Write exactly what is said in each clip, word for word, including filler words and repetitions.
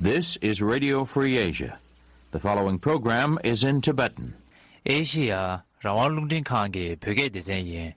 This is Radio Free Asia. The following program is in Tibetan. ཨེ་ཤི་ཡ་རང་དབང་རླུང་འཕྲིན་ཁང་གི་བོད་སྐད་སྡེ་ཚན་ཡིན།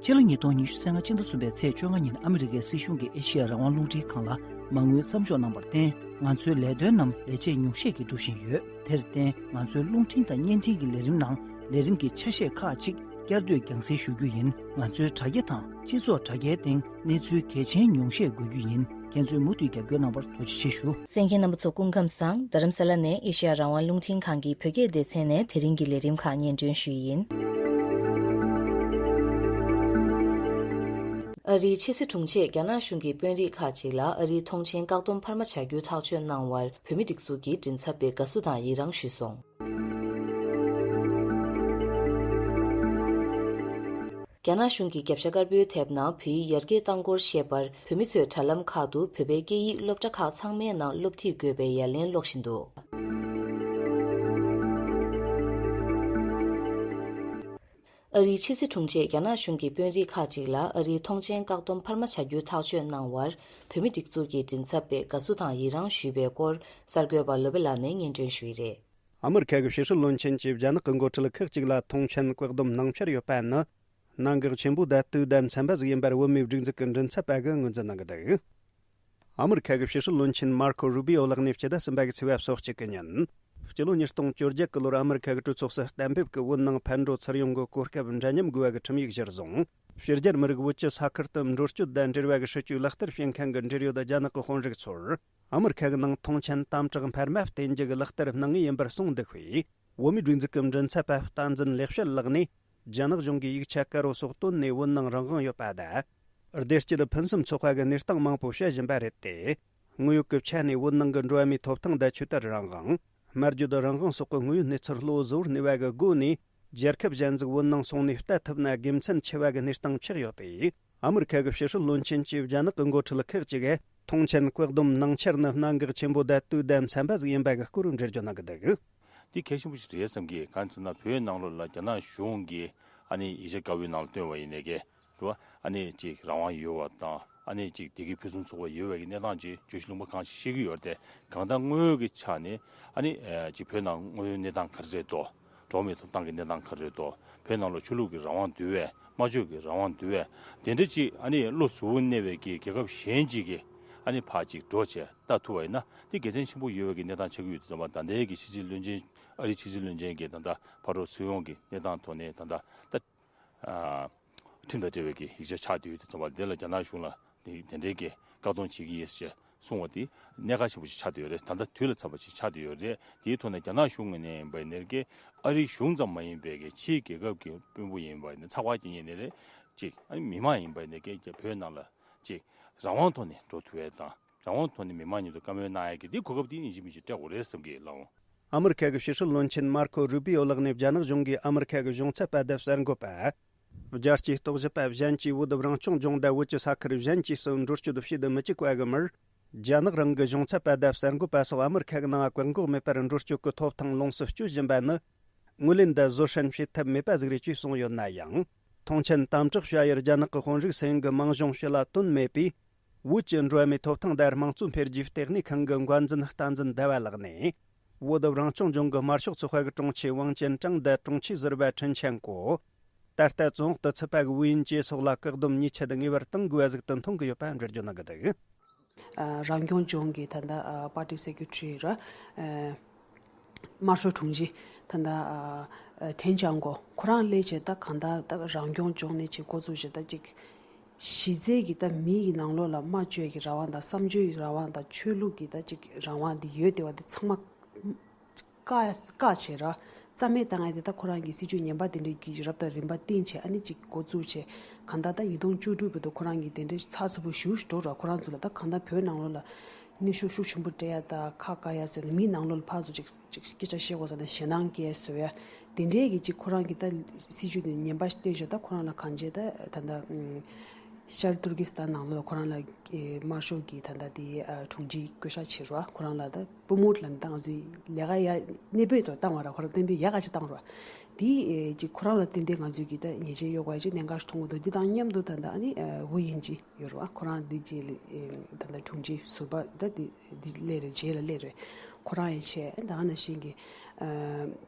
ཕྱི་ལོ་ཉིས་སྟོང་ཉི་ཤུ་རྩ་ལྔ་སྤྱི་ཟླ་གསུམ་པའི་ཚེས་བཅོ་ལྔ་ཉིན་ཨ་མི་རི་ཀའི་སྲིད་གཞུང་གིས་ཨེ་ཤི་ཡ་རང་དབང་རླུང་འཕྲིན་ཁང་ལ་མ་དངུལ་མཚམས་འཇོག་གནང་བར་བརྟེན། ང་ཚོའི་ལས་དོན་རྣམས་ལས་བྱེད་ཉུང་ཤས་ཀྱིས་སྒྲུབ་བཞིན་ཡོད། དེར་བརྟེན། ང་ཚོའི་རླུང་འཕྲིན་དང་བརྙན་འཕྲིན་གྱི་ལས་རིམ་ནང་ལས་རིམ་གྱི་ཆ་ཤས་ཁག་ཅིག་བསྐྱར་ཟློས་རྒྱང་སྲིང་ཞུ་རྒྱུ་ཡིན། ང་ཚོའི་དྲ་རྒྱ་དང་སྤྱི་ཚོགས་དྲ་རྒྱའི་སྟེང་གནས་ཚུལ་གལ་ཆེན་ཉུང་ཤས་འགོད་རྒྱུ་ཡིན། ཁྱེད་ཚོས་མུ་མཐུད་རྒྱབ་སྐྱོར་གནང་བར་ཐུགས་རྗེ་ཆེ་ཞུ། གསན་མཁན་རྣམ་པ་ཚོ་སྐུ་ཁམས་བཟང་། རྡ་རམ་ས་ལ་ནས་ཨེ་ཤ་ཡ་རང་དབང་རླུང་འཕྲིན་ཁང་གི་བོད་སྐད་སྡེ་ཚན་ནས་དེ་རིང་གི་ལས་རིམ་ཁག་སྙན་སྒྲོན་ཞུ་ཡི་ཡིན། ཨ་རིའི་ཕྱི་སྲིད་དྲུང་ཆེས་རྒྱ་ནག་གཞུང་གི་དཔོན་རིགས་ཁག་ཅིག་ལ་ཨ་རིའི་ཐོངས་མཆན་བཀག་སྡོམ་འཕར་མ་བྱ་རྒྱུའི་ཐག་གཅོད་གནང་བར་བོད་མིའི་སྒྲིག་འཛུགས་ཀྱི་མགྲིན་ཚབ་པས་དགའ་བསུ་དང་ཡི་རངས་ཞུས་སོང་། རྒྱ་ནག་གཞུང་གིས་རྒྱབ་ཤ་དཀར་པོའི་དེབ་ནང་བོད་ཡིག་ཡར་རྒྱས་གཏང་སྐོར་བཤད་པར། བོད་མི་ཚོས་དྲ་ལམ་ཁག་ཏུ་བོད་པའི་སྐད་ཡིག་སློབ་གྲྭ་ཁག་ཚང་མའི་ནང་སློབ་ཁྲིད་དགོས་པའི་ཡ་ལན་སློག་བཞིན་འདུག་ཨ་རིའི་ཕྱི་སྲིད་དྲུང་ཆེས་རྒྱ་ནག་གཞུང་གི་དཔོན་རིགས་ཁག་ཅིག་ལ་ཨ་རིའི་ཐོངས་མཆན་བཀག་སྡོམ་འཕར་མ་བྱ་རྒྱུའི་ཐག་གཅོད་གནང་བར། བོད་མིའི་སྒྲིག་འཛུགས་ཀྱི་མགྲིན་ཚབ་པས་དགའ་བསུ་དང་ཡི་རངས་ཞུས་པའི་སྐོར། གསར་འགོད་པ་ལོ་པེ་ལགས་ནས་སྙན་སྒྲོན་ཞུས་ཡི་རེད། ཨ་མི་རི་ཁ་གི་ཕྱི་སྲིད་བློན་ཆེན་གྱིས་རྒྱ་ནག་གི་འགོ་ཁྲིད་ཁག་ཅིག་ལ་ཐོངས་མཆན་བཀག་སྡོམ་གནང་འཆར་ཡོད་པ་ནི། གནད་འགག་ཆེན་པོ་དང་དུས་དང་འཚམ་པ་ཟིག་ཡིན་པར་བོད་མིའི་སྒྲིག་འཛུགས་ཀྱི་མགྲིན་ཚབ་པ་གིས་ངོས་འཛིན་གནང་གི་འདུག་ཨ་མི་རི་ཁ་གི་ཕྱི་སྲིད་བློན་ཆེན་མར་ཁོ་རུ་བི་ཨོ་ལགས་ནས་སྤྱི་ཟླ་གསུམ་པ་གི་ཚེས་པ་སོ་གཅིག་གི་ཉིན། སྤྱི་ལོ་ཉིས་སྟོང་བཅོ་བརྒྱད་གི་ལོར་ཨ་མི་རི་ཁ་གི་གྲོས་ཚོགས་སུ་གཏན་འབེབས་ཀྱི་བོད་ནང་ཕར་འགྲོ་ཚུར་ཡོང་གི་གོ་སྐབས་འདྲ་མཉམ་དགོས་པ་གི་ཁྲིམས་ཡིག་གཞིར་བཟུང་། ཕྱི་རྒྱལ་མི་རིགས་བོད་ཀྱི་ས་ཁུལ་དུ་འགྲོ་སྐྱོད་དང་འབྲེལ་བ་གི་སྲིད་ཇུས་ལག་བསྟར་བྱེད་མཁན་གྱི་འབྲེལ་ཡོད་རྒྱ་ནག་གི་དཔོན་རིགས་ཚོར། ཨ་མི་རི་ཁ་གི་ནང་ཐོངས་མཆན་དམ་དྲག་འཕར་མ་བསྟན་རྒྱུ་གི་ལག་བསྟར་གནང་ངེས་ཡིན་པར་གསུངས་འདུག་པས། བོད་མིའི་སྒྲིག་འཛུགས་ཀྱི་མགྲིན་ཚབ་པ་བསྟན་འཛིན་ལེགས་བཤད་ལགས་ནས། རྒྱ་ནག་གཞུང་གིས་ཡིག་ཆ་དཀར་པོ་སོགས་བཏོན་ནས་བོད་ནང་རང་དབང་ཡོད་པ་དང་། བདེ་སྐྱིད་ཕུན་སུམ་ཚོགས་པ་གི་གནས་སྟངས་མང་པོ་བཤད་བཞིན་པ་རེད་དེ། དངོས་ཡོད་ཀྱི་ཆ་ནས་བོད་ནང་གི་འགྲོ་བ་མིའི་ཐོབ་ཐང་དང་ཆོས་དད་རང་དབང་། སྨྲ་བརྗོད་རང་དབང་སོགས་ཀྱི་དངོས་ཡོད་གནས་ཚུལ་གློ་བུར་གནས་པ་གི་སྒོ་ནས། རྒྱལ་ཁབ་གཞན་ཟིག་བོད་ནང་སོང་ནས་ལྟ་ཐུབ་ན་དགེ་མཚན་ཆེ་བ་གི་གནས་སྟངས་ཆགས་ཡོད་པས། ཨ་མི་རི་ཁ་གི་ཕྱི་སྲིད་བློན་ཆེན་གྱིས་རྒྱ་ནག་གི་འགོ་ཁྲིད་ཁག་ཅིག་གིས་ཐོངས་མཆན་བཀག་སྡོམ་གནང་འཆར་ནི་གནད་འགག་ཆེན་པོ་དང་དུས་དང་འཚམ་པ་ཟིག་ཡིན་པ་གི་སྐོར་འགྲེལ་བརྗོད་གནང་གི་འདུག་འདི་གལ་ཆེན་པོ་ཞིག་རེད་བསམ་གི། གང་ཟེར་ན་བོད་ནང་ལོགས་ལ་རྒྱ་ནག་གཞུང་གིས་ཨ་ནི་ཡིག་ཆ་དཀར་པོའི་ནང་ལ་བཏོན་པ་ཡིན་ནའི་གི་རེད་བ། ཨ་ནི་ཅིག་རང་དབང་ཡོད་པ་དང་ཨ་ནི་ཅིག་བདེ་སྐྱིད་ཕུན་སུམ་ཚོགས་པ་ཡོད་པའི་གི་གནས་སྟངས་ཅིག་བརྗོད་གཞི་ལུང་པ་གང་ཞིག་བཤད་ཀྱི་ཡོད་རེད་དེ། གང་ལྟར་དངོས་ཡོད་ཀྱི་ཆ་ནས་ཨ་ནི་ཨེ་ཅིག་བོད་ནང་དངོས་ཡོད་གནས་སྟངས་ག་རེ་རེད་དོ། འགྲོ་བ་མིའི་ཐོབ་ཐང་གི་གནས་སྟངས་ག་རེ་རེད་དོ། བོད་ནང་ལ་ཆོས་ལུགས་ཀྱི་རང་དབང་འདུལ་བས། སྨྲ་བརྗོད་ཀྱི་རང་དབང་འདུལ་བས། དེ་འདྲ་ཅིག་ཨ་ནི་བློ་གཟུ་བོ་གནས་པའི་གི་རྒྱལ་ཁབ་གཞན་ཅིག་གིས་ཨ་ནི་ཕར་ཅིག་འགྲོ་བྱས་ལྟ་ཐུབ་པ་ཡིན་ན་དེ་དགེ་མཚན་ཆེན་པོ་ཡོད་པའི་གི་གནས་སྟངས་ཆགས་ཀྱི་ཡོད་དུས་ཙམ་པ། ད་ལྟའི་གི་ཕྱི་སྲིད་བློན་ཆེན། ཨ་རིའི་ཕྱི་སྲིད་བློན་ཆེན་གྱིས་ད་ལྟ་ཕར་འགྲོ་ཚུར་ཡོང་གི་གནས་སྟངས་ཐོག་ནས་ད་ལྟ་ད། ཨ། ཁྲིམས་དང་འབྲེལ་བའི་གི་ཡིག་ཆ་ཆགས་བསྡད་ཡོད་དུས་ཙམ་པ། དེ་ལ་རྒྱ་ནག་གཞུང་ལ་དེ་དེ་འདྲའི་གི་བཀག་སྡོམ་བྱེད་ཀྱི་ཡོད་ཅེས་གསུངས་པ་དེ་གནད་འགག་ཆེན་པོ་ཞིག་ཆགས་བསྡད་ཡོད་རེད། ད་ལྟ་དུས་ལ་བབ་པ་ཞིག་ཆགས་བསྡད་ཡོད་རེད། དེའི་ཐོག་ནས་རྒྱ་ནག་གཞུང་ངོས་ནས་ཡིན་པ་ཡིན་ནའི་གི་ཨ་རིའི་གཞུང་ཙམ་མ་ཡིན་པའི་གི་ཕྱིའི་རྒྱལ་ཁབ་ཀྱི་དཔོན་པོ་ཡིན་པ་ཡིན་ནའི་ཚགས་པར་སྐྱེལ་མཁན་ཡིན་ནའི་རེད། ཅིག་ཨ་ནི་མི་མང་ཡིན་པ་ཡིན་ནའི་གི་བོད་ནང་ལ་ཅིག་རང་དབང་ཐོག་ནས་འགྲོ་ཐུབ་ཡས་དང་། རང་དབང་ཐོག་ནས་མི་མང་མཉམ་དུ་བཀའ་མོལ་གནང་ཡས་ཀྱི་དེ་གོ་སྐབས་དེ་ཡིན་གཅིག་མིན་གཅིག་སྤྲད་དགོས་རེད་བསམ་གི་ལགས། ཨ་མི་རི་ཁ་གི་ཕྱི་སྲིད་བློན་ཆེན་མར་ཁོ་རུ་བི་ཨོ་ལགས་ནས་རྒྱ་ནག་གཞུང་གིས་ཨ་མི་རི་ཁ་གི་གཞུང་ཚབ་པ་དང་གསར་འགོད་པ། རྒྱལ་སྤྱིའི་རྟོག་ཞིབ་པ་གཞན་གྱིས་བོད་དུ་རང་སྐྱོང་ལྗོངས་དང་བོད་ཀྱི་ས་ཁུལ་གཞན་བཅས་སུ་འགྲོ་སྐྱོད་བྱེད་དུ་མི་བཅུག་པ་གི་མིར། རྒྱ་ནག་རང་གི་གཞུང་ཚབ་པ་དང་གསར་འགོད་པ་སོགས་ཨ་མི་རི་ཁ་གི་ནང་བཀག་འགོག་མེད་པར་འགྲོ་སྐྱོད་ཀྱི་ཐོབ་ཐང་ལོངས་སུ་སྤྱོད་བཞིན་པ་ནི། ངོས་ལེན་དང་བཟོད་བསྲན་བྱེད་ཐབས་མེད་པ་ཟིག་རེད་ཅེས་གསུངས་ཡོད་ན་ཡང་། ཐོངས་མཆན་དམ་དྲག་བྱ་ཡུལ་རྒྱ་ནག་གི་དཔོན་རིགས་སུ་ཡིན་གི་མིང་གཞུང་ཕྱི་ལ་བཏོན་མེད་པས། བོད་ཀྱི་འགྲོ་བ་མིའི་ཐོབ་ཐང་དང་དམངས་གཙོ་འཕེལ་རྒྱས་ལྟེ་གནས་ཁང་གི་འགོ་འཛིན་བསྟན་འཛིན་ཟླ་བ་ལགས་ནས། བོད་དུ་རང་སྐྱོང་ལྗོངས་ཀྱི་དམར་ཤོག་ཚོགས་པ་གི་དྲུང་ཆེ་ཝང་ཅན་ཀྲང་དང་དྲུང་ཆེ་ཟུར་པ་ཁྲིན་ཆན་ཀོ། ད་ལྟ་བཙོན་འོག་ཏུ་ཚུད་པ་གི་ཝུའུ་དབྱིན་ཅེ་སོགས་ལ་བཀག་སྡོམ་ཉེས་ཆད་ངེས་པར་གཏོང་དགོས་པ་ཟིག་ཏུ་མཐོང་གི་ཡོད་པ་འགྲེལ་བརྗོད་གནང་གི་འདུག། ཨ། རང་སྐྱོང་ལྗོངས་ཀྱི་ད་ལྟ་ཨ་པར་ཏི་སེ་ཀེ་ཊི་རི་ར། ཨ། དམར་ཤོག་དྲུང་ཆེ་ད་ལྟ་ཨ་ཁྲིན་ཆན་ཀོ་ཁོ་རང་སླེབས་བྱས་ད་གང་ལྟར་ད་རང་སྐྱོང་ལྗོངས་ནས་ཅིག་འགོ་བཙུགས་བྱས་ད་ཅིག་གཞི་རྩའི་གི་ད་མི་ཡི་ནང་ལོགས་ལ་སྨྲ་བརྗོད་ཀྱི་རང་དབང་དང་བསམ་བརྗོད་ཀྱི་རང་དབང་དང་ཆོས་ལུགས་ཀྱི་ད་ཅིག་རང་དབང་འདི་ཡོད་བསྡད་པ་འདི་ཚང་མ་བཀག་བཀག་བྱས་ར། རྩ་མེད་བཏང་ཡ་དེ་ད་ཁོ་རང་གི་སྲིད་ཇུས་ངན་པ་དེ་འདྲའི་གི་རབ་དང་རིམ་པ་བཏིང་བྱས་ཨ་ནི་ཅིག་འགོ་བཙུགས་བྱས། གང་ལྟར་ད་ཉིས་སྟོང་བཅུ་དྲུག་བར་དུ་ཁོ་རང་གི་དེ་འདྲའི་ཚགས་ཚུད་པོ་ཞེ་པོ་ཞིག་འགྲོ་ར། ཁོ་རང་ཚོ་ལ་ད་གང་ལྟར་བོད་ནང་ལོགས་ལ་གནོན་ཤུགས་ཤུགས་ཆེན་པོ་སྤྲད་ཡ་ད་ཁག་བཀག་ཡ་བཟོས་ནས་མིའི་ནང་ལོགས་ལ་ཕར་ཚུར་ཅིག་ཅིག་སྐད་ཆ་བཤད་དགོས་ས་ན་ཞེད་སྣང་སྐྱེ་བཟོ་ཡ་དེ་འདྲའི་གི་ཅིག་ཁོ་རང་གི་ད་སྲིད་ཇུས་དེ་ངན་པ་ཞིག་བཏོན་བྱས། ད་ཁོ་རང་ལ་གང་བྱས་ད་ད་ད་ཨུམ། ཤར་ཏུར་ཀི་སི་ཐན་ནང་ལོགས་ཁོ་རང་ལ་དམར་ཤོག་གི་ད་ལྟ་དེ་དྲུང་ཆེ་བསྐོ་བཞག་བྱེད་རོགས། ཁོ་རང་ལ་ད་པུ་མུད་ལ་ད་ང་ཚོས་ལས་ཀ་ཡ་གནས་སྤོས་དུ་བཏང་བ་ར། ཁོ་རང་གཏན་འབེབས་ཡག་ག་ཅིག་བཏང་རོགས། དེ་ཅིག་ཁོ་རང་ལ་བརྟེན་ཏེ་ང་ཚོས་ཀྱི་ད་ཉེས་ཆད་གཡོག་པ་ཅིག་གནད་འགག་ཞིག་མཐོང་གི་འདུག་འདི་དང་མཉམ་དུ་ད་ལྟ་ཨ་ནི་ཝུ་ཡིན་ཅི་ཡོད་རོགས། ཁོ་རང་འདི་རྗེས་ལ་ད་ལྟ་དྲུང་ཆེ་ཟུར་པ་ད་འདི་འདི་སླེབས་རེད། རྗེས་ལ་སླེབས་རེད། ཁོ་རང་ཡང་བྱས་ད་ག་ནང་བཞིན་གྱི་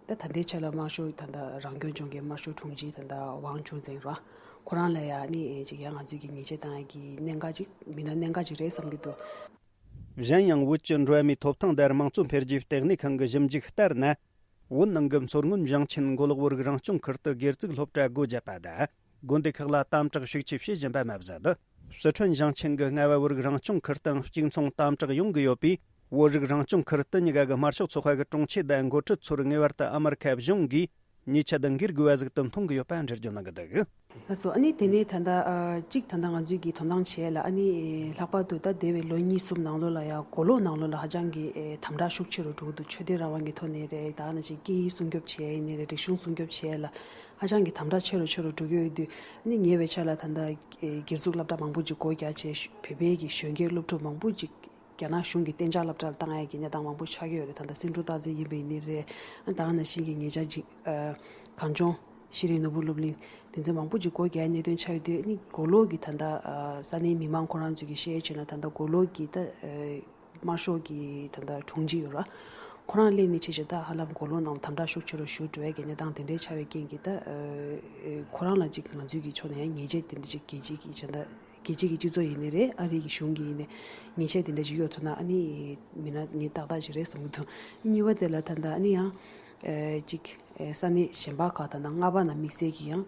ད་ད་ལྟའི་ཆ་ལ་དམར་ཤོག་ད་ལྟ་རང་སྐྱོང་ལྗོངས་ཀྱི་དམར་ཤོག་དྲུང་ཆེ་ད་ལྟ་ཝང་ཅུན་ཙེང་རོགས། ཁོ་རང་ལ་ཡང་ནི་ཅིག་ཡང་ང་ཚོས་ཀྱི་ཉེས་ཆད་བཏང་ཡ་གི་གནད་འགག་ཅིག་མི་སྣ་གནད་འགག་ཅིག་རེད་བསམ་གྱི་འདུག་གཞན་ཡང་བོད་ཀྱི་འགྲོ་བ་མིའི་ཐོབ་ཐང་དང་དམངས་གཙོ་འཕེལ་རྒྱས་ལྟེ་གནས་ཁང་གི་ཞིབ་འཇུག་ལྟར་ན། བོད་ནང་གི་མཚོ་སྔོན་ཞིང་ཆེན་མགོ་ལོག་བོད་རིགས་རང་སྐྱོང་ཁུལ་དུ་སྒེར་བཙུགས་སློབ་གྲྭ་སྒོ་བརྒྱབ་པ་དང་། དགོན་སྡེ་ཁག་ལ་དམ་དྲག་ཤུགས་ཆེ་བྱེད་བཞིན་པ་མ་ཟད། སི་ཁྲོན་ཞིང་ཆེན་གྱི་རྔ་བ་བོད་རིགས་རང་སྐྱོང་ཁུལ་དུའང་གཅིག་མཚུངས་དམ་དྲག་ཡོང་གི་ཡོད་པས། བོད་རིགས་རང་སྐྱོང་ཁུལ་དུ་གཉིས་ཀ་གི་དམར་ཤོག་ཚོགས་པ་གི་དྲུང་ཆེ་དང་འགོ་ཁྲིད་ཚོར་ངེས་པར་དུ་ཨ་མི་རི་ཁ་གཞུང་གིས་ཉེས་ཆད་འགེལ་དགོས་པ་ཟིག་ཏུ་མཐོང་གི་ཡོད་པ་འགྲེལ་བརྗོད་གནང་གི་འདུག་ལགས་སོ། ཨ་ནི་དེ་ནས་ད་ལྟ་ཨ་གཅིག་ད་ལྟ་ང་ཚོས་ཀྱི་དོ་སྣང་བྱས་ལ། ཨ་ནི་ལྷག་པར་དུ་ད་འདས་པའི་ལོ་གཉིས་གསུམ་ནང་ལོགས་ལ་ཡང་མགོ་ལོག་ནང་ལོགས་ལ་ཧ་ཅང་གི་ཨེ་དམ་དྲག་ཤུགས་ཆེ་རུ་འགྲོ་གི་འདུག་ཆོས་དད་རང་དབང་གི་ཐོག་ནས་རེད། ད་ག་ནང་བཞིན་སྐད་ཡིག་སྲུང་སྐྱོབ་བྱས་ཡིན་ནའི་རེད། རིག་གཞུང་སྲུང་སྐྱོབ་བྱས་ལ་ཧ་ཅང་གི་དམ་དྲག་ཆེ་རུ་ཆེ་རུ་འགྲོ་གི་ཡོད་དུས། ཨ་ནི་ཉེ་བའི་ཆར་ལ་ད་ལྟ་ཨེ་སྒེར་བཙུགས་སློབ་གྲྭ་མང་པོ་ཅིག་སྒོ་རྒྱག་བྱས། བོད་པའི་གི་གཞོན་སྐྱེས་སློབ་ཕྲུག་མང་པོ་ཅིག་རྒྱ་ནག་གཞུང་གི་གཏན་འཇགས་སློབ་གྲྭར་བཏང་ཡག་གི་གནས་སྟངས་མང་པོ་ཆགས་ཀྱི་ཡོད་རེད། ད་ལྟ་སེང་འབྲུག་སྟག་འཚེར་ཡིན་པ་ཡིན་ནའི་རེད། ད་ག་ནང་བཞིན་གྱི་ཉེ་ཆར་ཅིག་ཨ་གངས་ལྗོངས་ཤེས་རིག་ནོར་བུ་སློབ་གླིང་དེ་ཚོ་མང་པོ་ཅིག་སྒོ་རྒྱག་གནད་དོན་ཆགས་ཡོད་དུས། ཨ་ནི་མགོ་ལོག་གི་ད་ལྟ་ཨ་ས་གནས་མི་མང་ཁོ་རང་ཚོས་ཀྱི་བཤད་ཡོད་བྱས་ན། ད་ལྟ་མགོ་ལོག་གི་ད་ཨ་དམར་ཤོག་གི་ད་ལྟ་དྲུང་ཆེ་ཡོད་ར། ཁོ་རང་སླེབས་ནས་བྱས་བྱས་ད་ཧ་ལམ་མགོ་ལོག་ནང་དམ་དྲག་ཤུགས་ཆེ་རུ་ཞུགས་འགྲོ་ཡག་གི་གནས་སྟངས་དེ་འདྲའི་ཆགས་པའི་རྐྱེན་གྱིས། ད་ཨ་ཁོ་རང་ལ་ཅིག་ང་ཚོའི་གི་ཕྱོགས་ནས་ཡང་ཉེས་ཆད་དེ་འདྲ་ཅིག་རྒྱལ་སྤྱི་གི་ད་ལྟ་རྒྱལ་སྤྱི་གི་སྤྱི་ཚོགས་ཡིན་ནའི་རེད། ཨ་རི་གི་གཞུང་གིས་ཡིན་ནའི་ཉེས་ཆད་དེ་འདྲ་ཅིག་གཡོལ་ཐུབ་ན། ཨ་ནི་མི་སྣ་ངས་ཏག་ཏག་ཅིག་རེད་བསམ་གྱི་འདུག་གཉིས་པ་དེ་ལ་ད་ལྟ་ཨ་ནི་ཡང་ཨ་ཅིག་ཨ་ས་གནས་གཞན་པ་ཁག་ད་ལྟ་རྔ་པ་ནང་དམིགས་བསལ་གྱི་ཡང་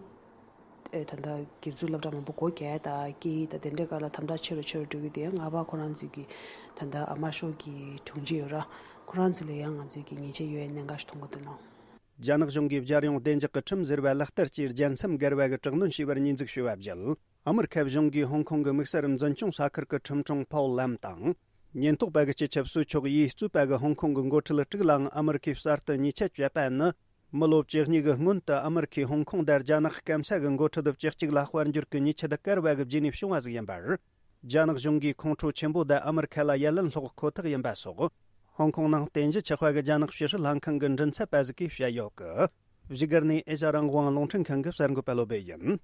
ཨ་ད་ལྟ་སྒེར་བཙུགས་སློབ་གྲྭ་མང་པོ་སྒོ་རྒྱག་དང་། སྐད་ཡིག་དང་དེ་འདྲའི་སྐོར་ལ་དམ་དྲག་ཆེ་རུ་ཆེ་རུ་འགྲོ་གི་འདུག་ཡང་རྔ་པ་ཁོ་རང་ཚོའི་གི་ད་ལྟ་ཨ་དམར་ཤོག་གི་དྲུང་ཆེ་ཡོད་ར། ཁོ་རང་ཚོ་ལ་ཡང་ང་ཚོའི་གི་ཉེས་ཆད་གཡོལ་ཡའི་གནད་འགག་ཞིག་མཐོང་གི་འདུག་ལགས། རྒྱ་ནག་གཞུང་གིས་རྒྱལ་ཡོངས་བདེ་འཇགས་ཀྱི་ཁྲིམས་ཟེར་བ་ལག་བསྟར་གྱིས་རྒྱལ་མཚམས་བརྒལ་བ་གི་དྲག་གནོན་བྱས་པར་ཉེས་འཛུགས་ཞུས་པ་བརྒྱུད། ཨ་མི་རི་ཁ་གཞུང་གིས་ཧོང་ཀོང་གི་དམིགས་བསལ་འཛིན་སྐྱོང་ས་ཁུལ་གྱི་ཁྲིམས་དྲུང་ཕའོ་ལམ་དང་། ཉེན་རྟོག་པ་གི་སྤྱི་ཁྱབ་སུའུ་ཆོག་ཡིས་གཙོས་པ་གི་ཧོང་ཀོང་གི་འགོ་ཁྲིད་དྲུག་ལའང་ཨ་མི་རི་ཁས་གསར་དུ་ཉེས་ཆད་བཅད་པ་ནི། མི་ལོ་བཅུ་གཉིས་ཀྱི་སྔོན་དུ་ཨ་མི་རི་ཁས་ཧོང་ཀོང་དང་རྒྱ་ནག་སྐམ་ས་གི་འགོ་ཁྲིད་བཅུ་གཅིག་ལ་དཔལ་འབྱོར་གྱི་ཉེས་ཆད་བཀལ་བ་གི་རྗེས་ནས་བྱུང་བ་ཞིག་ཡིན་པར། རྒྱ་ནག་གཞུང་གིས་ཁོང་ཁྲོ་ཆེན་པོ་དང་ཨ་མི་རི་ཁ་ལ་ཡ་ལན་སློག་ཁོ་ཐག་ཡིན་པ་སོགས། ཧོང་ཀོང་ནང་རྟེན་གཞི་ཆགས་པ་གི་རྒྱ་ནག་ཕྱི་སྲིད་ལྷན་ཁང་གི་མགྲིན་ཚབ་པ་ཞིག་གིས་བཤད་ཡོད་ཀི། བཞུགས་སྒར་ནས་ཨེ་ཤ་རང་དབང་རླུང་འཕྲིན་ཁང་གི་གསར་འགོད་པ་བློ་བྷེ་ཡིན།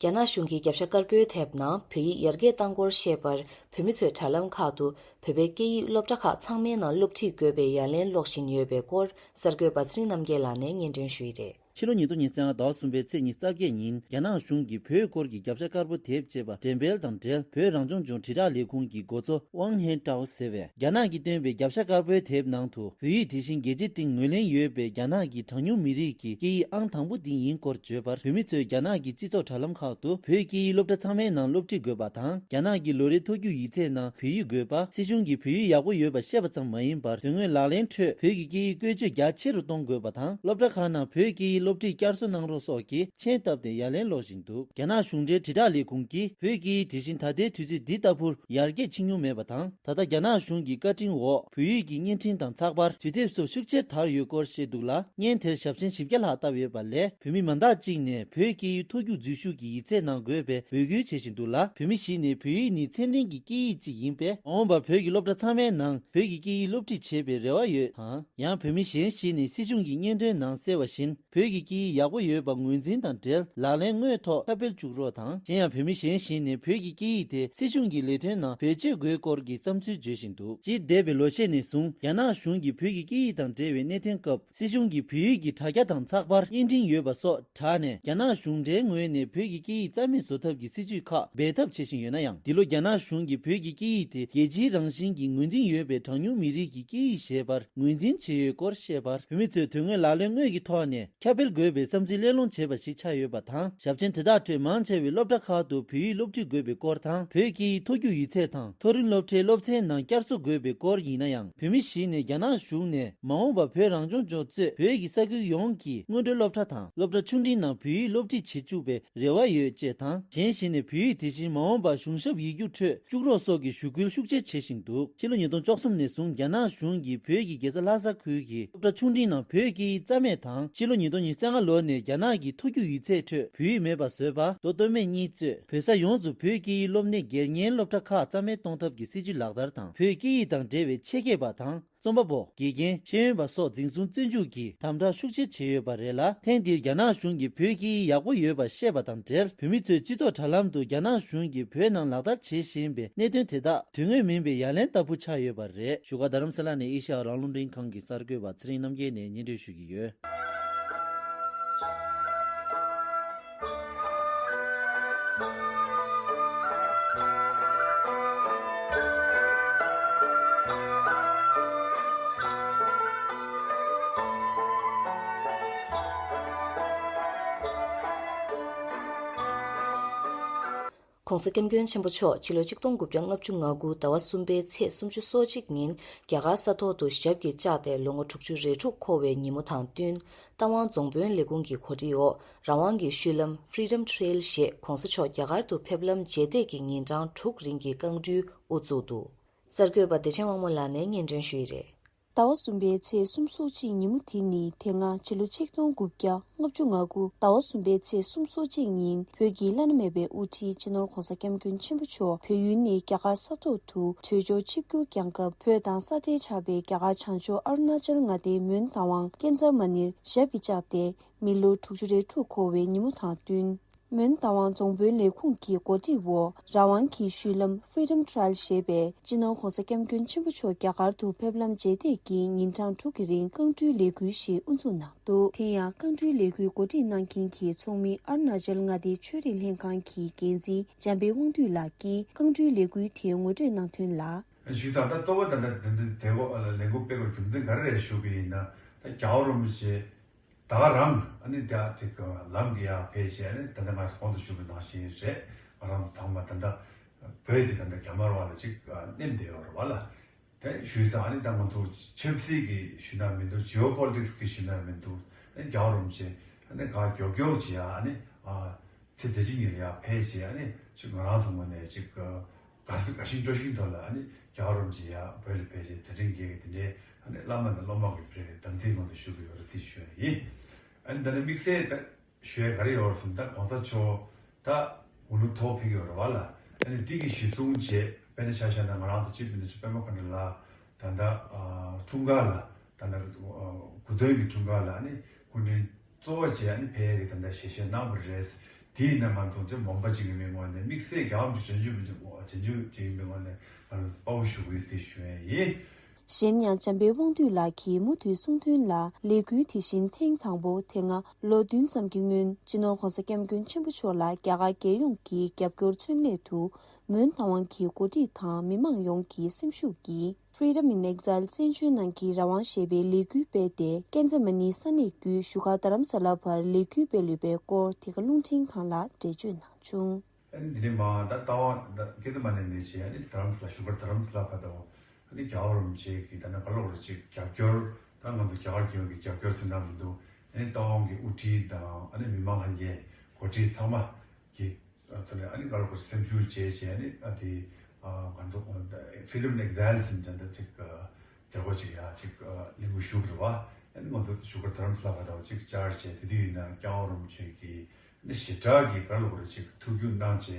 རྒྱ་ནག་གཞུང་གིས་རྒྱབ་ཤ་དཀར་པོའི་དེབ་ནང་བོད་ཡིག་ཡར་རྒྱས་བཏང་སྐོར་བཤད་པར། བོད་མི་ཚོས་དྲ་ལམ་ཁག་ཏུ་བོད་པའི་སྐད་ཡིག་སློབ་གྲྭ་ཁག་ཚང་མའི་ནང་སློབ་ཁྲིད་དགོས་པའི་ཡ་ལན་སློག་བཞིན་ཡོད་པའི་སྐོར། གསར་འགོད་པ་ཚེ་རིང་རྣམ་རྒྱལ་ལགས་ནས་སྙན་སྒྲོན་ཞུས་ཡོད་རེད། ཕྱི་ལོ་ཉིས་སྟོང་ཉི་ཤུ་རྩ་ལྔ་ཟླ་བ་གསུམ་པའི་ཚེས་ཉི་ཤུ་རྩ་བརྒྱད་ཉིན། རྒྱ་ནག་གཞུང་གིས་བོད་སྐོར་གྱི་རྒྱབ་ཤ་དཀར་པོ་དེབ་ཅེས་པ་འགྲེམས་སྤེལ་དང་འབྲེལ། བོད་རང་སྐྱོང་ལྗོངས་དྲིལ་བསྒྲགས་ལས་ཁུངས་ཀྱི་མགོ་གཙོ་ཝང་ཧན་ཀྲའོ་ཟེར་བས། རྒྱ་ནག་གིས་བཏོན་པའི་རྒྱབ་ཤ་དཀར་པོའི་དེབ་ནང་དུ། བོད་ཡིག་དེ་བཞིན་རྒྱལ་སྤྱིའི་སྟེང་ངོས་ལེན་ཡོད་པའི་རྒྱ་ནག་གི་གྲངས་ཉུང་མི་རིགས་ཀྱི་སྐད་ཡིག་ཨང་དང་པོ་འདི་ཡིན་སྐོར་བརྗོད་པར། བོད་མི་ཚོས་རྒྱ་ནག་གི་སྤྱི་ཚོགས་དྲ་ལམ་ཁག་ཏུ། བོད་སྐད་ཡིག་སློབ་གྲྭ་ཚང་མའི་ནང་སློབ་ཁྲིད་དགོས་པ་དང་། རྒྱ་ནག་གི་ལོ་རེའི་མཐོ་རྒྱུགས་ཡིག་ཚད་ནང་བོད་ཡིག་དགོས་པ། སྲིད་གཞུང་གིས་བོད་ཡིག་ཡག་པོ་ཡོད་པ་བཤད་པ་ཙམ་མ་ཡིན་པར། དོན་དངོས་ལག་ལེན་ཁྲོད་བོད་ཀྱི་སྐད་ཡིག་བཀོལ་སྤྱོད་རྒྱ་ཆེ་རུ་གཏོང་དགོས་པ་དང་། སློབ་གྲྭ་ཁག་ནང་བོད་སྐད་ཡིག་སློབ་ཁྲིད་བསྐྱར་གསོ་གནང་རོགས་སོགས་ཀྱི་མཆན་བཏབ་སྟེ་ཡ་ལན་སློག་བཞིན་འདུག་རྒྱ་ནག་གཞུང་འབྲེལ་དྲིལ་བསྒྲགས་ལས་ཁུངས་ཀྱིས། བོད་སྐད་ཡིག་དེ་བཞིན་ད་ལྟའི་དུས་ཚོད་འདི་ལྟ་བུར་ཡར་རྒྱས་ཕྱིན་མྱོང་མེད་པ་དང་། ད་ལྟ་རྒྱ་ནག་གཞུང་གི་བཀའ་དྲིན་འོག་བོད་ཡིག་གི་བརྙན་འཕྲིན་དང་ཚགས་པར་དུས་དེབ་སོགས་ཤུགས་ཆེར་དར་ཡོད་སྐོར་བཤད་འདུག་ལ། བརྙན་དེར་ཞབས་ཞུ་བཞི་བརྒྱ་ལྷག་བཏབ་ཡོད་པ་ལས། བོད་མི་མང་དག་ཅིག་ནས་བོད་སྐད་ཡིག་མཐོ་རྒྱུགས་འཛུལ་ཞུགས་ཀྱི་ཡིག་ཚད་ནང་དགོས་པའི་འབོད་སྐུལ་བྱེད་བཞིན་འདུག་ལ། བོད་མི་ཞིག་ནས་བོད་ཡིག་ནི་ཚད་ལྡན་གྱི་སྐད་ཡིག་ཅིག་ཡིན་པས། མ་འོངས་པར་བོད་ཀྱི་སློབ་གྲྭ་ཚང་མའི་ནང་བོད་ཀྱི་སྐད་ཡིག་སློབ་ཁྲིད་བྱེད་པའི་རེ་བ་ཡོད་དང་། ཡང་བོད་མི་གཞན་ཞིག་ནས་སྲིད་གཞུང་གི་སྙན་ཐོའི་ནང་གསལ་བ་བཞིན། བོད་ཀྱི་སྐད་ཡིག་ཡག་པོ་ཡོད་པ་ངོས་འཛིན་དང་འབྲེལ། ལག་ལེན་དངོས་ཐོག་ཁྱབ་སྤེལ་བཅུག་རོགས་དང་། གཞན་ཡང་བོད་མི་གཞན་ཞིག་ནས་བོད་ཀྱི་སྐད་ཡིག་དེ་སྲིད་གཞུང་གི་ལས་དོན་ནང་བེད་སྤྱོད་དགོས་སྐོར་གྱི་བསམ་ཚུལ་བརྗོད་བཞིན་འདུག་སྤྱིར་འདས་པའི་ལོ་ཤས་ནས་བཟུང་རྒྱ་ནག་གཞུང་གིས་བོད་ཀྱི་སྐད་ཡིག་དང་འབྲེལ་བའི་གནད་དོན་སྐབས། སྲིད་གཞུང་གིས་བོད་ཡིག་གི་དྲ་རྒྱ་དང་ཚགས་པར་བརྙན་འཕྲིན་ཡོད་པ་སོགས་དྲངས་ནས། རྒྱ་ནག་གཞུང་འབྲེལ་ངོས་ནས་བོད་ཀྱི་སྐད་ཡིག་རྩ་མེད་བཟོ་ཐབས་ཀྱི་སྲིད་ཇུས་ཁག་འབད་འཐབ་བྱེད་བཞིན་ཡོད་ན་ཡང་། འདི་ལོ་རྒྱ་ནག་གཞུང་གིས་བོད་ཀྱི་སྐད་ཡིག་དེ་རྒྱལ་སྤྱིའི་རང་བཞིན་གྱི་ངོས་འཛིན་ཡོད་པའི་གྲངས་ཉུང་མི་རིགས་ཀྱི་སྐད་ཡིག་ཞེས་པར་ངོས་འཛིན་བྱས་ཡོད་སྐོར་བཤད་པར། བོད་མི་ཚོས་དོན་དངོས་ལག་ལེན་དངོས་ཀྱི་ཐོག་ནས་ཁྱབ་སྤེལ། འཕེལ་དགོས་པའི་བསམ་ཚུལ་གླེང་སློང་བྱས་པ་ཞིག་ཆགས་ཡོད་པ་དང་། ཞབས་ཆེན་དེ་དག་ཁྲོད་མང་ཆེ་བས་སློབ་གྲྭ་ཁག་ཏུ་བོད་ཡིག་སློབ་ཁྲིད་དགོས་པའི་སྐོར་དང་། བོད་སྐད་ཡིག་མཐོ་རྒྱུགས་ཡིག་ཚད་དང་། མཐོ་རིམ་སློབ་གྲྭའི་སློབ་ཚན་ནང་བསྐྱར་གསོ་དགོས་པའི་སྐོར་ཡིན་ན་ཡང་། བོད་མི་ཞིག་ནས་རྒྱ་ནག་གཞུང་ནས་མ་འོངས་པར་བོད་རང་སྐྱོང་ལྗོངས་གཙོས་བོད་ཀྱི་ས་ཁུལ་ཡོངས་ཀྱི་སྔོན་འགྲོའི་སློབ་གྲྭ་དང་། སློབ་གྲྭ་ཆུང་འབྲིང་ནང་བོད་ཡིག་སློབ་ཁྲིད་བྱེད་བཅུག་པའི་རེ་བ་ཡོད་ཅེས་དང་། གཞན་ཞིག་ནས་བོད་ཡིག་དེ་བཞིན་མ་འོངས་པར་གཞུང་ཞབས་ཡིག་རྒྱུགས་ཁྲོད་བཅུག་རོགས་སོགས་ཀྱི་ཞུ་སྐུལ་ཤུགས་ཆེ་བྱེད་བཞིན་འདུག་ཕྱི་ལོ་ཉིས་སྟོང་བཅུ་གསུམ་ནས་བཟུང་རྒྱ་ནག་གཞུང་གིས་བོད་ཀྱི་རྒྱལ་ས་ལྷ་ས་ཁུལ་གྱི་སློབ་གྲྭ་ཆུང་འབྲིང་ནང་བོད་སྐད་ཡིག་རྩ་མེད་དང་། ཕྱི་ལོ་ཉིས་སྟོང་ཉེར་ལྔ་ལོ་ནས་རྒྱ་ནག་གི་མཐོ་རྒྱུགས་ཡིག་ཚད་ཁྲོད་བོད་ཡིག་མེད་པ་བཟོས་པ། མདོ་སྟོད་སྨད་གཉིས་གཙོས་བོད་ས་ཡོངས་སུ་བོད་སྐད་ཡིག་སློབ་གནས་སྒེར་གཉེར་སློབ་གྲྭ་ཁག་རྩ་མེད་གཏོང་ཐབས་ཀྱི་སྲིད་ཇུས་ལག་བསྟར་དང་། བོད་སྐད་ཡིག་དང་འབྲེལ་བའི་ཆེད་མཁས་པ་དང་། རྩོམ་པ་པོ། དགེ་རྒན། ཤེས་ཡོན་པ་སོགས་འཛིན་བཟུང་བཙོན་འཇུག་གིས་དམ་དྲག་ཤུགས་ཆེ་བྱས་ཡོད་པ་རེད་ལ། ཐེངས་འདིར་རྒྱ་ནག་གཞུང་གིས་བོད་སྐད་ཡིག་ཡག་པོ་ཡོད་པ་བཤད་པ་དང་འབྲེལ། བོད་མི་ཚོས་སྤྱི་ཚོགས་དྲ་ལམ་དུ་རྒྱ་ནག་གཞུང་གིས་བོད་ནང་ལག་བསྟར་བྱེད་བཞིན་པའི་གནད་དོན་དེ་དག་དོན་དངོས་མིན་པའི་ཡ་ལན་ལྟ་བུ་ཆགས་ཡོད་པ་རེད། བཞུགས་སྒར་རྡ་རམ་ས་ལ་ནས་ཨེ་ཤ་ཡ་རང་དབང་རླུང་འཕྲིན་ཁང་གི་གསར་འགོད་པ་ཚེ་རིང་རྣམ་རྒྱལ་ནས་སྙན་སྒྲོན་ཞུ་གི་ཡོད། ༸གོང་ས་༸སྐྱབས་མགོན་ཆེན་པོ་མཆོག་ཕྱི་ལོ་ཆིག་སྟོང་དགུ་བརྒྱ་ལྔ་བཅུ་ང་དགུ་ཟླ་བ་གསུམ་པའི་ཚེས་སུམ་ཅུ་སོ་གཅིག་ཉིན་རྒྱ་གར་ས་ཐོག་ཏུ་ཞབས་ཀྱིས་བཅགས་ཏེ་ལོ་ངོ་དྲུག་ཅུ་རེ་དྲུག་འཁོར་བའི་ཉིན་མོ་དང་བསྟུན། རྟ་དབང་རྫོང་དཔོན་ལས་ཁུངས་ཀྱི་གོ་སྒྲིག་འོག་རང་དབང་གི་བཤུལ་ལམ་Freedom Trail ཞེས་༸གོང་ས་མཆོག་རྒྱ་གར་དུ་ཕེབས་ལམ་རྗེས་འདེད་ཀྱི་ཉིན་གྲངས་དྲུག་རིང་གི་རྐང་འགྲུལ་དབུ་བཙུགས་འདུག་གསར་འགོད་པ་བདེ་ཆེན་དབང་མོ་ལགས་ནས་སྙན་སྒྲོན་ཞུས་ཡི་རེད། ཟླ་བ་གསུམ་པའི་ཚེས་སུམ་ཅུ་སོ་གཅིག་ཉིན་མོ་དེ་ནི་དེ་སྔ་ཕྱི་ལོ་ཆིག་སྟོང་དགུ་བརྒྱ་ལྔ་བཅུ་ང་དགུ་ཟླ་བ་གསུམ་པའི་ཚེས་སུམ་ཅུ་སོ་གཅིག་ཉིན་བོད་ཀྱི་བླ་ན་མེད་པའི་དབུ་ཁྲིད་སྤྱི་ནོར་༸གོང་ས་༸སྐྱབས་མགོན་ཆེན་པོ་མཆོག་བལ་ཡུལ་ནས་རྒྱ་གར་ས་ཐོག་ཏུ་བྲོས་བྱོལ་ཆིབས་བསྒྱུར་བསྐྱངས་སྐབས། བོད་དང་ས་འབྲེལ་ཆགས་པའི་རྒྱ་གར་བྱང་ཕྱོགས་ཨ་རུ་ན་ཅལ་མངའ་སྡེའི་མོན་རྟ་དབང་ཀན་ཛ་མ་ནིར་ཞབས་ཀྱིས་བཅགས་ཏེ་མི་ལོ་དྲུག་ཅུ་རེ་དྲུག་འཁོར་བའི་ཉིན་མོ་དང་བསྟུན། མོན་རྟ་དབང་རྫོང་དཔོན་ལས་ཁུངས་ཀྱི་གོ་སྒྲིག་འོག་རང་དབང་གི་བཤུལ་ལམ་Freedom Trail ཞེས་པའི་སྤྱི་ནོར་༸གོང་ས་༸སྐྱབས་མགོན་ཆེན་པོ་མཆོག་རྒྱ་གར་དུ་ཕེབས་ལམ་རྗེས་འདེད་ཀྱི་ཉིན་གྲངས་དྲུག་གི་རིང་རྐང་འགྲུལ་ལས་འགུལ་ཞིག་དབུ་འཛུགས་གནང་འདུག་དེ་ཡང་རྐང་འགྲུལ་ལས་འགུལ་གོ་སྒྲིག་གནང་མཁན་གྱི་ཚོགས་མི་ཨ་རུ་ན་ཅལ་མངའ་སྡེའི་ཆོས་རིག་ལྷན་ཁང་གི་འགན་འཛིན་འཇམ་དཔལ་དབང་འདུས་ལགས་ཀྱིས་རྐང་འགྲུལ་ལས་འགུལ་དེ་ངོ་སྤྲོད་གནང་དོན་ལ། ཞུས་ཙང་ད་གཙོ་བོ་ད་ལྟ་འདི་འདི་མཛད་སྒོ་ལས་འགུལ་སྤེལ་བར་རྒྱུ་མཚན་ག་རེ་རེད་ཞུ་གི་ཡིན་ན། ད་རྒྱལ་བ་རིན་པོ་ཆེ་ད་ག་རང་ཨ་ནི་ད་ཅིག་ལམ་གྱི་ཡར་ཕེབས་བྱས་ཨ་ནི་ད་ལྟ་ང་ཚོ་གོང་དུ་ཞུས་པ་ནང་བཞིན་རེད། ང་རང་ཚོ་ཚང་མ་ད་ལྟ་བོད་ཀྱི་ད་ལྟ་རྒྱ་དམར་བ་ལ་ཅིག་མནན་བསྡད་ཡོད་རེད་བ་ལ། དེ་ཞུས་ཙང་ཨ་ནི་ད་ང་ཚོ་ཆབ་སྲིད་ཀྱི་ཞུ་ན་མི་འདུག Geopolitics གི་ཞུ་ན་མི་འདུག་ཨ་ནི་རྒྱལ་བ་རིན་པོ་ཆེ་ཨ་ནི་ག་མགྱོགས་མགྱོགས་བྱས་ཨ་ནི་ཚེ་འདི་ཕྱི་གཉིས་ལ་ཡར་ཕེབས་བྱས་ཨ་ནི་ཅིག་ང་རང་ཚོ་ངོས་ནས་ཅིག་དགའ་ས་དགའ་ཞིང་སྤྲོ་ཞིང་ཐོག་ལ་ཨ་ནི་རྒྱལ་བ་རིན་པོ་ཆེ་ཡར་བོད་ལ་ཕེབས་བྱས་མཛད་འཕྲིན་རྒྱས་ཀྱི་དེ་འདྲའི་ཨ་ནི་བླ་མ་དང་སློབ་མ་གི་བར་གྱི་དམ་ཚིག་ངོས་སུ་ཞུ་གི་ཡོད་རེད་ཟེར་ཞུ་ཡ་ཡིན། ཨ་ནི་ད་ནི་དམིགས་བསལ་ད་ཞུ་ཡ་ག་རེ་ཡོད་རེད་ཟེར་ན། ད་གོང་ས་མཆོག་ད་དགུང་ལོ་མཐོ་པོ་ཕེབས་ཀྱི་ཡོད་རེད་བ་ལ། ཨ་ནི་འདི་གི་གཞི་བཟུང་བྱས་དཔེར་ན་ཆ་བཞག་ན་ང་རང་ཚོ་སྤྱི་འཐུས་ཚོ་པད་མ་མཁའ་འགྲོ་ལགས་ད་ལྟ་འཁྲུངས་སྐར་ལ་ད་ལྟ་དགུང་སྟོན་གྱི་འཁྲུངས་སྐར་ལ་ཨ་ནི་སྐུ་མགྲོན་གཙོ་བོ་བྱས་ཨ་ནི་ཕེབས་ཡས་ཀྱི་ད་ལྟ་ཞལ་བཞེས་གནང་བ་རེད། དེ་ཡིན་ན་ང་ཚོ་ཚོ་མོན་པ་གཅིག་གི་མི་ངོས་ནས་དམིགས་བསལ་རྒྱལ་བ་རིན་པོ་ཆེ་དྲན་སྐུལ་མི་འདུག་གོ། དྲན་སྐུལ་བྱེད་ཀྱི་མི་ངོས་ནས་ང་ཚོ་དཔའ་བོ་ཞུ་གི་ཡིན་ཟེར་ཞུ་ཡས་ཡིན། གཞན་ཡང་འཇམ་དཔལ་དབང་འདུས་ལགས་ཀྱིས་མུ་མཐུད་གསུངས་དོན་ལ། ལས་འགུལ་དེ་བཞིན་ཐེངས་དང་པོ་དེ་སྔ་ལོ་བདུན་ཙམ་གྱི་སྔོན་སྤྱི་ནོར་༸གོང་ས་༸སྐྱབས་མགོན་ཆེན་པོ་མཆོག་ལ་རྒྱ་གར་རྒྱལ་ཡོངས་ཀྱི་རྒྱབ་སྐྱོར་མཚོན་སླད་དུ་མོན་རྟ་དབང་གི་གོ་སྒྲིག་དང་མི་མང་ཡོངས་ཀྱི་སེམས་ཤུགས་ཀྱིས། Freedom in Exile བཙན་བྱོལ་ནང་གི་རང་དབང་ཞེས་པའི་ལས་འགུལ་སྤེལ་ཏེ། ཀན་ཛ་མ་ནི་ས་གནས་བརྒྱུད་བཞུགས་སྒར་རྡ་རམ་ས་ལ་བར་ལས་འགུལ་སྤེལ་ཡོད་པའི་སྐོར་དེ་ག་རླུང་འཕྲིན་ཁང་ལ་འགྲེལ་བརྗོད་གནང་བྱུང་། ཨ་ནི་འདི་ནས་མ་ད་རྟ་དབང་ད་ཀན་ཛ་མ་ནི་ནས་བྱས་ཨ་ནི་རྡ་རམ་ས་ལ་བཞུགས་སྒར་རྡ་རམ་ས་ལ་ཁ་ད་ཨ་ནི་རྒྱལ་བ་རིན་པོ་ཆེ་གི་ད་ནི་ག་ལོག་རེ་ཅིག་རྒྱབ་སྐྱོར་ད་ང་ཚོ་རྒྱ་གར་རྒྱལ་ཡོངས་ཀྱི་རྒྱབ་སྐྱོར་ཟེར་ན་མི་འདུག་ཨ་ནི་རྟ་དབང་གི་དབུ་ཁྲིད་དང་ཨ་ནི་མི་མང་ལྷན་རྒྱས་འགོ་ཁྲིད་ཚང་མ་གི་ཨ་ཚོ་ནས་ཨ་ནི་ག་ལ་གོ་སེམས་ཤུགས་བྱས་བྱས་ཨ་ནི་ཨ་དེ་ཨ་ང་ཚོ་Freedom in Exile ཟེར་ནས་ད་ཅིག་མཛད་སྒོ་ཅིག་ཡ་ཅིག་གླེང་མོལ་ཞུ་དགོས་རེད་བ། ཨ་ནི་ང་ཚོ་བཞུགས་སྒར་རྡ་རམ་ས་ལ་ཁ་ད་ཅིག་བཅར་བྱས་དེ་དུས་ཡིན་ན་རྒྱལ་བ་རིན་པོ་ཆེ་གིས་ཨ་ནི་ཞེ་དྲག་གི་ག་ལ་གོ་རེ་ཅིག་ཐུགས་རྒྱུས་གནང་བྱས་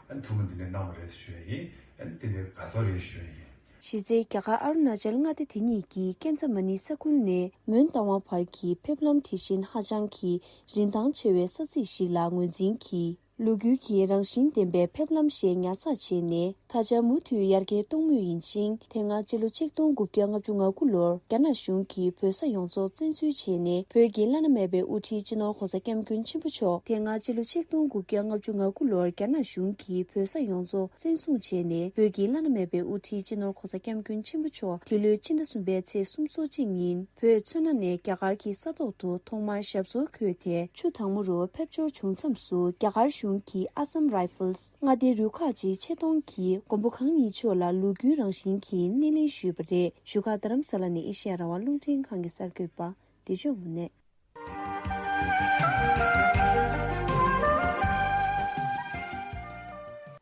ཨ་ནི་ཐུགས་སྨོན་འདི་འདྲ་གནང་བ་རེད་ཞུ་ཡ་ཡིན། ཨ་ནི་དེ་འདྲའི་དགའ་ཚོར་རེད་ཞུ་ཡ་ཡིན། གཞི་རྩའི་རྒྱ་གར་ཨ་རུ་ན་ཅལ་མངའ་སྡེ་དེ་གཉིས་ཀྱི་ཀན་ཛ་མ་ནི་ས་ཁུལ་ནས་མོན་རྟ་དབང་བར་གྱི་ཕེབས་ལམ་དེ་བཞིན་ཧ་ཅང་གི་རིན་ཐང་ཆེ་བའི་ས་ཚིགས་ཤིག་ལ་ངོས་འཛིན་གྱིས། ལོ་རྒྱུས་ཀྱི་རང་བཞིན་ལྡན་པའི་ཕེབས་ལམ་ཞིག་ཉར་ཚགས་བྱས་ནས། ད་ཆ་མུ་མཐུད་ཡར་རྒྱས་གཏོང་མུས་ཡིན་ཞིང་། དེ་སྔ་ཕྱི་ལོ་ཆིག་སྟོང་དགུ་བརྒྱ་ལྔ་བཅུ་ང་དགུ་ལོར་རྒྱ་ནག་གཞུང་གིས་བོད་ས་ཡོངས་རྫོགས་བཙན་འཛུལ་བྱས་ནས། བོད་ཀྱི་བླ་ན་མེད་པའི་དབུ་ཁྲིད་སྤྱི་ནོར་༧གོང་ས་༧སྐྱབས་མགོན་ཆེན་པོ་མཆོག་དེ་སྔ་ཕྱི་ལོ་ཆིག་སྟོང་དགུ་བརྒྱ་ལྔ་བཅུ་ང་དགུ་ལོར་རྒྱ་ནག་གཞུང་གིས་བོད་ས་ཡོངས་རྫོགས་བཙན་བཟུང་བྱས་ནས། བོད་ཀྱི་བླ་ན་མེད་པའི་དབུ་ཁྲིད་སྤྱི་ནོར་༧གོང་ས་༧སྐྱབས་མགོན་ཆེན་པོ་མཆོག་འདི་ལོའི་ཕྱི་ཟླ་གསུམ་པའི་ཚེས་སོ་གཅིག་ཉིན། བོད་མཚོ་སྣ་ནས་རྒྱ་གར་གྱི་ས་ཐོག་ཏུ་ཐོག་མར་ཞབས་སོར་འཁོད་དེ། ཆུ་དྭངས་མོ་རུ་ཕེབས་འབྱོར་བྱུང་མཚམས་སུ། རྒྱ་གར་གཞུང་གིས་ཨ་སམ་རའི་ཧྥལ་མངའ་སྡེའི་རུ་ཁག་ཅིག་ཆེད་གཏོང་གིས་མགོན་པོ་གང་ཉིད་མཆོག་ལ་ལོ་རྒྱུས་རང་བཞིན་གྱི་སྣེ་ལེན་ཞུས་པ་རེད། བཞུགས་སྒར་རྡ་རམ་ས་ལ་ནས་ཨེ་ཤེ་ཡ་རང་དབང་རླུང་འཕྲིན་ཁང་གི་གསར་འགོད་པ་བདེ་སྐྱིད་དངོས་གནས།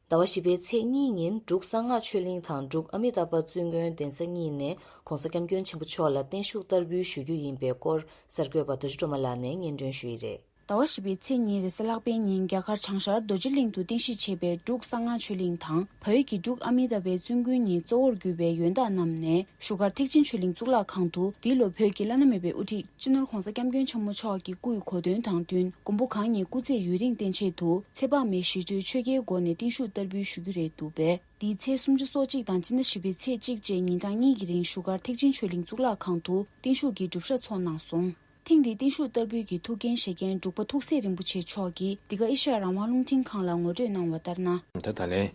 ཟླ་བ་བཞི་པའི་ཚེས་གཉིས་ཉིན་འབྲུག་གསང་སྔགས་ཆོས་གླིང་དང་འབྲུག་ཨ་མི་ཏཱ་བ་བཙུན་དགོན་གདན་ས་གཉིས་ནས་༧གོང་ས་༧སྐྱབས་མགོན་ཆེན་པོ་མཆོག་ལ་བརྟན་བཞུགས་བསྟར་འབུལ་ཞུ་རྒྱུ་ཡིན་པའི་སྐོར། གསར་འགོད་པ་རྡོ་རྗེ་སྒྲོལ་མ་ལགས་ནས་སྙན་སྒྲོན་ཞུ་ཡི་རེད། ཟླ་བ་བཞི་པའི་ཚེས་གཉིས་རེས་གཟའ་ལྷག་པའི་ཉིན་རྒྱ་གར་བྱང་ཤར་རྡོ་རྗེ་གླིང་དུ་རྟེན་གཞི་བྱས་པའི་འབྲུག་གསང་སྔགས་ཆོས་གླིང་དང་། བལ་ཡུལ་གྱི་འབྲུག་ཨ་མི་ཏཱ་བའི་བཙུན་དགོན་གཉིས་གཙོ་བོར་གྱུར་པའི་ཡོན་བདག་རྣམས་ནས། བཞུགས་སྒར་ཐེག་ཆེན་ཆོས་གླིང་གཙུག་ལག་ཁང་དུ། འདི་ལོ་བོད་ཀྱི་བླ་ན་མེད་པའི་དབུ་ཁྲིད་སྤྱི་ནོར་༧གོང་ས་༧སྐྱབས་མགོན་ཆེན་པོ་མཆོག་གི་སྐུའི་གོ་སྟོན་དང་བསྟུན། མགོན་པོ་གང་ཉིད་སྐུ་ཚེ་ཡུན་རིང་བརྟན་ཆེད་དུ། ཚེ་དཔག་མེད་ཞི་ཁྲོའི་ཆོས་རྒྱལ་སྒོ་ནས་བརྟན་བཞུགས་བསྟར་འབུལ་ཞུ་རྒྱུ་རེད་འདུག་པས། འདིའི་ཚེས་སུམ་ཅུ་སོ་གཅིག་དང་སྤྱི་ཟླ་བཞི་པའི་ཚེས་གཅིག་བཅས་ཉིན་གྲངས་གཉིས་ཀྱི་རིང་བཞུགས་སྒར་ཐེག་ཆེན་ཆོས་གླིང་གཙུག་ལག་ཁང་དུ་བརྟན་བཞུགས་ཀྱི་སྒྲུབ་ཞག་ཚོགས་གནང་སོང་། ཐེངས་འདིའི་བརྟན་བཞུགས་བསྟར་འབུལ་གྱི་ཐུགས་འགན་བཞེས་མཁན་འབྲུག་པ་ཐུགས་སྲས་རིན་པོ་ཆེ་མཆོག་གིས། འདི་ག་ཨེ་ཤ་ཡ་རང་དབང་རླུང་འཕྲིན་ཁང་ལ་ངོ་སྤྲོད་གནང་བ་ལྟར་ན། ད་ད་ལན་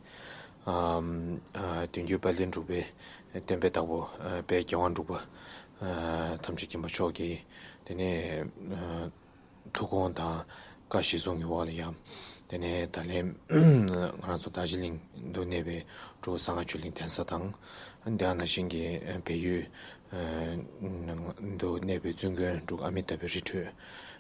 ཨམ་ཨ་དུས་འགྱུར་དཔལ་ལྡན་འབྲུག་པའི་བསྟན་པའི་བདག་པོ། ཨ་དཔལ་རྒྱལ་དབང་འབྲུག་པ་ཨ་ཐམས་ཅད་མཁྱེན་པ་མཆོག་གིས། དེ་ནས་ཨ་ཐུགས་དགོངས་དང་བཀའ་གཞིར་བཟུང་གི་འོག་ལ་ཡང་། དེ་ནས་ད་ལན་ང་རང་ཚོ་རྡོ་རྗེ་གླིང་དུ་གནས་པའི་འབྲུག་གསང་སྔགས་ཆོས་གླིང་གདན་ས་དང་། དེ་ནང་བཞིན་གྱི་བལ་ཡུལ་དུ་གནས་པའི་བཙུན་དགོན་འབྲུག་ཨ་མི་ཏཱ་བའི་རི་ཁྲོད།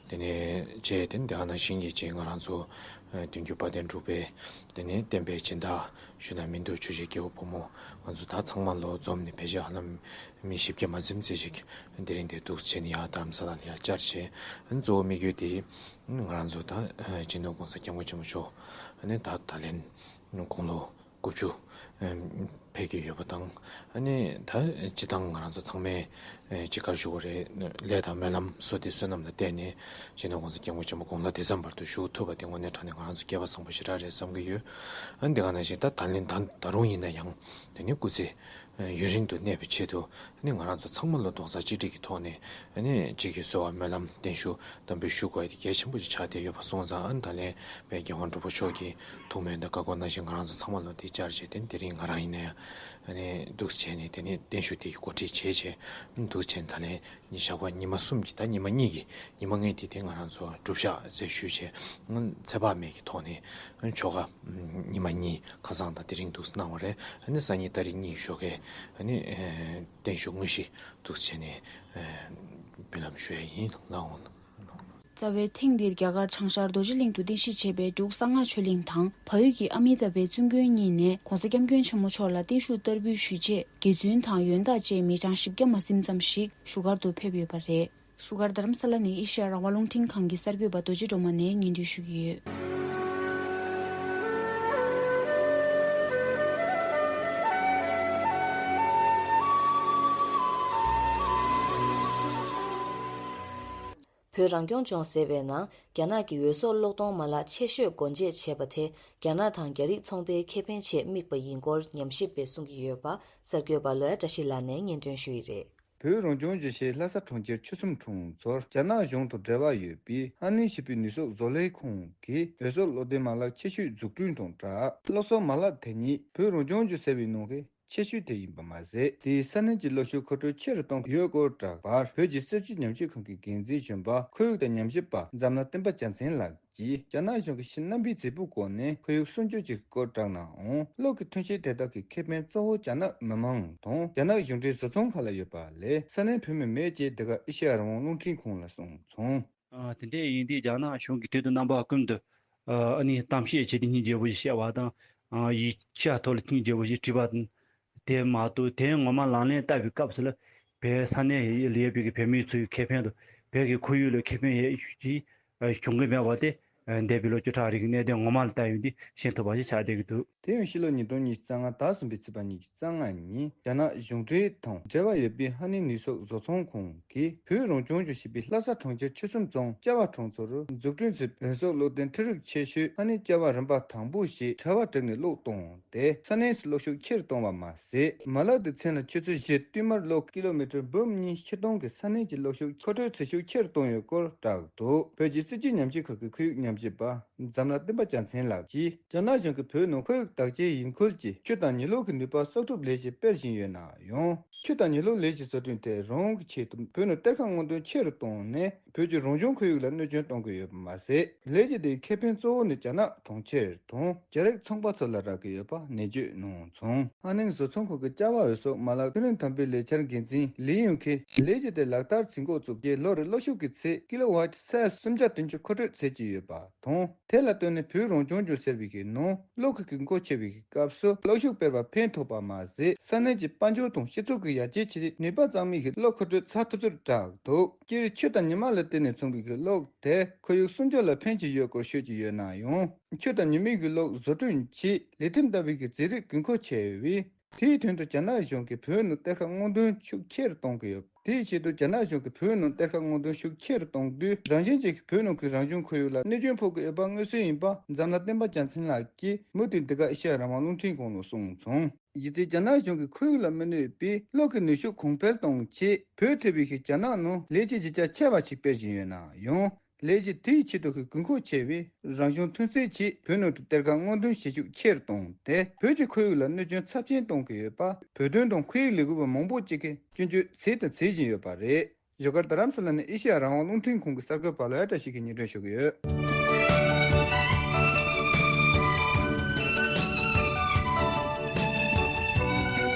དེ་ནས་བཅས་ཏེ་དེ་ནང་བཞིན་གྱི་བཅས་ང་རང་ཚོ་དུས་འགྱུར་དཔལ་ལྡན་འབྲུག་པའི། དེ་ནས་བསྟན་པའི་སྦྱིན་བདག་ཞུ་ན་མི་འདུག་ཆོས་རྗེ་རྒྱལ་པོ་ཕོ་མོ། ང་ཚོ་ད་ཚང་མ་ལོ་འཛོམས་ནས་ཕལ་ཆེར་ཧ་ལམ་མི་བཞི་བརྒྱ་མ་ཟིན་ཙམ་ཞིག་དེ་རིང་འདིར་འདུག་བྱས་ནས་ཡར་རྡ་རམ་ས་ལ་ལ་ཡར་བཅར་བྱས། གཙོ་བོ་དམིགས་ཡུལ་དེ་ང་རང་ཚོ་ད་སྤྱི་ནོར་༧གོང་ས་༧སྐྱབས་མགོན་ཆེན་པོ་མཆོག་ནས་ད་ད་ལན་དགུང་ལོ་དགུ་བཅུ་ཕེབས་ཀྱི་ཡོད་པ་དང་། ཨ་ནི་ད་སྤྱིར་བཏང་ང་རང་ཚོ་ཚང་མས་ཅི་ག་ཞུ་དགོས་རེད། ལས་དང་སྨོན་ལམ་བསོད་བདེ་བསོད་ནམས་ལ་བརྟེན་ནས་སྤྱི་ནོར་༧གོང་ས་༧སྐྱབས་མགོན་ཆེན་པོ་དགུང་ལོ་བདེ་འཚམས་བར་དུ་བཞུགས་ཐུབ་པ་དེ་དངོས་གནས་དྲང་གནས་ང་རང་ཚོ་སྐལ་བ་བཟང་པོ་ཞེ་དྲག་རེད་བསམ་གྱི་ཡོད། ཨ་ནི་དེ་ག་ནང་བཞིན་ད་ད་ལན་ད་ད་རུང་ཡིན་ན་ཡང་དེ་ནི་སྐུ་ཚེ་ཡུན་རིང་དུ་གནས་པའི་ཆེད་དུ། ཨ་ནི་ང་རང་ཚོ་ཚང་མ་ལ་རྡོག་རྩ་གཅིག་སྒྲིལ་གྱི་ཐོག་ནས། ཨ་ནི་གཅིག་གིས་གསོལ་བ་སྨོན་ལམ་བརྟན་བཞུགས་དམ་འབུལ་ཞུ་དགོས་ཡ་དེ་གལ་ཆེན་པོ་ཞིག་ཆགས་བསྡད་ཡོད་པ་སོང་ཙང་། ཨ་ནི་ད་ལན་དཔལ་རྒྱལ་དབང་འབྲུག་པ་མཆོག་གི་ཐུགས་སྨོན་དང་བཀའ་བསྒོ་ནང་བཞིན་ང་རང་ཚོ་ཚང་མ་ལ་དེ་བཅར་བྱས་ཏེ། དེ་རིང་ང་རང་ཡིན་ན་ཡང་ཨ་ནི་འདུག་བྱས་ནས། དེ་ནས་བརྟན་བཞུགས་དེ་གི་གོ་སྒྲིག་བྱས་བྱས་འདུག་བྱས་ནས། ད་ལན་ཉི་ཞག་པ་ཉི་མ་གསུམ་གྱི། ད་ཉི་མ་གཉིས་ཀྱི་ཉི་མ་ལྔའི་དེ་དེ་ང་རང་ཚོ་སྒྲུབ་ཞག་ཟེར་ཞུས་བྱས། ཚེ་དཔག་མེད་ཀྱི་ཐོག་ནས་ཆོ་ག་ཉི་མ་གཉིས་ཁ་སང་དང་དེ་རིང་འདུག་གནང་བ་རེད། ཨ་ནི་སང་ཉིན་ཏ་རིག་གཉིས་ཞོགས་ཀས་ཨ་ནི་བརྟན་བཞུགས་དངོས་གཞི་འདུག་བྱས་ནས་འབུལ་ལམ་ཞུ་ཡ་ཡིན། ལགས་འོང་། རྩ་བའི་ཐེངས་འདིར་རྒྱ་གར་བྱང་ཤར་རྡོ་རྗེ་གླིང་དུ་རྟེན་གཞི་བྱས་པའི་འབྲུག་གསང་སྔགས་ཆོས་གླིང་དང་། བལ་ཡུལ་གྱི་ཨ་མི་ཏཱ་བའི་བཙུན་དགོན་གཉིས་ནས་༧གོང་ས་༧སྐྱབས་མགོན་ཆེན་པོ་མཆོག་ལ་བརྟན་བཞུགས་བསྟར་འབུལ་ཞུས་རྗེས། དགེ་བཙུན་དང་ཡོན་བདག་བཅས་མི་གྲངས་བཞི་བརྒྱ་མ་ཟིན་ཙམ་ཞིག་བཞུགས་སྒར་དུ་ཕེབས་ཡོད་པ་རེད། བཞུགས་སྒར་རྡ་རམ་ས་ལ་ནས་ཨེ་ཤེ་ཡ་རང་དབང་རླུང་འཕྲིན་ཁང་གི་གསར་འགོད་པ་རྡོ་རྗེ་སྒྲོལ་མ་ནས་སྙན་སྒྲོན་ཞུ་གི་ཡོད། བོད་རང་སྐྱོང་ལྗོངས་ཟེར་བའི་ནང་རྒྱ་ནག་གི་འོས་ཟོག་གློག་གཏོང་མ་ལག་ཆེ་ཤོས་སྒོ་འབྱེད་བྱས་པ་དེ། རྒྱ་ནག་དང་རྒྱ་རིགས་ཚོང་པའི་ཁེ་ཕན་ཆེད་དམིགས་པ་ཡིན་སྐོར་ཉམས་ཞིབ་པས་གསུང་གི་ཡོད་པ། གསར་འགོད་པ་ལོ་ཡ་བཀྲ་ཤིས་ལགས་ནས་སྙན་སྒྲོན་ཞུ་ཡི་རེད། བོད་རང་སྐྱོང་ལྗོངས་ཀྱི་ལྷ་ས་གྲོང་ཁྱེར་ཆུ་གསུམ་གྲོང་ཚོར་རྒྱ་ནག་གཞུང་དང་འབྲེལ་བ་ཡོད་པའི་ཧ་ནན་ཞི་བའི་ནུས་གསོག་བཟོ་ལས་ཁང་གིས་འོས་ཟོག་གློག་འདོན་མ་ལག་ཆེ་ཤོས་འཛུགས་སྐྲུན་དང་སྦྲགས། གློག་གསོག་མ་ལག་དེ་ཉིད་བོད་རང་སྐྱོང་ལྗོངས་ཟེར་བའི་ནང་གི་ཆེ་ཤོས་དེ་ཡིན་པ་མ་ཟད། དེས་ས་གནས་ཀྱི་གློག་ཤུགས་མཁོ་སྤྲོད་ཆེ་རུ་གཏོང་གི་ཡོད་སྐོར་བསྒྲགས་པར། བོད་ཀྱི་སྲིད་བྱུས་ཉམས་ཞིབ་ཁང་གི་འགན་འཛིན་གཞོན་པ་ཁོར་ཡུག་དང་ཉམས་ཞིབ་པ་འཛམ་ལྷ་བསྟན་པ་རྒྱལ་མཚན་ལགས་ཀྱིས། རྒྱ་ནག་གཞུང་གིས་ཕྱི་རྣམ་པའི་རྫས་སྤུས་སྐོར་ནས་ཁོར་ཡུག་སྲུང་སྐྱོབ་བྱེད་སྐོར་བསྒྲགས་ནའང་། གློག་གི་ཐོན་སྐྱེད་དེ་དག་གི་ཁེ་ཕན་གཙོ་བོ་རྒྱ་ནག་མི་དམངས་དང་རྒྱ་ནག་གཞུང་འབྲེལ་བཟོ་ཚོང་ཁང་ལ་ཡོད་པ་ལས་ས་གནས་བོད་མི་མེད་ཅེས་འདི་ག་ཨེ་ཤེ་ཡ་རང་དབང་རླུང་འཕྲིན་ཁང་ལ་གསུངས་སོང་། ཨ། དེ་འདྲ་ཡིན་དུས་རྒྱ་ནག་གཞུང་གིས་དུས་དང་རྣམ་པ་ཀུན་ཏུ་ཨ་ནི་གཏམ་བཤད་བྱས་ཏེ་སྙིང་རྗེ་པོ་ཞིག་བཤད་པ་དང་། ཨ། ཡིག་ཆ་ཐོག་ལ་སྙིང་རྗེ་པོ་ཞིག་བྲིས་པ་དང་། དེ་མ་གཏོགས་དེ་ངོ་མ་ལག་ལེན་བསྟར་བའི་སྐབས་སུ་ལ་བོད་ས་གནས་ལ་ཡོད་པའི་བོད་མི་ཚོའི་ཁེ་ཕན་དང་བོད་ཀྱི་ཁོར་ཡུག་ལ་ཁེ་ཕན་ཡོད་ཅིག་བྱུང་གི་མེད་པ་དེ་ འདས་པའི་ལོ་བཅུ་ཕྲག་རིང་གི་གནད་དོན་ངོ་མ་ལ་ལྟ་ཡོང་དུས་ཤེས་ཐུབ་པ་ཞིག་ཆགས་བསྡད་ཀྱི་འདུག་དེ་ཡང་ཕྱི་ལོ་ཉིས་སྟོང་ཉི་ཤུ་རྩ་ལྔ་ཟླ་གསུམ་པའི་ཚེས་པ་ཉི་ཤུ་རྩ་ལྔ་ཉིན་རྒྱ་ནག་གཞུང་འབྲེལ་དང་འབྲེལ་བ་ཡོད་པའི་ཧ་ནིང་ནུས་གསོག་བཟོ་ཚོང་ཁང་གིས་བོད་རང་སྐྱོང་ལྗོངས་ཞེས་པའི་ལྷ་ས་གྲོང་ཁྱེར་ཆུ་གསུམ་རྫོང་ཅ་བ་གྲོང་ཚོར་འཛུགས་སྐྲུན་བྱས་པའི་བོད་སོག་གློག་འདོན་འཕྲུལ་རིག་ཆེ་ཤོས་ཧ་ནིང་ཅ་བ་རིམ་པ་དང་པོ་ཞེས་དྲ་བ་བསྒྲིགས་ནས་གློག་གཏོང་སྟེ་ས་གནས་སུ་གློག་ཤུགས་ཆེ་རུ་གཏོང་བ་མ་ཟད། མ་ལག་དེའི་མཚན་ལ་ཆུ་ཚོད་བཞི་བསྟུད་མར་གློག་ཀི་ལོ་མི་ཊར་འབུམ་གཉིས་ཕྱིར་གཏོང་གིས་ས་གནས་ཀྱི་གློག་ཤུགས་མཁོ་སྤྲོད་བྱེད་ཤུགས་ཆེ་རུ་གཏོང་ཡོད་སྐོར་བསྒྲགས་འདུག་བོད་ཀྱི་སྲིད་བྱུས་ཉམས་ཞིབ་ཁང་གི་ཁོར་ཡུག་ཉམས་ཞིབ་པ་འཛམ་ལྷ་བསྟན་པ་རྒྱལ་མཚན་ལགས་ཀྱིས། རྒྱ་ནག་གཞུང་གིས་བོད་ནང་ཁོར་ཡུག་བདག་སྐྱེལ་ཡིན་ཁུལ་གྱིས་ཆུ་དང་ཉི་གློག་གི་ནུས་པ་གསོག་སྒྲུབ་ལས་གཞི་སྤེལ་བཞིན་ཡོད་ན་ཡང་། ཆུ་དང་ཉི་གློག་ལས་གཞི་བཟོ་སྐྲུན་དེ་རང་གི་ཆེད་དུ་བོད་ནང་གཏེར་ཁ་སྔོག་འདོན་ཆེ་རུ་བཏང་ནས། བོད་ཀྱི་རང་བྱུང་ཁོར་ཡུག་ལ་གནོད་སྐྱོན་གཏོང་གི་ཡོད་པ་མ་ཟད། ལས་གཞི་དེའི་ཁེ་ཕན་གཙོ་བོ་ནི་རྒྱ་ནག་གྲོང་ཁྱེར་དང་རྒྱ་རིགས་ཚོང་པ་ཚོ་ལ་རག་གི་ཡོད་པ་ནན་བརྗོད་གནང་སོང་། ཧ་ནིང་བཟོ་ཚོང་ཁང་གི་ཅ་བ་འོད་གསོག་མ་ལག་ཐོན་རིན་དམ་པའི་ལས་འཆར་འགན་འཛིན་ལི་ཡུང་ཁེས་ལས་གཞི་དེ་ལག་བསྟར་བྱེད་འགོ་བཙུགས་རྗེས་ལོ་རེར་གློག་ཤུགས་ཀྱི་ཚད་ཀི་ལོ་ཝཊ་སུམ་བརྒྱ་བདུན་ཅུ་མཁོ་སྤྲོད་བྱེད་ཀྱི་ཡོད་པ་དང་། དེ་ལ་ལྟོས་ནས་བོད་རང་སྐྱོང་ལྗོངས་ཟེར་བའི་གི་ནང་གློག་གི་དགོས་མཁོ་ཆེ་བའི་གི་སྐབས་སུ་གློག་ཤུགས་སྤེལ་བར་ཕན་ཐོགས་པ་མ་ཟད། ས་གནས་ཀྱི་དཔལ་འབྱོར་དང་སྤྱི་ཚོགས་ཀྱི་ཡར་རྒྱས་ཆེད་ནུས་པ་གཙང་མའི་གི་གློག་མཁོ་སྤྲོད་ཚགས་ཐུབ་ཚུལ་བསྒྲགས་འདུག་སྤྱིར་ཆུ་དང་ཉི་མ་ལ་བརྟེན་ནས་ཚོང་པའི་གི་གློག་དེ་ཁོར་ཡུག་སྲུང་སྐྱོབ་ལ་ཕན་གྱི་ཡོད་སྐོར་ཤོད་ཀྱི་ཡོད་ན་ཡང་། ཆུ་དང་ཉི་མའི་གི་གློག་བཟོ་སྐྲུན་ཆེད་ལི་ཐིམ་ལྟ་བུའི་གི་རྫས་རིགས་དགོས་མཁོ་ཆེ་བས། དེའི་དོན་དུ་རྒྱ་ནག་གཞུང་གིས་བོད་ནང་གཏེར་ཁ་སྔོག་འདོན་ཤུགས་ཆེ་རུ་གཏོང་གི་ཡོད། དེའི་ཆེད་དུ་རྒྱ་ནག་གཞུང་གིས་བོད་ནང་གཏེར་ཁ་སྔོག་འདོན་ཤུགས་ཆེ་རུ་གཏོང་དུས། རང་བཞིན་གྱིས་བོད་ནང་གི་རང་བྱུང་ཁོར་ཡུག་ལ་གནོད་སྐྱོན་ཕོག་གི་ཡོད་པ་མངོན་གསལ་ཡིན་པ་འཛམ་ལྷ་བསྟན་པ་རྒྱལ་མཚན་ལགས་ཀྱིས་མུ་མཐུད་འདི་ག་ཨེ་ཤེ་ཡ་རང་དབང་རླུང་འཕྲིན་ཁང་ལ་གསུངས་སོང་། གཞི་རྩའི་རྒྱ་ནག་གཞུང་གིས་ཁོར་ཡུག་ལ་མི་གནོད་པའི་གློག་གི་ནུས་ཤུགས་གོང་འཕེལ་གཏོང་ཆེད་བོད་ཐེ་བའི་གི་རྒྱ་ནག་ནང་ལས་གཞི་གཞི་རྒྱ་ཆེ་བ་ཞིག་སྤེལ་བཞིན་ཡོད་ན་ཡང་། ལས་གཞི་དེའི་ཆེད་དུ་གི་དགོས་མཁོ་ཆེ་བའི་རང་བྱུང་ཐོན་རྫས་ཆེད་བོད་ནང་དུ་གཏེར་ཁ་སྔོག་འདོན་བྱེད་ཤུགས་ཆེ་རུ་བཏང་སྟེ། བོད་ཀྱི་ཁོར་ཡུག་ལ་གནོད་སྐྱོན་ཚབས་ཆེན་གཏོང་གི་ཡོད་པ་བོད་དོན་དང་ཁོར་ཡུག་ལས་འགུལ་བ་མང་པོ་ཅིག་གིས་སྐྱོན་བརྗོད་བྱས་དང་བྱེད་བཞིན་ཡོད་པ་རེད། བཞུགས་སྒར་རྡ་རམ་ས་ལ་ནས་ཨེ་ཤེ་ཡ་རང་དབང་རླུང་འཕྲིན་ཁང་གི་གསར་འགོད་པ་ལོ་ཡ་བཀྲ་ཤིས་ཀྱིས་སྙན་སྒྲོན་ཞུ་གི་ཡོད།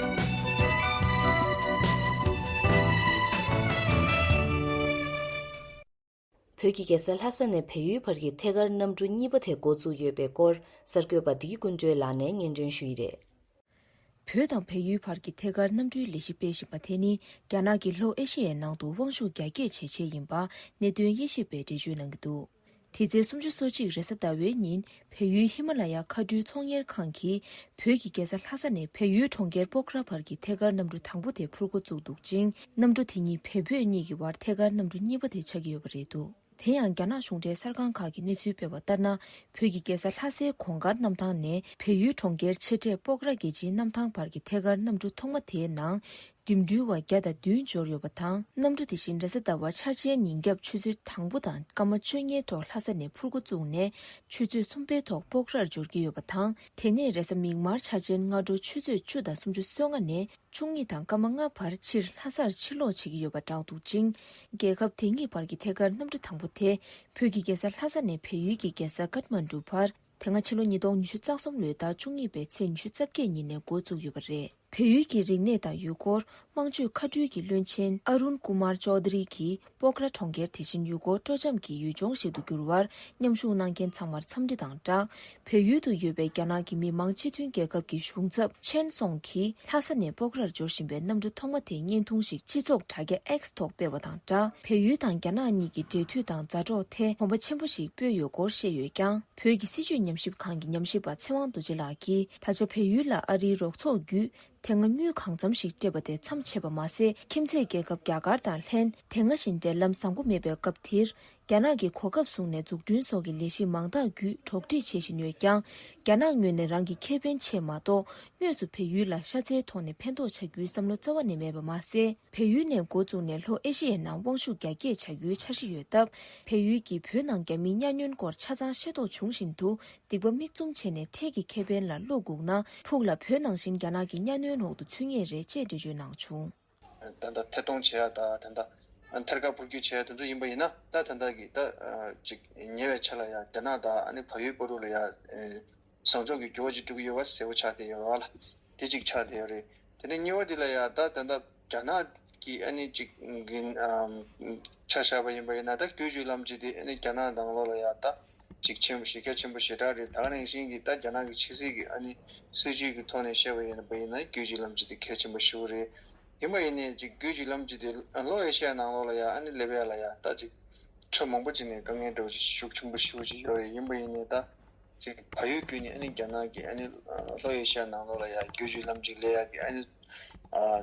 བོད་ཀྱི་རྒྱལ་ས་ལྷ་ས་ནས་བལ་ཡུལ་བར་གྱི་ཐད་ཀར་གནམ་གྲུ་གཉིས་པ་དེ་འགོ་བཙུགས་ཡོད་པའི་སྐོར་གསར་འགོད་པ་བདེ་སྐྱིད་ཀུན་སྒྲོན་ལགས་ནས་སྙན་སྒྲོན་ཞུས་ཡི་རེད། བོད་དང་བལ་ཡུལ་བར་གྱི་ཐད་ཀར་གནམ་གྲུའི་ལས་གཞི་སྤེལ་བཞིན་པ་དེ་ནི་རྒྱ་ནག་གི་ལྷོ་ཨེ་ཤེ་ཡའི་ནང་དུ་དབང་ཤུགས་རྒྱ་སྐྱེད་བྱེད་ཆེད་ཡིན་པ་གནད་དོན་དབྱེ་ཞིབ་པས་འགྲེལ་བརྗོད་གནང་གི་འདུག་དེ་ཚེས་སུམ་ཅུ་སོ་གཅིག་རེས་གཟའ་ཟླ་བའི་ཉིན་བལ་ཡུལ་ཧི་མ་ལ་ཡ་མཁའ་འགྲུལ་ཚོང་གཉེར་ཁང་གིས་བོད་ཀྱི་རྒྱལ་ས་ལྷ་ས་ནས་བལ་ཡུལ་གྲོང་ཁྱེར་སྤོག་ར་བར་གྱི་ཐད་ཀར་གནམ་གྲུ་དང་པོ་དེ་འཕུར་འགོ་བཙུགས་འདུག་ཅིང་། གནམ་གྲུ་དེ་ཉིད་བལ་བོད་གཉིས་ཀྱི་བར་ཐད་ཀར་གནམ་གྲུ་གཉིས་པ་དེ་ཆགས་ཀྱི་ཡོད་པ་རེད་འདུག་དེ་ཡང་རྒྱ་ནག་གཞུང་འབྲེལ་གསར་ཁང་ཁག་གིས་གནས་ཚུལ་སྤེལ་བ་ལྟར་ན། བོད་ཀྱི་རྒྱལ་ས་ལྷ་སའི་གོང་དཀར་གནམ་ཐང་ནས་བལ་ཡུལ་གྲོང་ཁྱེར་ཆེ་གྲས་སྤོག་ར་རྒྱལ་སྤྱིའི་གནམ་ཐང་བར་གྱི་ཐད་ཀར་གནམ་གྲུ་ཐོག་མ་དེའི་ནང་། འགྲིམ་འགྲུལ་བ་བརྒྱ་དང་བདུན་འབྱོར་ཡོད་པ་དང་། གནམ་གྲུ་དེ་བཞིན་རེས་གཟའ་ཟླ་བ་འཆར་ཅན་ཉིན་རྒྱབ་ཆུ་ཚོད་དང་པོ་དང་སྐར་མ་བཅོ་ལྔའི་ཐོག་ལྷ་ས་ནས་འཕུར་འགོ་བཙུགས་ནས་ཆུ་ཚོད་གསུམ་པའི་ཐོག་སྤོག་རར་འབྱོར་གྱི་ཡོད་པ་དང་། དེ་ནས་རེས་གཟའ་མིག་དམར་འཆར་ཅན་སྔ་དྲོ་ཆུ་ཚོད་བཅུ་དང་སུམ་ཅུ་སོ་ལྔ་ནས་བཅུ་གཉིས་དང་སྐར་མ་ལྔ་བར་ཕྱིར་ལྷ་སར་ཕྱིར་ལོག་བྱེད་ཀྱི་ཡོད་པ་བསྒྲགས་འདུག་ཅིང་། རྒྱལ་ཁབ་དེ་གཉིས་བར་གྱི་ཐད་ཀར་གནམ་གྲུ་དང་པོ་དེ་བོད་ཀྱི་རྒྱལ་ས་ལྷ་ས་ནས་བལ་ཡུལ་གྱི་རྒྱལ་ས་ཀཏ་མན་གྲུ་བར། དེ་སྔ་ཕྱི་ལོ་ཉིས་སྟོང་ཉི་ཤུ་རྩ་གསུམ་ལོའི་ཟླ་བཅུ་གཉིས་པའི་ཚེས་ཉི་ཤུ་རྩ་བརྒྱད་ཉིན་ནས་འགོ་བཙུགས་ཡོད་པ་རེད། བལ་ཡུལ་གྱི་རིག་གནས་དང་ཡུལ་སྐོར། དམངས་སྤྱོད་མཁའ་འགྲུལ་གྱི་བློན་ཆེན་ཨ་རུན་ཀུ་མར་ཅོ་དྷ་རི་གིས་སྤོག་ར་གྲོང་ཁྱེར་དེ་བཞིན་ཡུལ་སྐོར་སྤྲོ་འཆམ་གྱི་ཡུལ་ལྗོངས་ཤིག་ཏུ་འགྱུར་བར་མཉམ་ཞུགས་གནང་མཁན་ཚང་མར་འཚམས་འདྲི་དང་སྦྲགས། བལ་ཡུལ་དུ་ཡོད་པའི་རྒྱ་ནག་གི་མི་མང་སྤྱི་མཐུན་རྒྱལ་ཁབ་ཀྱི་གཞུང་ཚབ་ཆན་སོང་གིས་ལྷ་ས་ནས་སྤོག་རར་འབྱོར་བཞིན་པའི་གནམ་གྲུ་ཐོག་མ་དེའི་བརྙན་ཐུང་ཞིག་སྤྱི་ཚོགས་དྲ་རྒྱ་X་ཐོག་སྤེལ་བ་དང་སྦྲགས། བལ་ཡུལ་དང་རྒྱ་ནག་གཉིས་ཀྱི་འབྲེལ་མཐུད་དང་མཛའ་གྲོགས་ཐད་གོམ་པ་ཆེན་པོ་ཞིག་སྤོས་ཡོད་སྐོར་བཤད་ཡོད་ཀྱང་། བོད་ཀྱི་སྲིད་བྱུས་ཉམས་ཞིབ་ཁང་གི་ཉམས་ཞིབ་པ་ཚེ་དབང་རྡོ་རྗེ་ལགས་ཀྱིས། ད་ཆ་བལ་ཡུལ་ལ་ཨ་རིའི་རོགས་ཚོགས་བརྒྱུད་དེ་སྔ་དངུལ་གང་འཚམ་ཞིག་སྤྲད་པ་དེ་མཚམས་ཆད་པ་མ་ཟད། ཁྱིམ་མཚེས་རྒྱལ་ཁབ་རྒྱ་གར་དང་ལྷན། དེ་སྔ་བཞིན་འབྲེལ་ལམ་བཟང་པོ་མེད་པའི་སྐབས་དེར། རྒྱ་ནག་གིས་གོ་སྐབས་བཟུང་ནས་འཛུགས་སྐྲུན་སོགས་ཀྱི་ལས་གཞི་མང་དག་བརྒྱུད་གྲོགས་འདྲིས་བྱེད་བཞིན་ཡོད་ཀྱང་། རྒྱ་ནག་ངོས་ནས་རང་གི་ཁེ་ཕན་ཆེད་མ་གཏོགས། དངོས་སུ་བལ་ཡུལ་ལ་ཤ་ཚའི་ཐོག་ནས་ཕན་ཐོགས་བྱ་རྒྱུའི་བསམ་བློ་རྩ་བ་ནས་མེད་པ་མ་ཟད། བལ་ཡུལ་ནས་འགོ་བཙུགས་ནས་ལྷོ་ཨེ་ཤི་ཡའི་ནང་དབང་ཤུགས་རྒྱ་སྐྱེད་བྱ་རྒྱུའི་འཆར་གཞི་ཡོད་སྟབས། བལ་ཡུལ་གྱིས་བོད་ནང་རྒྱ་མིའི་གཉའ་གནོན་སྐོར་ཆ་ཚང་ཤེས་རྟོགས་བྱུང་བཞིན་དུ། སྡིག་པ་མིག་བཙུམ་བྱས་ནས་འཕྲལ་གྱི་ཁེ་ཕན་ལ་བློ་འགུག་ན། ཕུགས་ལ་བོད་ནང་བཞིན་རྒྱ་ནག་གི་གཉའ་གནོན་འོག་ཏུ་ཚུད་ངེས་རེད་ཅེས་འགྲེལ་བརྗོད་གནང་བྱུང་། ད་ལྟ་ཐད་གཏོང་བྱེད་ཡ་ད་ད་ལྟ་ཐད་ཀར་འཕུར་སྐྱོད་བྱེད་ཡ་དེ་ཚོ་ཡིན་པ་ཡིན་ན། ད་ད་ལྟ་གི་ད་ཅིག་ཉེ་བའི་ཆར་ལ་ཡ་རྒྱ་ནག་དང་ཨ་ནི་བལ་ཡུལ་བར་དུ་ལ་ཡ། བཟང་ཕྱོགས་ཀྱི་འགྱུར་བ་ཅིག་འགྲོ་གི་ཡོད་པ་གསལ་པོ་ཆགས་བསྡད་ཡོད་རེད་བ་ལ། དེ་གཅིག་ཆགས་བསྡད་ཡོད་རེད། དེ་ནས་གཉིས་པ་དེ་ལ་ཡ་ད་ད་ལྟ་རྒྱ་ནག་གི་ཨ་ནི་གཅིག་གི་ཨམ་ཆ་བཞག་པ་ཡིན་པ་ཡིན་ན། ད་བརྒྱུད་བརྒྱུད་ལམ་གཅིག་དེ་ཨ་ནི་རྒྱ་ནག་ནང་ལོགས་ལ་ཡ་ད་གཅིག་ཆེན་པོ་ཞེ་གལ་ཆེན་པོ་ཞེ་དྲག་རེད། ད་ག་ནང་བཞིན་གྱི་ད་རྒྱ་ནག་གི་ཕྱི་སྲིད་ཀྱི་ཨ་ནི་སྲིད་ཇུས་ཀྱི་ཐོག་ནས་བཤད་པ་ཡིན་པ་ཡིན་ན། བརྒྱུད་བརྒྱུད་ལམ་གཅིག་དེ་གལ་ཆེན་པོ་ཞེ་པོ་རེད། ཡིན་པ་ཡིན་ནའི་གཅིག་བརྒྱུད་བརྒྱུད་ལམ་གཅིག་དེ་ལྷོ་ཨེ་ཤི་ཡ་ནང་ལོགས་ལ་ཡ་ཨ་ནི་སླེབས་ཡ་ལ་ཡ་ད་གཅིག་ཕྱོགས་མང་པོ་ཅིག་ནས་དཀའ་ངལ་འདྲ་བོ་ཅིག་ཤུགས་ཆེན་པོ་ཞེ་པོ་ཅིག་ཡོད་རེད། ཡིན་པ་ཡིན་ནའི་ད་ཅིག་བལ་ཡུལ་བརྒྱུད་ནས་ཨ་ནི་རྒྱ་ནག་གི་ཨ་ནི་ལྷོ་ཨེ་ཤི་ཡ་ནང་ལོགས་ལ་ཡ་བསྒྱུར་བཅོས་ལམ་ཅིག་སླེབས་ཡག་གི་ཨ་ནི་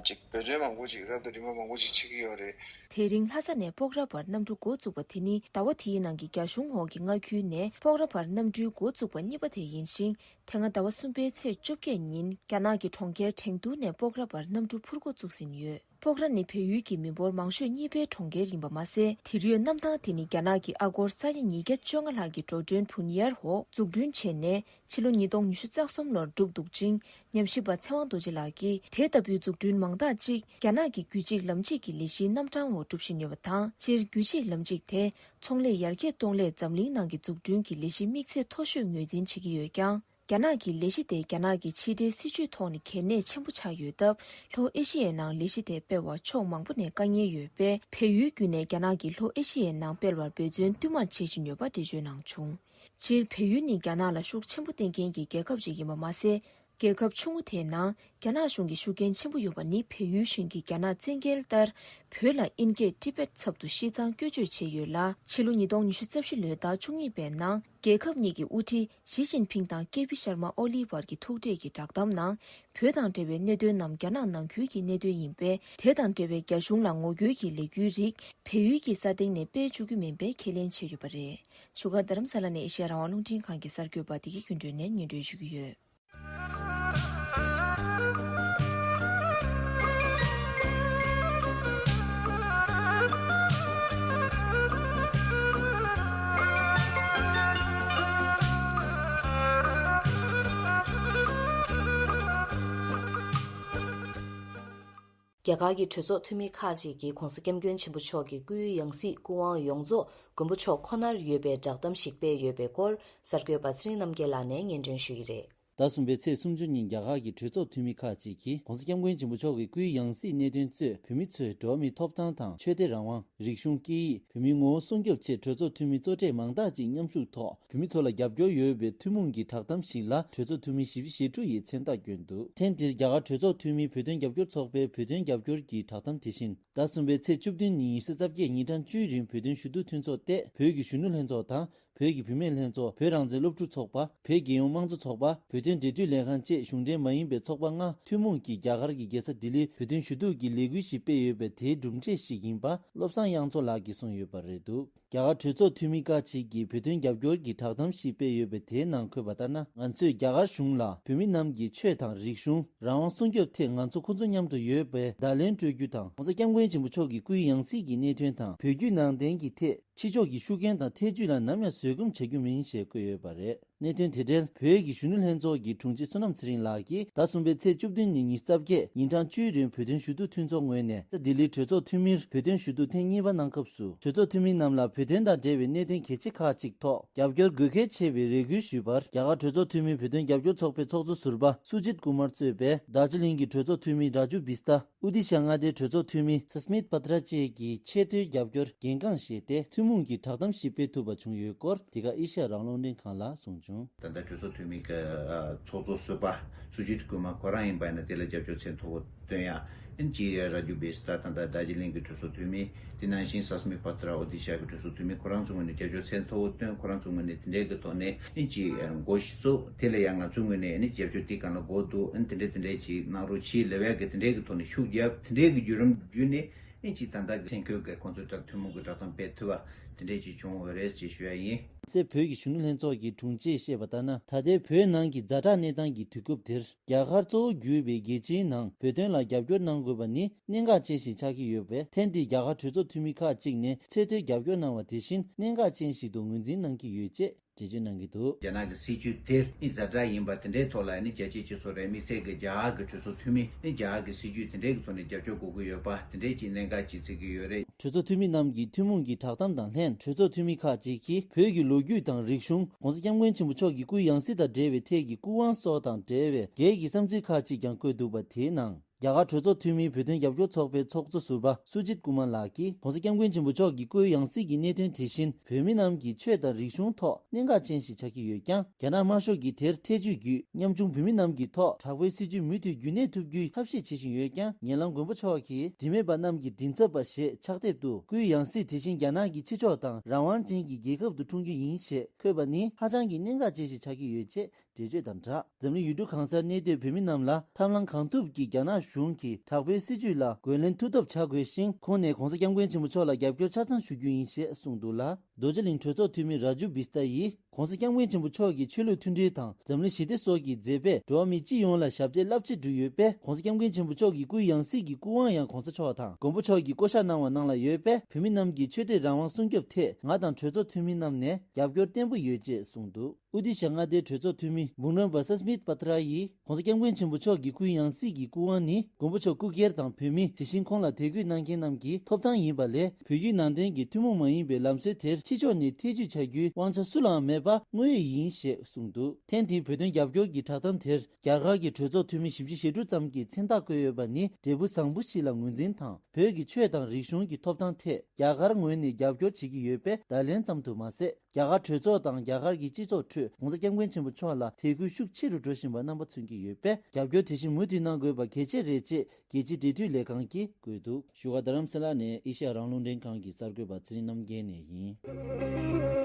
ཅིག་འབད་བརྩོན་མང་པོ་ཅིག་རབ་དང་རིམ་པ་མང་པོ་ཅིག་བྱེད་ཀྱི་ཡོད་རེད། དེ་རིང་ལྷ་ས་ནས་སྤོག་ར་བར་གནམ་གྲུ་འགོ་བཙུགས་པ་དེ་ནི་ཟླ་བ་དེའི་ནང་གི་རྒྱ་གཞུང་འོག་གི་མངའ་ཁུལ་ནས་སྤོག་ར་བར་གནམ་གྲུའི་འགོ་བཙུགས་པ་གཉིས་པ་དེ་ཡིན་ཞིང་། དེ་སྔ་ཟླ་བ་གསུམ་པའི་ཚེས་བཅོ་བརྒྱད་ཉིན་རྒྱ་ནག་གི་གྲོང་ཁྱེར་ཁྲེང་ཏུའུ་ནས་སྤོག་ར་བར་གནམ་གྲུ་འཕུར་འགོ་བཙུགས་ཟིན་ཡོད། སྤོག་ར་ནི་བལ་ཡུལ་གྱི་མི་འབོར་མང་ཤོས་གཉིས་པའི་གྲོང་ཁྱེར་ཡིན་པ་མ་ཟད། དེ་རུའི་གནམ་ཐང་དེ་ནི་རྒྱ་ནག་གི་ཨ་སྒོར་ས་ཡ་ཉིས་བརྒྱ་བཅོ་ལྔ་ལྷག་གི་འགྲོ་གྲོན་བུན་གཡར་འོག་འཛུགས་སྐྲུན་བྱས་ནས། ཕྱི་ལོ་ཉིས་སྟོང་ཉི་ཤུ་རྩ་གསུམ་ལོར་གྲུབ་འདུག་ཅིང་། ཉམས་ཞིབ་པ་ཚེ་དབང་རྡོ་རྗེ་ལགས་ཀྱིས། དེ་ལྟ་བུའི་འཛུགས་སྐྲུན་མང་དག་ཅིག་རྒྱ་ནག་གི་རྒྱུད་གཅིག་ལམ་གཅིག་གི་ལས་གཞིའི་རྣམ་གྲངས་འོག་སྒྲུབ་བཞིན་ཡོད་པ་དང་། སྤྱིར་རྒྱུད་གཅིག་ལམ་གཅིག་དེ་ཚོང་ལས་ཡར་རྒྱས་གཏོང་སླད་འཛམ་གླིང་ནང་གི་འཛུགས་སྐྲུན་གྱི་ལས་གཞི་དམིགས་ཚད་མཐོ་ཤོས་ངོས་འཛིན་བྱེད་ཀྱི་ཡོད་ཀྱང་། རྒྱ་ནག་གི་ལས་གཞི་དེ་རྒྱ་ནག་གི་ཕྱི་འབྲེལ་སྲིད་ཇུས་ཐོག་ནས་གལ་གནད་ཆེན་པོ་ཆགས་ཡོད་སྟབས། ལྷོ་ཨེ་ཤི་ཡའི་ནང་ལས་གཞི་དེ་སྤེལ་བར་ཕྱོགས་མང་པོ་ནས་དཀའ་ངལ་ཡོད་པས། བལ་ཡུལ་བརྒྱུད་ནས་རྒྱ་ནག་གིས་ལྷོ་ཨེ་ཤི་ཡའི་ནང་སྤེལ་བར་འབད་བརྩོན་བསྟུད་མར་བྱེད་བཞིན་ཡོད་པ་འགྲེལ་བརྗོད་གནང་བྱུང་། སྤྱིར་བལ་ཡུལ་ནི་རྒྱ་ནག་ལ་ཤུགས་ཆེན་པོ་བརྟེན་མཁན་གྱི་རྒྱལ་ཁབ་ཅིག་ཡིན་པ་མ་ཟད། རྒྱལ་ཁབ་ཆུང་ངུ་དེའི་ནང་རྒྱ་ནག་གཞུང་གི་ཤུགས་རྐྱེན་ཆེན་པོ་ཡོད་པ་ནི། བལ་ཡུལ་གཞུང་གིས་རྒྱ་ནག་བཙན་རྒྱལ་ལྟར་བོད་ལ་དབྱིན་སྐད་ཊི་བེཊ་ཚབ་ཏུ་ཤི་ཙང་བཀོལ་སྤྱོད་བྱས་ཡོད་ལ། ཕྱི་ལོ་ཉིས་སྟོང་ཉི་ཤུ་རྩ་བཞི་ལོའི་ཟླ་བཅུ་གཉིས་པའི་ནང་རྒྱལ་ཁབ་གཉིས་ཀྱི་དབུ་ཁྲིད་ཞི་ཅིན་ཕིང་དང་ཀེ་པི་ཤར་མ་ཨོ་ལི་བར་གྱི་ཐུག་འཕྲད་ཀྱི་བསྒྲགས་གཏམ་ནང་། བོད་དང་འབྲེལ་བའི་གནད་དོན་རྣམས་རྒྱ་ནག་ནང་ཁུལ་གྱི་གནད་དོན་ཡིན་པས། དེ་དང་འབྲེལ་བའི་རྒྱ་གཞུང་ལ་ངོ་རྒོལ་གྱི་ལས་འགུལ་རིགས་བལ་ཡུལ་གྱི་ས་སྟེང་ནས་སྤེལ་བཅུག་རྒྱུ་མིན་པའི་ཁས་ལེན་བྱས་ཡོད་པ་རེད། བཞུགས་སྒར་རྡ་རམ་ས་ལ་ནས་ཨེ་ཤེ་ཡ་རང་དབང་རླུང་འཕྲིན་ཁང་གི་གསར་འགོད་པ་བདེ་སྐྱིད་ཀུན་སྒྲོན་ནས་སྙན་སྒྲོན་ཞུ་གི་ཡོད། རྒྱ་གར་གྱི་གྲོས་ཚོགས་འཐུས་མི་ཁག་ཅིག་གིས་༧གོང་ས་༧སྐྱབས་མགོན་ཆེན་པོ་མཆོག་གི་སྐུའི་ཡང་སྲིད་སྐུ་དབང་ཡོངས་རྫོགས་མགོན་པོ་མཆོག་ཁོ་ནར་ཡོད་པའི་བསྒྲགས་གཏམ་ཞིག་སྤེལ་ཡོད་པའི་སྐོར། གསར་འགོད་པ་ཚེ་རིང་རྣམ་རྒྱལ་ལགས་ནས་སྙན་སྒྲོན་ཞུ་གི་རེད། ཟླ་གསུམ་པའི་ཚེས་སུམ་ཅུ་ཉིན་རྒྱ་གར་གྱི་གྲོས་ཚོགས་འཐུས་མི་ཁག་ཅིག་གིས་༧གོང་ས་༧སྐྱབས་མགོན་ཆེན་པོ་མཆོག་གི་སྐུའི་ཡང་སྲིད་གནད་དོན་གཙོས། བོད་མི་ཚོས་འགྲོ་བ་མིའི་ཐོབ་ཐང་དང་ཆོས་དད་རང་དབང་། རིག་གཞུང་། སྐད་ཡིག། བོད་མིའི་ངོ་བོ་སྲུང་སྐྱོབ་ཆེད་གྲོས་ཚོགས་འཐུས་མི་གཙོ་གྲས་མང་དག་ཅིག་མཉམ་ཞུགས་ཐོག་བོད་མི་ཚོ་ལ་རྒྱབ་སྐྱོར་ཡོད་པའི་ཐུན་མོང་གི་བསྒྲགས་གཏམ་ཞིག་ལ་གྲོས་ཚོགས་འཐུས་མི་བཞི་བཅུ་ཞེ་དྲུག་ཡིས་མཚན་རྟགས་བསྐྱོན་འདུག་ཐེངས་འདིར་རྒྱ་གར་གྲོས་ཚོགས་འཐུས་མིའི་བོད་དོན་རྒྱབ་སྐྱོར་ཚོགས་པའི་བོད་དོན་རྒྱབ་སྐྱོར་གྱི་བསྒྲགས་གཏམ་དེ་བཞིན། ཟླ་གསུམ་པའི་ཚེས་བཅུ་བདུན་ཉིན་ཉི་ཤུ་རྩ་བརྒྱད་ཉིན་གྲངས་བཅུའི་རིང་བོད་དོན་ཞུ་གཏུག་མཐུན་ཚོགས་ཏེ། བོད་ཀྱི་གཞོན་ནུ་ལྷན་ཚོགས་དང་། བོད་ཀྱི་བུད་མེད་ལྷན་ཚོགས། བོད་རང་བཙན་སློབ་ཕྲུག་ཚོགས་པ། བོད་རྒྱལ་ཡོངས་དམངས་གཙོ་ཚོགས་པ། བོད་དོན་འབྲེལ་མཐུད་ལས་ཁང་བཅས་གཞུང་འབྲེལ་མ་ཡིན་པའི་ཚོགས་པ་ལྔ་ཐུན་མོང་གིས་རྒྱ་གར་གྱི་རྒྱལ་ས་ལྡི་ལིར་བོད་དོན་ཞུ་གཏུག་གི་ལས་འགུལ་ཞིག་སྤེལ་ཡོད་པའི་དེའི་གྲུབ་འབྲས་ཤིག་ཡིན་པ། བློ་བཟང་དབྱངས་མཚོ་ལགས་ཀྱིས་གསུངས་ཡོད་པ་རེད་འདུག་རྒྱ་གར་གྲོས་ཚོགས་འཐུས་མི་ཁག་ཅིག་གིས་བོད་དོན་རྒྱབ་སྐྱོར་གྱི་བསྒྲགས་གཏམ་ཞིག་སྤེལ་ཡོད་པའི་དེའི་ནང་འཁོད་པ་ལྟར་ན། ང་ཚོས་རྒྱ་གར་གཞུང་ལ་བོད་མི་རྣམས་ཀྱི་ཆོས་དང་རིག་གཞུང་། རང་དབང་སྲུང་སྐྱོབ་ཐད་ང་ཚོ་ཁོ་ཚོ་མཉམ་དུ་ཡོད་པའི་བརྡ་ལན་སྤྲོད་རྒྱུ་དང་། ༧གོང་ས་༧སྐྱབས་མགོན་ཆེན་པོ་མཆོག་གི་སྐུའི་ཡང་སྲིད་ཀྱི་གནད་དོན་དང་། བོད་བརྒྱུད་ནང་བསྟན་གྱི་ཐད་ཕྱི་ཕྱོགས་ཀྱི་ཤུགས་རྐྱེན་དང་ཐེ་ཇུས་ལ་ནམ་ཡང་བཟོད་སྒོམ་བྱ་རྒྱུ་མིན་ཞེས་བཀོད་ཡོད་པ་རེད། གནད་དོན་དེ་འབྲེལ་བོད་ཀྱི་གཞོན་ནུ་ལྷན་ཚོགས་ཀྱི་དྲུང་ཆེ་བསོད་ནམས་ཚེ་རིང་ལགས་ཀྱིས་ཟླ་གསུམ་པའི་ཚེས་བཅུ་བདུན་ཉིན་ཉི་ཤུ་རྩ་བརྒྱད་ཉིན་གྲངས་བཅུའི་རིང་བོད་དོན་ཞུ་གཏུག་མཐུན་ཚོགས་ངོས་ནས་ལྡི་ལིའི་གྲོས་ཚོགས་འཐུས་མིར་བོད་དོན་ཞུ་གཏུག་ཐེངས་གཉིས་པ་གནང་སྐབས་སུ། གྲོས་ཚོགས་འཐུས་མི་རྣམས་ལ་བོད་དོན་དང་འབྲེལ་བའི་གནད་དོན་གལ་ཆེ་ཁག་ཅིག་ཐོག་རྒྱབ་སྐྱོར་དགོས་གལ་ཆེ་བའི་རེ་སྐུལ་ཞུས་པར། རྒྱ་གར་གྲོས་ཚོགས་འཐུས་མི་བོད་དོན་རྒྱབ་སྐྱོར་ཚོགས་པའི་ཚོགས་གཙོ་ཟུར་པ་སུ་ཇིད་ཀུ་མར་གཙོས་པའི་རྡོ་རྗེ་གླིང་གི་གྲོས་ཚོགས་འཐུས་མི་ར་ཇུ་བི་སྟ། ཨོ་ཏི་ཤ་མངའ་སྡེའི་གྲོས་ཚོགས་འཐུས་མི་ས་སྨིད་པ་ཏྲ་བཅས་ཀྱིས་ཆེས་མཐོའི་རྒྱབ་སྐྱོར་གལ་འགངས་བཞེས་ཏེ། ཐུན་མོང་གི་བསྒྲགས་གཏམ་ཞིག་སྤེལ་ཐུབ་པ་བྱུང་ཡོད་སྐོར། འདི་ག་ཨེ་ཤ་ཡ་རང་དབང་རླུང་འཕྲིན་ཁང་ལ་གསུངས་བྱུང་། ད་ལྟ་གྲོས་ཚོགས་འཐུས་མི་གི་ཚོགས་གཙོ་ཟུར་པ་སུ་ཇིད་ཀུ་མ་ཁོ་རང་ཡིན་པ་ཡིན་ན། དེ་ལ་རྒྱབ་སྐྱོར་མཚན་ཐོག་བཏོན་ཡ། ཨིན་ཅི་ར་ཇུ་བི་སྟ། ད་ལྟ་རྡོ་རྗེ་གླིང་གི་གྲོས་ཚོགས་འཐུས་མི། དེ་ནང་བཞིན་ས་སྨིད་པ་ཏྲ་ཨོ་ཏི་ཤ་གི་གྲོས་ཚོགས་འཐུས་མི་ཁོ་རང་ཚོ་ངོས་ནས་རྒྱབ་སྐྱོར་མཚན་ཐོག་བཏོན། ཁོ་རང་ཚོ་ངོས་ནས་དེ་འདྲའི་གི་ཐོག་ནས་ཨིན་ཅི་འགོ་ཞིག་བཙུགས། དེ་ལ་ཡང་ང་ཚོའི་ངོས་ནས་ཨ་ནི་རྒྱབ་སྐྱོར་དེ་སྒང་ལ་དགོས་འདུག་ཨ་ནི་དེ་འདྲས་དེ་འདྲས་ཅིག་གནང་རོགས་གྱིས་ལབ་ཡག་གི་དེ་འདྲས་ཀྱི་ཐོག་ནས་ཤུགས་རྒྱབ། དེ་འདྲས་ཀྱི་བརྒྱུད་རིམ་བརྒྱུད་ནས་ཨ་ནི་ཅིག་ད་ལྟ་གི་སེམས་འགུལ་གྱི་ཁོང་ཚོ་ལྟར་ཐུན་མོང་གི་བསྒྲགས་གཏམ་སྤེལ་ཐུབ་པ་དེ་འདྲས་ཅིག་བྱུང་ཡོད་རེད་ཅེས་ཞུ་ཡ་ཡིན། སེ་བོད་ཀྱི་གཞོན་ནུ་ལྷན་ཚོགས་ཀྱི་དྲུང་ཆེས་བཤད་པ་ལྟར་ན། ད་ལྟའི་བོད་ནང་གི་ཛ་དྲག་གནས་སྟངས་ཀྱི་དུས་སྐབས་འདིར། རྒྱ་གར་གཙོ་བོ་གྱུར་པའི་རྒྱལ་སྤྱིའི་ནང་བོད་དོན་ལ་རྒྱབ་སྐྱོར་གནང་དགོས་པ་ནི་གནད་འགག་ཅན་ཞིག་ཆགས་ཀྱི་ཡོད་པས། ཐེངས་འདིའི་རྒྱ་གར་གྲོས་ཚོགས་འཐུས་མི་ཁག་ཅིག་ནས་ཚད་མཐོའི་རྒྱབ་སྐྱོར་གནང་བ་དེ་བཞིན་གནད་འགག་ཅན་ཞིག་ཏུ་ངོས་འཛིན་གནང་གི་ཡོད་ཅེས། འགྲེལ་བརྗོད་གནང་གི་འདུག་རྒྱ་ནག་གི་སྲིད་ཇུས་དེར་ནི་ཛ་དྲག་ཡིན་པ་དེ་འདྲའི་ཐོག་ལ་ནི་རྒྱལ་སྤྱིའི་སྤྱི་ཚོགས་རེད། དམིགས་བསལ་གྱི་རྒྱ་གར་གྱི་གྲོས་ཚོགས་འཐུས་མི་ནི་རྒྱ་གར་གྱི་སྲིད་ཇུས་དེ་འདྲའི་གི་ཐོག་ནས་རྒྱབ་སྐྱོར་དགོས་ཀྱི་ཡོད་པ་དེ་འདྲའི་ཅིག་གནད་འགག་ཅིག་བརྩི་གི་ཡོད་རེད། གྲོས་ཚོགས་འཐུས་མི་རྣམས་ཀྱིས་ཐུན་མོང་གི་བསྒྲགས་གཏམ་དང་ལྷན། གྲོས་ཚོགས་འཐུས་མི་ཁག་ཅིག་གིས་བོད་ཀྱི་ལོ་རྒྱུས་དང་རིག་གཞུང་། ༧གོང་ས་༧སྐྱབས་མགོན་ཆེན་པོ་མཆོག་གི་སྐུའི་ཡང་སྲིད་དང་འབྲེལ་བའི་ཐད་ཀྱི་སྐུ་དབང་སོགས་དང་འབྲེལ་བའི་སྒེར་གྱི་བསམ་ཚུལ་ཁག་ཅིག་ཀྱང་བཀོད་འདུག་པ། དེའི་ནང་། རྒྱ་གར་གྲོས་ཚོགས་འཐུས་མིའི་བོད་དོན་རྒྱབ་སྐྱོར་ཚོགས་པའི་ཚོགས་གཙོ་ཟུར་པ་སུ་ཇིད་ཀུ་མར་ལགས་ཀྱིས་༸གོང་ས་༸སྐྱབས་མགོན་ཆེན་པོ་མཆོག་གི་སྐུའི་ཡང་སྲིད་ཀྱི་གནད་དོན་དེ་བཞིན་བོད་མི་རྣམས་ཀྱི་ཆོས་དང་རིག་གཞུང་ཐོག་གནད་འགག་ཅན་ཞིག་ཆགས་ཀྱི་ཡོད་ཀྱང་། རྒྱ་ནག་དམར་ཤོག་གིས་དེར་ཐེ་ཇུས་བརྒྱུད་ཉམ་ཆུང་བོད་མི་རྣམས་ཀྱི་ཐོག་དྲག་པོའི་སྲིད་བྱུས་མུ་མཐུད་རྒྱུན་གནས་ཐུབ་རྒྱུའི་ཐབས་ཤེས་བྱེད་བཞིན་ཡོད་ཀྱང་། ཉེ་ལམ་མགོན་པོ་མཆོག་གིས་དྲི་མེད་པ་རྣམས་ཀྱི་མགྲིན་ཚབ་པ་ཞེས་ཕྱག་དེབ་ཏུ་སྐུའི་ཡང་སྲིད་དེ་བཞིན་རྒྱ་ནག་གི་ཕྱི་ཕྱོགས་དང་རང་དབང་ཅན་གྱི་རྒྱལ་ཁབ་ཏུ་འཁྲུངས་རྒྱུ་ཡིན་ཞེས་འཁོད་པ་ནི་ཧ་ཅང་གི་གནད་འགག་ཅན་ཞིག་ཆགས་ཀྱི་ཡོད་ཅེས་འགྲེལ་བརྗོད་དང་སྦྲགས། འཛམ་གླིང་ཡུལ་གྲུ་གང་སར་གནས་སྡོད་བོད་མི་རྣམས་ལ་ཐབས་ལམ་གང་ཐུབ་ཀྱིས་རྒྱ་ནག་གཞུང་གི་དྲག་པོའི་སྲིད་བྱུས་ལ་རྒོལ་ལན་མཐུ་སྟོབས་བྱ་དགོས་ཤིང་། ཁོང་ནས་༸གོང་ས་༸སྐྱབས་མགོན་ཆེན་པོ་མཆོག་ལ་རྒྱབ་སྐྱོར་ཆ་ཚང་ཞུ་རྒྱུ་ཡིན་ཞེས་གསུངས་འདུག་ལ། རྡོ་རྗེ་གླིང་གྲོས་ཚོགས་འཐུས་མི་ར་ཇུ་བི་སྟ་ཡིས་༸གོང་ས་༸སྐྱབས་མགོན་ཆེན་པོ་མཆོག་གི་ཆོས་ལུགས་མཐུན་སྒྲིལ་དང་འཛམ་གླིང་ཞི་བདེ་སོགས་ཀྱི་མཛད་པས་འགྲོ་བ་མི་སྤྱི་ཡོངས་ལ་ཞབས་འདེགས་རླབས་ཆེ་བསྒྲུབས་ཡོད་པས། ༸གོང་ས་༸སྐྱབས་མགོན་ཆེན་པོ་མཆོག་གི་སྐུའི་ཡང་སྲིད་ཀྱི་སྐུ་དབང་ཡང་༸གོང་ས་མཆོག་དང་མགོན་པོ་མཆོག་གིས་བསྐོ་བཞག་གནང་བ་ནང་ལ་ཡོད་པས། བོད་མི་རྣམས་ཀྱི་ཆོས་དད་རང་དབང་སྲུང་སྐྱོབ་ཐད་ང་དང་གྲོས་ཚོགས་འཐུས་མི་རྣམས་ནས་རྒྱབ་སྐྱོར་བརྟན་པོ་ཡོད་ཅེས་གསུངས་འདུག་ཨུ་ཏི་ཤ་མངའ་སྡེའི་གྲོས་ཚོགས་འཐུས་མི་འབུམ་རམས་པ་ས་སྨིད་པ་ཏྲ་ཡིས་༸གོང་ས་༸སྐྱབས་མགོན་ཆེན་པོ་མཆོག་གི་སྐུའི་ཡང་སྲིད་ཀྱི་སྐུ་དབང་ནི་མགོན་པོ་མཆོག་སྐུ་སྒེར་དང་བོད་མི། དེ་བཞིན་ཁོང་ལ་དད་གུས་གནང་མཁན་རྣམས་ཀྱི་ཐོབ་ཐང་ཡིན་པ་ལས། བོད་བརྒྱུད་ནང་བསྟན་གྱི་ཐུན་མོང་མ་ཡིན་པའི་ལམ་སྲོལ་དེར་ཕྱི་ཕྱོགས་ནས་ཐེ་ཇུས་བྱ་རྒྱུའི་དབང་ཆ་སུ་ལའང་མེད་པ་དངོས་ཡོད་ཡིན་ཞེས་གསུངས་འདུག་ཐེངས་འདིའི་བོད་དོན་རྒྱབ་སྐྱོར་གྱི་བསྒྲགས་གཏམ་དེར་རྒྱ་གར་གྱི་གྲོས་ཚོགས་འཐུས་མི་བཞི་བཅུ་ཞེ་དྲུག་ཙམ་གྱིས་མཚན་རྟགས་བཀོད་ཡོད་པ་ནི་འབྲས་བུ་བཟང་པོ་ཞིག་ལ་ངོས་འཛིན་དང་། བོད་ཀྱི་ཆོས་དང་རིག་གཞུང་གི་ཐོབ་ཐང་ཐད་རྒྱ་གར་ངོས་ནས་རྒྱབ་སྐྱོར་བྱེད་ཀྱི་ཡོད་པའི་བརྡ་ལན་ཙམ་དུ་མ་ཟད། རྒྱ་གར་གྲོས་ཚོགས་དང་རྒྱ་གར་གྱི་སྤྱི་ཚོགས་ཁྲོད་༸གོང་ས་༸སྐྱབས་མགོན་ཆེན་པོ་མཆོག་ལ་དད་གུས་ཤུགས་ཆེ་རུ་འགྲོ་བཞིན་པ་རྣམ་པ་མཚོན་གྱི་ཡོད་པས། རྒྱབ་སྐྱོར་དེ་བཞིན་མུ་མཐུད་གནང་དགོས་པ་གལ་ཆེ་རེད་ཅེས་རྒྱལ་སྤྱིའི་འབྲེལ་མཐུད་ལས་ཁང་གིས་བཀོད་འདུག་བཞུགས་སྒར་རྡ་རམ་ས་ལ་ནས་ཨེ་ཤེ་ཡ་རང་དབང་རླུང་འཕྲིན་ཁང་གི་གསར་འགོད་པ་ཚེ་རིང་རྣམ་རྒྱལ་ནས་ཡིན།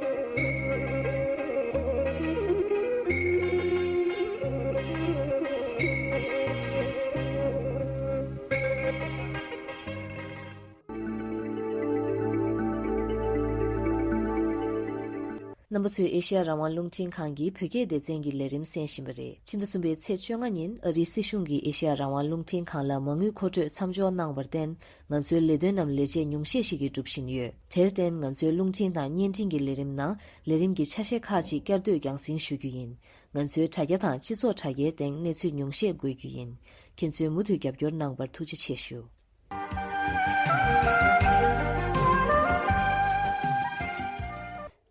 རྣམ་པ་ཚོས་ཨེ་ཤེ་ཡ་རང་དབང་རླུང་འཕྲིན་ཁང་གི་བོད་སྐད་སྡེ་ཚན་གྱི་ལས་རིམ་གསན་བཞིན་པ་རེད། ཕྱི་ཟླ་གསུམ་པའི་ཚེས་བཅོ་ལྔ་ཉིན་ཨ་རིའི་སྲིད་གཞུང་གིས་ཨེ་ཤེ་ཡ་རང་དབང་རླུང་འཕྲིན་ཁང་ལ་མ་དངུལ་མཁོ་སྤྲོད་མཚམས་འཇོག་གནང་བར་བརྟེན། ང་ཚོའི་ལས་དོན་རྣམས་ལས་བྱེད་ཉུང་ཤས་ཤིག་གིས་སྒྲུབ་བཞིན་ཡོད། དེར་བརྟེན་ང་ཚོའི་རླུང་འཕྲིན་དང་བརྙན་འཕྲིན་གྱི་ལས་རིམ་ནང་ལས་རིམ་གྱི་ཆ་ཤས་ཁག་ཅིག་བསྐྱར་ཟློས་རྒྱང་སྲིང་ཞུ་རྒྱུ་ཡིན། ང་ཚོའི་དྲ་རྒྱ་དང་སྤྱི་ཚོགས་དྲ་རྒྱའི་སྟེང་གནས་ཚུལ་ཉུང་ཤས་འགོད་རྒྱུ་ཡིན། ཁྱེད་ཚོས་མུ་མཐུད་རྒྱབ་སྐྱོར་གནང་བར་ཐུགས་རྗེ་ཆེ་ཞུ།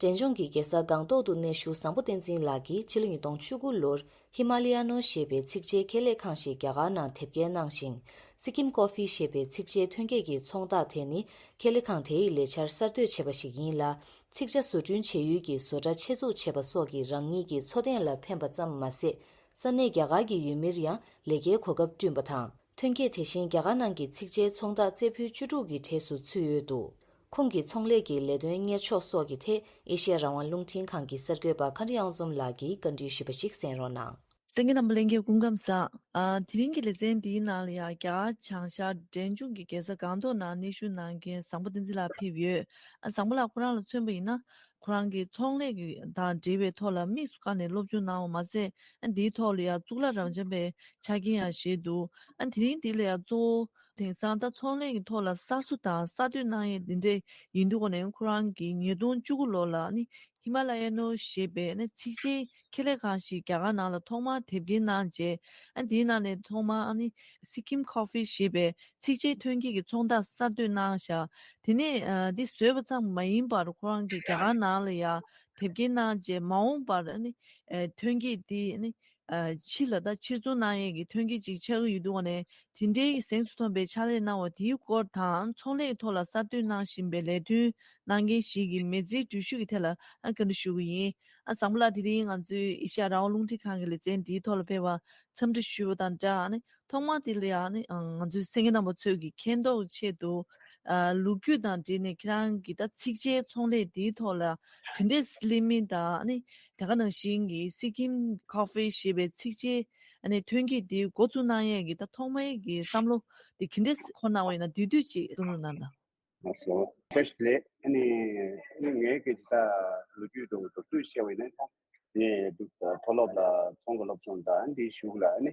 འབྲས་ལྗོངས་ཀྱི་རྒྱལ་ས་སྒང་ཏོག་ཏུ་གནས་བཞུགས་བཟང་པོ་བསྟན་འཛིན་ལགས་ཀྱིས་ཕྱི་ལོ་ཉིས་སྟོང་བཅུ་དགུ་ལོར་ཧི་མ་ལ་ཡ་ནོ་ཞེས་པའི་ཚིགས་བཅད་ཁྱད་ལས་ཁང་ཞིག་རྒྱ་གར་ནང་དེབ་སྐྱེལ་གནང་ཞིང་། སི་ཀིམ་ཀོ་ཧྥི་ཞེས་པའི་ཚིགས་བཅད་ཐོན་སྐྱེད་ཀྱི་ཚོང་རྟགས་དེ་ནི་ཁྱད་ལས་ཁང་དེའི་ལས་འཆར་གསར་གཏོད་བྱས་པ་ཞིག་ཡིན་ལ། ཚིག་ཆ་བཟོ་སྐྲུན་བྱེད་ཡུལ་གྱི་བཟོ་གྲྭ་ཆེད་འཛུགས་བྱས་པ་སོགས་ཀྱིས་རང་ཉིད་ཀྱི་འཚོ་རྟེན་ལ་ཕན་པ་ཙམ་མ་ཟད། ས་གནས་རྒྱ་གར་གྱི་ཡུལ་མིར་ཡང་ལས་ཀའི་གོ་སྐབས་བསྐྲུན་པ་དང་། ཐོན་སྐྱེད་དེ་བཞིན་རྒྱ་གར་ནང་གི་ཚིགས་བཅད་ཚོང་རྟགས་རྩེ་ཕུད་བཅུ་དྲུག་གི་གྲས་སུ་ཚུད་ཡོད་འདུག་ཁོང་གི་ཚོང་ལས་ཀྱི་ལས་དོན་གཉེར་ཕྱོགས་སོགས་ཀྱི་ཐད་ཨེ་ཤེ་ཡ་རང་དབང་རླུང་འཕྲིན་ཁང་གི་གསར་འགོད་པ་མཁའ་འགྲོ་གཡང་འཛོམས་ལགས་ཀྱིས་བཀའ་འདྲི་ཞུས་པ་ཞིག་གསན་རོགས་གནང་། གསན་མཁན་རྣམ་པ་ལྷན་རྒྱས་སྐུ་ཁམས་བཟང་། ཨ། དེ་རིང་གི་ལེ་ཚན་འདིའི་ནང་ལ་ཡང་རྒྱ་གར་བྱང་ཤར་འབྲས་ལྗོངས་ཀྱི་རྒྱལ་ས་སྒང་ཏོག་ནང་གནས་བཞུགས་གནང་མཁན་བཟང་པོ་བསྟན་འཛིན་ལགས་ཕེབས་ཡོད། ཨ། བཟང་པོ་ལགས་ཁོ་རང་ལ་མཚོན་པ་ཡིན་ན། ཁོ་རང་གིས་ཚོང་ལས་ཀྱི་དང་འབྲེལ་བའི་ཐོག་ལ་དམིགས་སུ་བཀར་ནས་སློབ་སྦྱོང་གནང་བ་མ་ཟད། ཨ། འདིའི་ཐོག་ལ་ཡང་གཙུག་ལག་རབ་འབྱམས་པའི་ཆ་རྐྱེན་ཡང་བཞེས་འདུག་ཨ། དེ་རིང་འདི་ལ་ཡང་གཙོ་བོ་དེང་སང་ད་ཚོང་ལས་ཀྱི་ཐོག་ལ་གསར་བཟོ་དང་གསར་གཏོད་གནང་ཡས་འདི་འདྲས་ཡིན་དུས་ཀ་ནས་ཁོ་རང་གིས་ཉིས་སྟོང་བཅུ་དགུ་ལོ་ལ་ནི་ཧི་མ་ལ་ཡ་ནོ་ཞེས་པའི་ནི་ཚིགས་བཅད་ཁྱད་ལས་ཁང་ཞིག་རྒྱ་གར་ནང་ལ་ཐོག་མར་དེབ་སྐྱེལ་གནང་རྗེས། ཨ། འདིའི་ནང་ནས་ཐོག་མར་ཨ་ནི་སི་ཀིམ་ཀོ་ཧྥི་ཞེས་པའི་ཚིགས་བཅད་ཐོན་སྐྱེད་ཀྱི་ཚོང་རྟགས་གསར་གཏོད་གནང་བཞག་དེ་ནས་ཨ་འདི་བཟོས་པ་ཙམ་མ་ཡིན་པར་ཁོ་རང་གིས་རྒྱ་གར་ནང་ལ་ཡང་དེབ་སྐྱེལ་གནང་རྗེས་མ་འོངས་པར་ཨ་ནི་ཨ་ཐོན་སྐྱེད་འདི་ཨ་ནི་ཨ་ཕྱི་ལ་ད་ཕྱིར་ཚོང་གནང་ཡས་ཀྱི་ཐོན་སྐྱེད་ཅིག་ཆགས་ཀྱི་ཡོད་འདུག་ག་ནས་དེ་འདྲའི་གཟེངས་སུ་ཐོན་པའི་ཕྱག་ལས་གནང་བ་དེའི་སྐོར་དང་ཚོང་ལས་ཐོག་ལ་གསར་གཏོད་གནང་བཞིན་པའི་ལས་དོན་གནང་མཁན་ཞིག་གི་མི་ཚེའི་འགྲུལ་བཞུད་ཀྱི་ཐད་ལ་ཨ་བཀའ་འདྲི་ཞུ་གི་ཡིན། ཨ་བཟང་པོ་ལགས་དེ་རིང་ང་ཚོའི་ཨེ་ཤ་ཡ་རང་དབང་རླུང་འཕྲིན་ཁང་གི་ལེ་ཚན་འདིའི་ཐོག་ལ་ཕེབས་པར་འཚམས་འདྲི་ཞུས་པ་དང་སྦྲགས་ཨ་ནི། ཐོག་མ་དེ་ལ་ཡང་ནི་ང་ཚོའི་གསན་མཁན་རྣམ་པ་ཚོས་ཀྱི་མཁྱེན་རྟོགས་ཆེད་དུ། ལོ་རྒྱུས་དང་འབྲེལ་ནས་ཁྱེད་རང་གི་ད་ཚིགས་བཅད་ཚོང་ལས་འདིའི་ཐོག་ལ་ག་འདྲས་སླེབས་མིན་དང་ནི་དེ་ག་ནང་བཞིན་གྱི་སི་ཀིམ་ཀོ་ཧྥི་ཞེས་པའི་ཚིགས་བཅད་ནི་ཐོན་སྐྱེད་འདི་འགོ་བཙུགས་གནང་ཡས་ཀྱི་ད་ཐོག་མའི་གི་བསམ་བློ་འདི་ག་འདྲས་འཁོར་གནང་བ་ཡིན་ན་དེ་དུས་ཅིག་གསུང་རོགས་གནང་དང་། ལགས་སོ། བཀྲ་ཤིས་བདེ་ལེགས། ཨ་ནི་ཨ་ནི་ངའི་སྐད་ཆ་ད་ལོ་རྒྱུས་དང་མདོར་བསྡུས་བཤད་པ་ཡིན་ན་ད་ངས་འདུག་མཐོ་སློབ་ལ་ཚོང་གི་སློབ་སྦྱོང་དང་འདིའི་གཞུག་ལ་ཨ་ནི་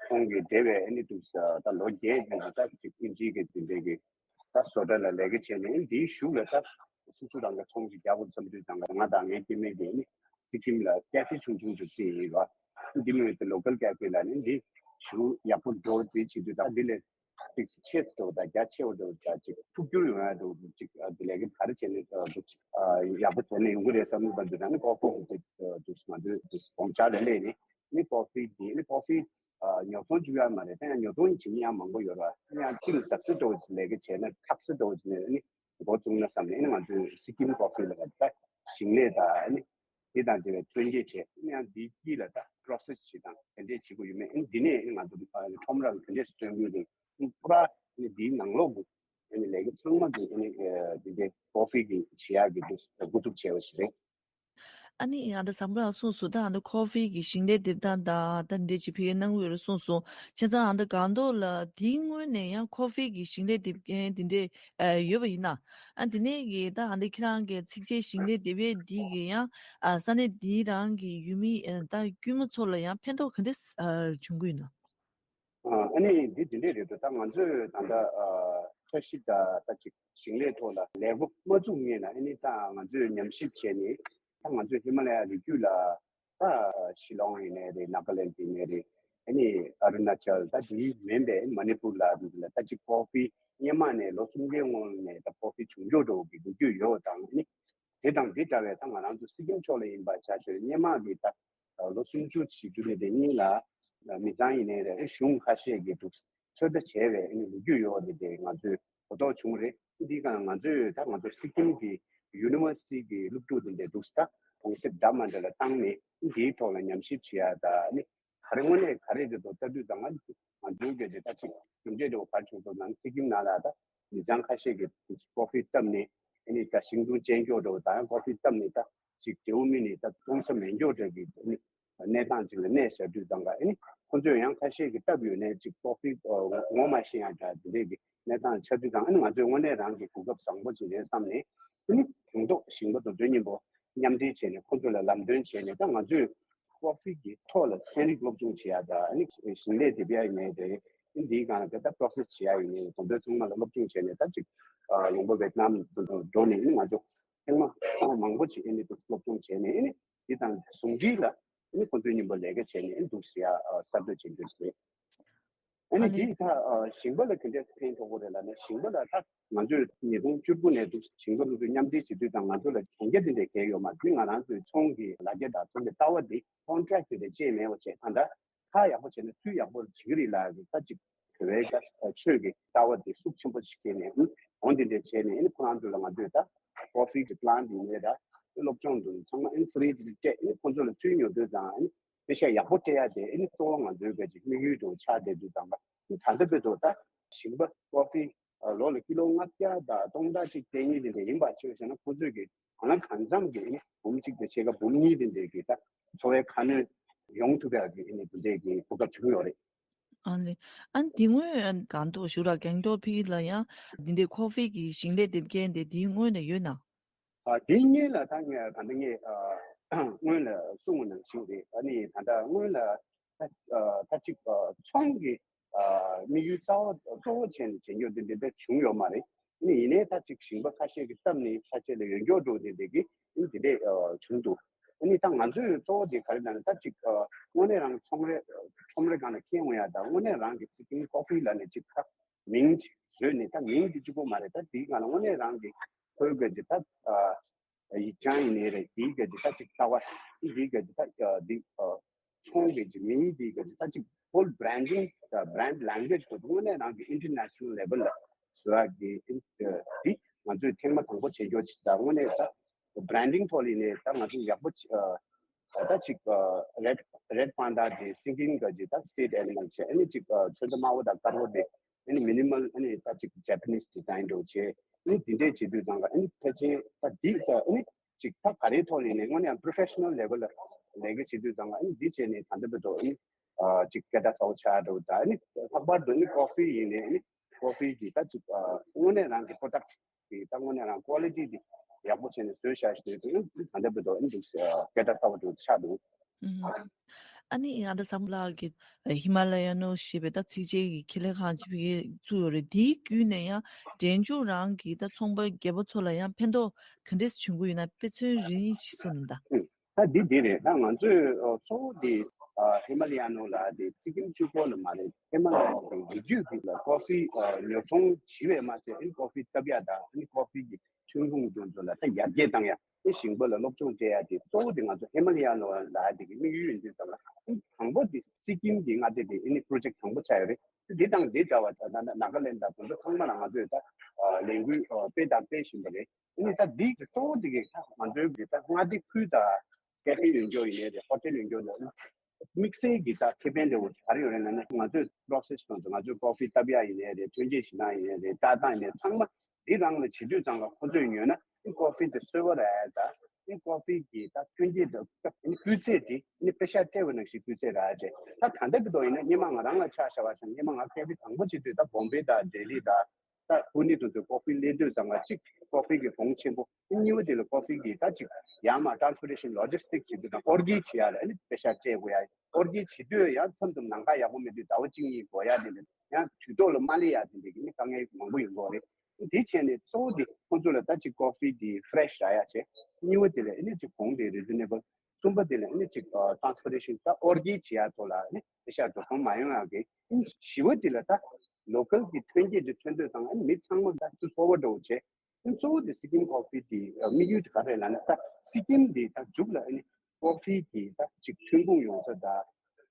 ཚོང་གི་འབྲེལ་བའི་ཨ་ནི་འདུག་ད་ལོ་བརྒྱད་ཙམ་གྱི་ད་ཅིག་དབྱིན་ཇིའི་གི་འདི་འདྲའི་གི་ད་བཟོ་གྲྭ་ལ་ལས་ཀ་བྱས་ནས་ཨ་ནི་འདིའི་གཞུག་ལ་ད་སོ་སོ་རང་གི་ཚོང་ཅིག་རྒྱག་དགོས་བསམ་དུས་ཙང་ང་དང་ངའི་སྐྱེ་དམན་གྱིས་ཨ་ནི་སི་ཀིམ་ལ་ཀེ་ཧྥེ་ཆུང་ཆུང་ཅིག་བཙུགས་ཡིན་པ། འདི་མོ་ཡོད་དེ་ལོ་ཀལ་ཀེ་ཧྥེ་ལ་ནི་འདི་ཞུ་ཡག་པོ་འགྲོ་འདི་བྱེད་དུས་ད་འདི་ལས་ཅིག་ཆེ་ཙམ་དང་རྒྱ་ཆེ་བ་དང་ཅིག་ཐུགས་འགྱུར་ཡོང་ཡ་དང་ཅིག་དེ་ལས་ཀྱི་ག་རེ་བྱས་ནས་ཡག་པོ་བྱས་ནས་ཡོང་གི་རེད་བསམ་བློ་བཏང་དུས་ད་ནི་ཀོ་ཧྥི་དེ་དུས་ང་ཚོས་དགོངས་འཆར་ལ་སླེབས་ནས་ནི་ཀོ་ཧྥི་དེ་ནི་ཀོ་ཧྥི་ ཉོ་ཚོང་བཅུག་ཡ་མ་རེད། ད་ཡང་ཉོ་ཚོང་བྱེད་མི་ཡང་མང་པོ་ཡོད་ར། ཡང་གཅིག་ཟབ་སི་འགྲོ་ལས་ཀ་བྱས་ན་ཁག་སི་འགྲོ་ནས་ནི་འགོ་བཙུགས་ན་བསམ་ནས་ནི་ང་ཚོས་སི་ཀིམ་ཀོ་ཕི་ལ་ད་ཞིང་ལས་དང་ནི་དེ་དང་དེ་བའི་ཐོན་སྐྱེད་བྱས་ནི་ཡང་དེའི་དཀྱིལ་ལ་ད་པྲོ་སེ་སི་བྱེད་སྟངས་དེ་འདྲས་བྱེད་དགོས་ཡོད་མེད། ཨ་ནི་འདི་ནས་ནི་ང་ཚོ་ཁྲོམ་ར་ལ་ག་འདྲས་སྟོན་དགོས་དང་ཨ་ནི་ཕུ་ར་ནི་དེའི་ནང་ལོགས་ཀྱི་ཨ་ནི་ལས་ཀ་ཚང་མ་དེ་ཨ་ནི་དེ་འདྲས་ཀོ་ཕི་གི་བྱེད་ཡག་གི་འདུག་འགོ་འཛུགས་བྱས་པ་ཞིག་རེད། ཨ་ནི་ཡང་ད་བཟང་པོ་ལགས་གསུངས་སོང་། ད་ཨ་ནི་ཀོ་ཕི་གི་ཞིང་ལས་འདེབས་སྟངས་དང་ད་འདྲ་ཅིག་ཕ་གིར་གནང་གི་ཡོད་རེད་གསུངས་སོང་། བྱས་ཙང་ཨ་ད་སྒང་ཏོག་ལ་དེའི་སྔོན་ནས་ཡང་ཀོ་ཕི་གི་ཞིང་ལས་འདེབས་མཁན་དེ་འདྲས་ཡོད་པ་ཡིན་ན། ཨ་དེ་ནས་གི་ད་ཨ་ད་ཁྱེད་རང་གི་ཚིགས་བཅད་ཞིང་ལས་འདེབས་ཡས་འདི་གི་ཡང་ཨ་ས་གནས་འདི་རང་གི་ཡུལ་མི་ཨ་ད་དཀྱུས་མ་ཚོ་ལ་ཡང་ཕན་ཐོགས་ག་འདྲས་ཨ་བྱུང་གི་ཡོད་ན། ཨ་ནི་འདི་འདི་འདྲས་རེད་འདུག་ད་ང་ཚོས་ད་ལྟ་ཨ་འཆར་གཞི་ད་ལྟ་ཅིག་ཞིང་ལས་ཐོག་ལ་ལས་འགོ་མ་བཙུགས་སྔོན་ལ་ཨ་ནི་ད་ང་ཚོས་ཉམས་ཞིབ་བྱས་ནས་ད་ང་ཚོས་ཧི་མ་ལ་ཡ་རི་རྒྱུད་ལ་ད་ཤི་ལོང་ཡིན་ནའི་རེད། ནཱ་ག་ལེན་ཌ་ཡིན་ནའི་རེད། ཨ་ནི་ཨ་རུ་ན་ཅལ་ད་དེ་མིན་པའི་མ་ནི་པུར་ལ་ལ་ད་ཅིག་ཀོ་ཕི་སྔོན་མ་ནས་ལོ་སུམ་བརྒྱའི་སྔོན་ནས་ད་ཀོ་ཕི་བྱུང་འཇོག་འགྲོ་གི་ལོ་རྒྱུས་ཡོད་དང་ཨ་ནི། དེ་དང་དེ་འདྲ་བའི་ད་ང་རང་ཚོ་སི་ཀིམ་ཕྱོགས་ལ་ཡིན་པ་ཆ་བཞག་སྔོན་མ་གི་ད་ལོ་སུམ་ཅུ་བཞི་བཅུ་ནས་དེ་གཉིས་ལ་མི་ཚང་ཡིན་ནའི་རེད། གཞུང་ཁ་ཤས་ཀྱིས་འདུག་ཚོད་ལྟ་བྱས་པའི་ཨ་ནི་ལོ་རྒྱུས་ཡོད་དེ་དེ་ང་ཚོས་གོ་རྟོགས་བྱུང་རེད། འདི་ག་ང་ཚོས་ད་ང་ཚོ་སི་ཀིམ་གི་ཡུ་ནི་ཝར་སི་ཊི་གི་སློབ་ཕྲུག་དེ་འདྲ་འདུག་ད་གྲོང་གསེབ་འདྲ་མ་འདྲ་ལ་བཏང་ནས་འདིའི་ཐོག་ལ་ཉམས་ཞིབ་བྱེད་ཡ་ད་ཨ་ནི་ག་རེ་དངོས་གནས་ག་རེ་རེད་འདུག་ལྟ་དུས་ད་ང་ང་ཚོའི་གི་དེ་ད་ཅིག་གྲུབ་འབྲས་འདྲ་བོ་ག་རེ་བྱུང་འདུག་ན་སི་ཀིམ་ནང་ལ་ད་མི་ཚང་ཁ་ཤས་ཀྱིས་ཀོ་ཕི་བཏབ་ནས་ཨ་ནི་ད་ཤིང་སྡོང་བཅད་འཇོག་འདྲ་བོ་དང་ཀོ་ཕི་བཏབ་ནས་ད་ཅིག་འབྲས་བུ་སྨིན་ནས་ད་གཏོང་ས་མེད་འཇོག་འདྲ་གི་ཨ་ནི་གནས་སྟངས་ཅིག་ལ་གནས་བཞག་དུས་ཙང་ག་ཨ་ནི་ཁོ་ཚོས་ཡང་ཁ་ཤས་ཀྱིས་བཏབ་ཡོད་ནའི་ཅིག་ཀོ་ཕི་ངོ་མ་ཤེས་ཡང་འདྲ་དེ་འདྲས་ཀྱི་གནས་སྟངས་ཆགས་དུས་ཙང་ཨ་ནི་ང་ཚོས་དངོས་གནས་རང་གི་གོ་སྐབས་བཟང་པོ་ཅིག་རེད་བསམ་ནས་ཨ་ནི་དང་ཐོག་ཞིང་པ་དང་དོན་གཉིས་པོ་མཉམ་འབྲེལ་བྱས་ནས་ཁོ་ཚོ་ལ་ལམ་སྟོན་བྱས་ནས་ད་ང་ཚོས་ཀོ་ཕི་གི་ཐོག་ལ་ཚན་རིག་སློབ་སྦྱོང་བྱེད་ཡ་ད་ཨ་ནི་ཞིང་ལས་འདེབས་ཡ་ཡིན་ནའི་རེད། ཨ་ནི་འདིའི་སྒང་ལ་ད་པྲོ་སེ་སི་བྱེད་ཡ་ཡིན་ནའི་དང་དོན་ཚང་མ་ལ་སློབ་སྦྱོང་བྱས་ནས་ད་ཅིག་ལུང་པ་ཝེ་ཏི་ནམ་དུ་འགྲོ་ནས་ཨ་ནི་ང་ཚོ་ཐེངས་མ་མང་པོ་ཅིག་ཨ་ནི་དུ་སློབ་སྦྱོང་བྱས་ནས་ཨ་ནི་འདི་དང་ཟུང་འབྲེལ་ལ་ཨ་ནི་ཁོ་ཚོའི་མཉམ་པོ་ལས་ཀ་བྱས་ནས་ཨ་ནི་འདུག་ཟེར་ཡ་གསར་གཏོད་བྱེད་རྒྱུ་རེད། ཨ་ནི་ཨ་ལེ། འདི་ད་ཞིང་པ་ལ་ག་འདྲས་ཕན་ཐོགས་པོ་རེད་ལབ་ན་ཞིང་པ་ལ་ད་ང་ཚོས་ཉིས་སྟོང་བཅུ་དགུ་ནས་འདུག་ཞིང་པ་ལ་མཉམ་འབྲེལ་བྱེད་དུས་དང་ང་ཚོ་ལ་གན་རྒྱ་འདི་འདྲས་གལ་ཡོད་མ་རེད། ང་རང་ཚོའི་ཚོང་གི་ལག་ཁྱེར་དང་ཚོང་གི་ལྟ་བ་འདི་ཀོན་ཊེག་འདི་འདྲས་ཅེས་མེད་པ་བྱས་ད་ད་ཁ་ཡག་པོ་བྱས་ན་ཚུལ་ཡག་པོ་བྱེད་ཀྱི་རེད་ལབ་ཀྱི་ད་ཅིག་བོད་པའི་ཆོས་ཀྱི་ལྟ་བ་འདི་ཤུགས་ཆེན་པོ་ཞིག་སྐྱེས་ནས་ཨུ་འོང་འདི་འདྲས་བྱས་ནས་ཨ་ནི་ཁོ་རང་ཚོ་ལ་ང་ཚོས་ད་ཀོ་ཕི་གི་པི་ལན་འདི་ནས་ད་སློབ་སྦྱོང་འདི་ཚང་མ་ཨ་ནི་ཕི་རི་འདི་སྤྲད་ཨ་ནི་ཁོ་ཚོ་ལ་ཚུར་ཉོ་དུས་དང་ཨ་ནི་པེ་ཤ་ཡག་པོ་སྤྲད་ཡ་དེ་ཨ་ནི་གཙོ་བོ་ང་ཚོའི་ག་ཅིག་དམིགས་ཡུལ་དུ་ཆགས་བསྡད་དུས་ཙང་ད་ད་ལྟ་བར་དུ་ད་ཞིང་པ་ཀོ་ཕི་ལོ་ལ་ཀི་ལོ་ལྔ་བརྒྱ་དང་སྟོང་ཕྲག་གཅིག་སྤྲད་མཁན་དེ་འདྲ་ཡིན་པ་ཆོས་བྱས་ན་ཁོ་ཚོས་ཀྱི་གང་ལ་གང་འཚམ་གྱི་ཨ་ནི་འབུམ་གཅིག་དང་ཕྱེད་ཀ་འབུམ་གཉིས་དེ་འདྲའི་གི་ད་འཚོ་བའི་ཁ་སྣོན་ཡོང་ཐུབ་ཡག་གི་ཨ་ནི་དེ་འདྲའི་གི་གོ་སྐབས་བྱུང་ཡོད་རེད། ཨ་ལེ། ཨ་ནི་དེ་སྔོན་གང་ཐོག་ཞུ་ར་གང་ཐོག་ཕི་ལ་ཡང་འདི་འདྲའི་ཀོ་ཕི་གི་ཞིང་ལས་འདེབས་མཁན་དེ་དེའི་སྔོན་ནས་ཡོད་ན། ཨ་དེ་སྔོན་ལ་ད་ངས་ད་ལྟ་ངས་ཨ་སྔོན་ལ་གསུངས་ནང་བཞིན་རེད། ཨ་ནི་ད་ལྟ་སྔོན་ལ་ད་ཨ་ད་ཅིག་ཨ་ཚོང་གི་ཨ་དམིགས་ཡུལ་རྩ་བ་གཙོ་བོ་བྱས་ནས་བྱེད་རྒྱུ་འདི་འདི་འདྲ་བྱུང་ཡོད་མ་རེད། ཨ་ནི་ཡིན་ནའི་ད་ཅིག་ཞིང་པ་ཁ་ཤས་ཀྱིས་བཏབ་ནས་ཕལ་ཆེར་ལ་ཡོན་སྐྱོར་འགྲོ་འདི་འདི་གི་ཨ་ནི་འདི་འདྲས་ཨ་བྱུང་འདུག་ཨ་ནི་ད་ང་ཚོས་གཙོ་བོ་འདི་ག་རེ་ལབ་ན་ད་ཅིག་ཨ་དངོས་གནས་རང་ཚོང་རའི་ཁྲོམ་རའི་སྒང་ལ་འཁྱེར་འོང་ཡ་ད་དངོས་གནས་རང་གི་སི་ཀིམ་ཀོ་ཕི་ལབ་ནས་ཅིག་ཁ་མིང་ཅིག་བཟོས་ནས་ད་མིང་འདི་གཅིག་པོ་མ་རེད། ད་དེའི་སྒང་ལ་དངོས་གནས་རང་གི་ཁོའི་གི་འདི་ད་ཨ་ཡིག་ཆ་ཡིན་ནའི་རེད། དེའི་ག་ཅིག་ད་ཅིག་ལྟ་བ་དེའི་ག་ཅིག་ད་འདི་ཚོང་གི་ཅིག་མིང་དེའི་ག་ཅིག་ད་ཅིག་full branding brand language གོ་དངོས་གནས་རང་གི་international level ལ་བཟོ་ཡག་གི་འདི་ང་ཚོས་ཐེངས་མ་དང་པོ་བྱེད་རྒྱུ་ཅིག་ད་དངོས་གནས་ད་branding ཐོག་ལ་ཡིན་ནའི་ད་ང་ཚོས་ཡག་པོ་ཅིག་ད་ཅིག་red red panda དེ་singing ག་ཅིག་ད་state animal བྱས་ཨ་ནི་ཅིག་ཚོན་མདོག་དམར་པོ་དང་དཀར་པོ་དེ། ཨ་ནི་minimal ཨ་ནི་ད་ཅིག་Japanese design འདྲ་བོ་བྱས། ཨ་ནི་དེ་འདྲས་བྱེད་དུས་ཙང་ཀ་ཨ་ནི་ཕལ་ཆེར་ད་འདི་ད་ཨ་ནི་ཅིག་ད་ག་རེའི་ཐོག་ནས་ནས་དངོས་གནས་professional level ལ་ལས་ཀ་བྱེད་དུས་ཙང་ཀ་ཨ་ནི་འདི་བྱས་ནས་ད་ལྟ་བར་དུ་ཨ་ནི་ཅིག་སྐད་གྲགས་ཚ་བོ་ཆགས་འགྲོ། ད་ཨ་ནི་ལྷག་པར་དུ་ཨ་ནི་ཀོ་ཕི་ཡིན་ནའི་ཨ་ནི་ཀོ་ཕི་གི་ད་ཅིག་དངོས་གནས་རང་གི་product གི་ད་དངོས་གནས་རང་quality དེ་ཡག་པོ་བྱས་ནས་བཟོས་བཞག་ཞེས་དུས་ད་ལྟ་བར་དུ་ཨ་ནི་སྐད་གྲགས་ཚ་བོ་འགྲོ་ཆགས་འདུག་ཨ་ནི་ང་ད་བསམ་ལགས་ཀྱི་ཧི་མ་ལ་ཡ་ནོ་ཞེས་པའི་ད་ཚིགས་བཅད་ཀྱི་ཁེ་ལས་ཁང་ཅིག་བཙུགས་ཡོད་རེད། དེའི་བརྒྱུད་ནས་ཡང་འབྲས་ལྗོངས་རང་གི་ད་ཚོང་པ་རྒད་པོ་ཚོ་ལ་ཡང་ཕན་ཐོགས་ག་འདྲས་བྱུང་གི་ཡོད་ན་དཔེ་མཚོན་རེ་རེ་ཞིག་གསུངས་གནང་དང་། ད་འདི་འདི་རེད། ད་ང་ཚོས་གཙོ་བོ་འདི་ཧི་མ་ལ་ཡ་ནོ་ལ་དེ་སི་ཀིམ་གཅིག་པོ་ལ་མ་རེད། ཧི་མ་ལ་ཡ་ནོ་དང་རི་རྒྱུད་ཀྱི་ལ་ཀོ་ཕི་ཉོ་ཚོང་བྱེད་པའི་མ་ཚད་ཨ་ནི་ཀོ་ཕི་བཏབ་ཡ་དང་ཨ་ནི་ཀོ་ཕི་གི་ཐོན་ཁུངས་དེ་ཚོ་ལ་ད་ཡར་རྒྱས་བཏང་ཡ། ཨེ་ཞིང་པ་ལ་སློབ་སྦྱོང་སྤྲད་ཡ་དེ་གཙོ་བོ་དེ་ང་ཚོ་ཧི་མ་ལ་ཡ་ནོ་ལ་དེ་གི་དམིགས་ཡུལ་ཡིན་དུས་ཙམ་ལ་ དང་པོ་དེ་སི་ཀིམ་གྱི་མངའ་སྡེ་དེ་ཨ་ནི་པྲོ་ཇེཀ་དང་པོ་ཆགས་ཡོད་རེད། འདི་དང་འདི་འདྲ་བ་ད་ན་ན་ག་ལེན་ཌ་དང་དེ་ཚོ་ཚང་མ་ལ་ང་ཚོས་ད་ལས་འགུལ་སྤེལ་དང་སྤེལ་བཞིན་པ་རེད། ཨ་ནི་ད་འདི་གཙོ་བོ་དེ་གི་ད་ང་ཚོའི་གི་ད་མངའ་སྡེ་ཁུལ་དང་ཀེ་ཧྥེ་ཡོད་འགྱོ་ཡིན་ནའི་རེད། ཧོ་ཊེལ་ཡོད་འགྱོ་ཡིན་ནའི་དམིགས་བསལ་གྱི་ད་ཁེ་ཕན་དེ་འོ་ག་རེ་ཡོད་རེད་ན་ནི་ང་ཚོས་པྲོ་སེ་སི་སོང་ཙང་ང་ཚོས་ཀོ་ཧྥི་བཏབ་ཡ་ཡིན་ནའི་རེད། ཐོན་སྐྱེད་བྱེད་སྟངས་ཡིན་ནའི་རེད། ལྟ་སྟངས་ཡིན་ནའི་ཚང་མ་འདི་རང་ལ་བྱེད་དུས་ཙང་ལ་ཁོ་ཚོས་ཉོས་ན་ཨ་ནི་ཀོ་ཧྥི་དེ་སོལ་བ་རག་ཡ། ད་ཨ་ནི་ཀོ་ཧྥི་གི་ད་ཐོན་སྐྱེད་དེ་ཨ་ནི་སྤུས་ཚད་དེ་ཨ་ནི་པེ་ཤག་སྤྲད་པ་ནང་བཞིན་སྤུས་ཚད་རག་ཡ་བྱས། ད་ད་ལྟ་གི་དོན་ཡིན་ན་སྔོན་མ་ང་རང་ལ་ཆ་བཞག་པ་བྱས་ན་སྔོན་མ་ང་ཀེ་ཧྥེ་དང་པོ་བྱེད་དུས་ད་བོམ་བེ་དང་ལྡི་ལི་དང་། ད་ཕུ་ནེ་དེ་ཚོ་ཀོ་ཧྥི་ལེན་དུས་ཙང་ང་གཅིག་ཀོ་ཧྥི་གི་གོང་ཆེན་པོ། གཉིས་པ་དེ་ལ་ཀོ་ཧྥི་གི་ད་ཅིག་ཡར་མར་ཊ་རན་སི་པོ་ཊེ་ཤན་ལོ་ཇི་སི་ཊིག་བྱེད་དུས་དང་ཨོར་སྐྱེལ་བྱེད་ཡ་ལ་ཨ་ནི་པེ་ཤག་སྤྲད་དགོས་ཡ། ཨོར་སྐྱེལ་བྱེད་དུས་ཡང་མཚམས་མཚམས་ནམ་མཁའ་ཡག་པོ་མེད་དུས་ཟླ་བ་གཅིག་གཉིས་འགོར་ཡ་དེ་འདྲ། ཡང་དུས་ཐོག་ལ་མ་སླེབས་ཡ་དེ་འདྲ་གི་ཨ་ནི་དཀའ་ངལ་མང་པོ་ཡོང་གི་ཡོད་རེད། དེ་བྱས་ནས་གཙོ་བོ་དེ་ཁོང་ཚོ་ལ་ད་ཅིག་ཀོ་ཧྥི་དེ་ཕེ་རེ་ཤི་རག་ཡ་བྱས། གཉིས་པ་དེ་ལ་ཨ་ནི་ཅིག་གོང་དེ་རི་ཛི་ནེ་བལ། གསུམ་པ་དེ་ལ་ཨ་ནི་ཅིག་ཊ་རན་སི་པོ་ཊེ་ཤན་ད་ཨོར་སྐྱེལ་བྱེད་ཡ་ཐོག་ལ་ཨ་ནི་པེ་ཤག་འགྲོ་སོང་མ་ཡོང་ཡ་གི། ཨ་ནི་བཞི་པ་དེ་ལ་ད་ལོ་ཀལ་གི་ཐོན་སྐྱེད་དེ་ཐོན་དུས་ཙང་ཨ་ནི་མི་ཚང་མ་ད་ཚུར་ཧྥོར་ཝར་ཌི་འགྲོ་བྱས། ཨ་ནི་གཙོ་བོ་དེ་སི་ཀིམ་ཀོ་ཧྥི་དེ་དམིགས་ཡུལ་དེ་ག་རེ་ལབ་ན། ད་སི་ཀིམ་དེ་ད་མཇུག་ལ་ཨ་ནི་ཀོ་ཧྥི་གི་ད་ཅིག་ཐོན་ཁུངས་ཡོང་ས་དང་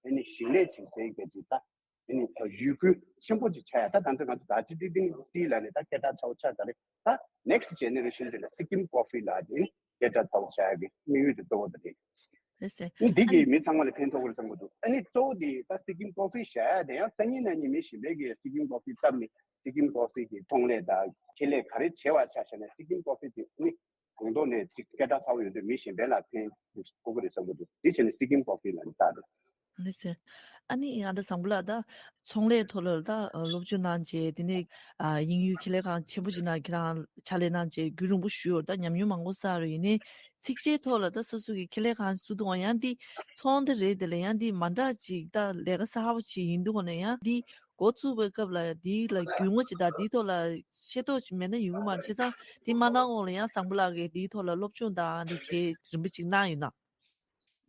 ཨ་ནི་ཞིང་ལས་བྱེད་སའི་ག་ཅིག་ད་ཨ་ནི་ཡུལ་ཁུལ་ཆེན་པོ་ཅིག་ཆགས་ཡ། ད་ད་ལྟ་ང་ཚོ་ད་ཅི་ཏི་ཏིང་ཏི་ལ་ནི་ད་སྐད་གྲགས་ཚ་བོ་ཆགས་ད་རེད། ད་ནེག་སི་ཊི་ཇེ་ནེ་རེ་ཤན་དེ་ལ་སི་ཀིམ་ཀོ་ཧྥི་ལ་དེ་ནི་སྐད་གྲགས་ཚ་བོ་ཆགས་ཡ་གི་དམིགས་ཡུལ་དེ་གཙོ་བོ་དེ་རེད། རེད་ཟེར། ཨ་ནི་འདི་གིས་མི་ཚང་མ་ལ་ཕན་ཐོགས་ཀྱི་རེད་བསམ་གྱི་འདུག་ཨ་ནི་གཙོ་བོ་དེ་ད་སི་ཀིམ་ཀོ་ཧྥི་བཞག་ཡ་དེ་ཡང་སང་ཉིན་གནངས་ཉིན་མི་གཞན་པའི་གི་སི་ཀིམ་ཀོ་ཧྥི་བཏབ་ནས་སི་ཀིམ་ཀོ་ཧྥི་གི་ཚོང་ལས་དང་ཁེ་ལས་ག་རེ་བྱེད་པ་ཆ་བཞག་ན་སི་ཀིམ་ཀོ་ཧྥི་དེ་ཨ་ནི་དང་ཐོག་ནས་ཅིག་སྐད་གྲགས་ཚ་བོ་ཡོད་དུས་མི་གཞན་པའི་ལ་ཕན་ཐོགས་ཀྱི་རེད་བསམ་གྱི་འདུག་དེ་བྱས་ནས་སི་ཀིམ་ཀོ་ཧྥི་ལ་ནི་བཏགས་རེད། ལགས་སེ། ཨ་ནི་ཡང་ད་བཟང་པོ་ལགས་ད་ཚོང་ལས་ཐོག་ལ་ད་སློབ་སྦྱོང་གནང་བྱས་དེ་ནས་དབྱིན་ཡུལ་ཁེ་ལས་ཁང་ཆེན་པོ་ཅིག་ནང་ཁྱེད་རང་ཕྱག་ལས་གནང་བྱས་རྒྱུན་རིང་པོ་བཞུགས་ཡོད། ད་ཉམས་མྱོང་མང་པོ་བསགས་རེད། ཡིན་ནའི་ཚིགས་བཅད་ཐོག་ལ་ད་སོ་སོ་གི་ཁེ་ལས་ཁང་བཙུགས་དུས་ཡང་འདི་ཚོང་འདི་རེད། དེ་ལ་ཡང་འདི་མ་འདྲ་ཅིག་ད་ལས་ཀ་གསར་པ་ཅིག་ཡིན་དུས་ནས་ཡང་འདི་འགོ་བཙུགས་པའི་སྐབས་ལ་འདི་ལ་རྒྱུས་མངའ་ཅིག་ད་འདིའི་ཐོག་ལ་ཤེས་རྟོགས་ཅིག་མེད་ན་ཡོང་གི་མ་རེད། བྱས་ཙང་འདི་མ་གནང་གོང་ལ་ཡང་བཟང་པོ་ལགས་ཀྱིས་འདིའི་ཐོག་ལ་སློབ་སྦྱོང་དང་འདི་གའི་རིམ་པ་ཅིག་གནང་ཡོད་ན།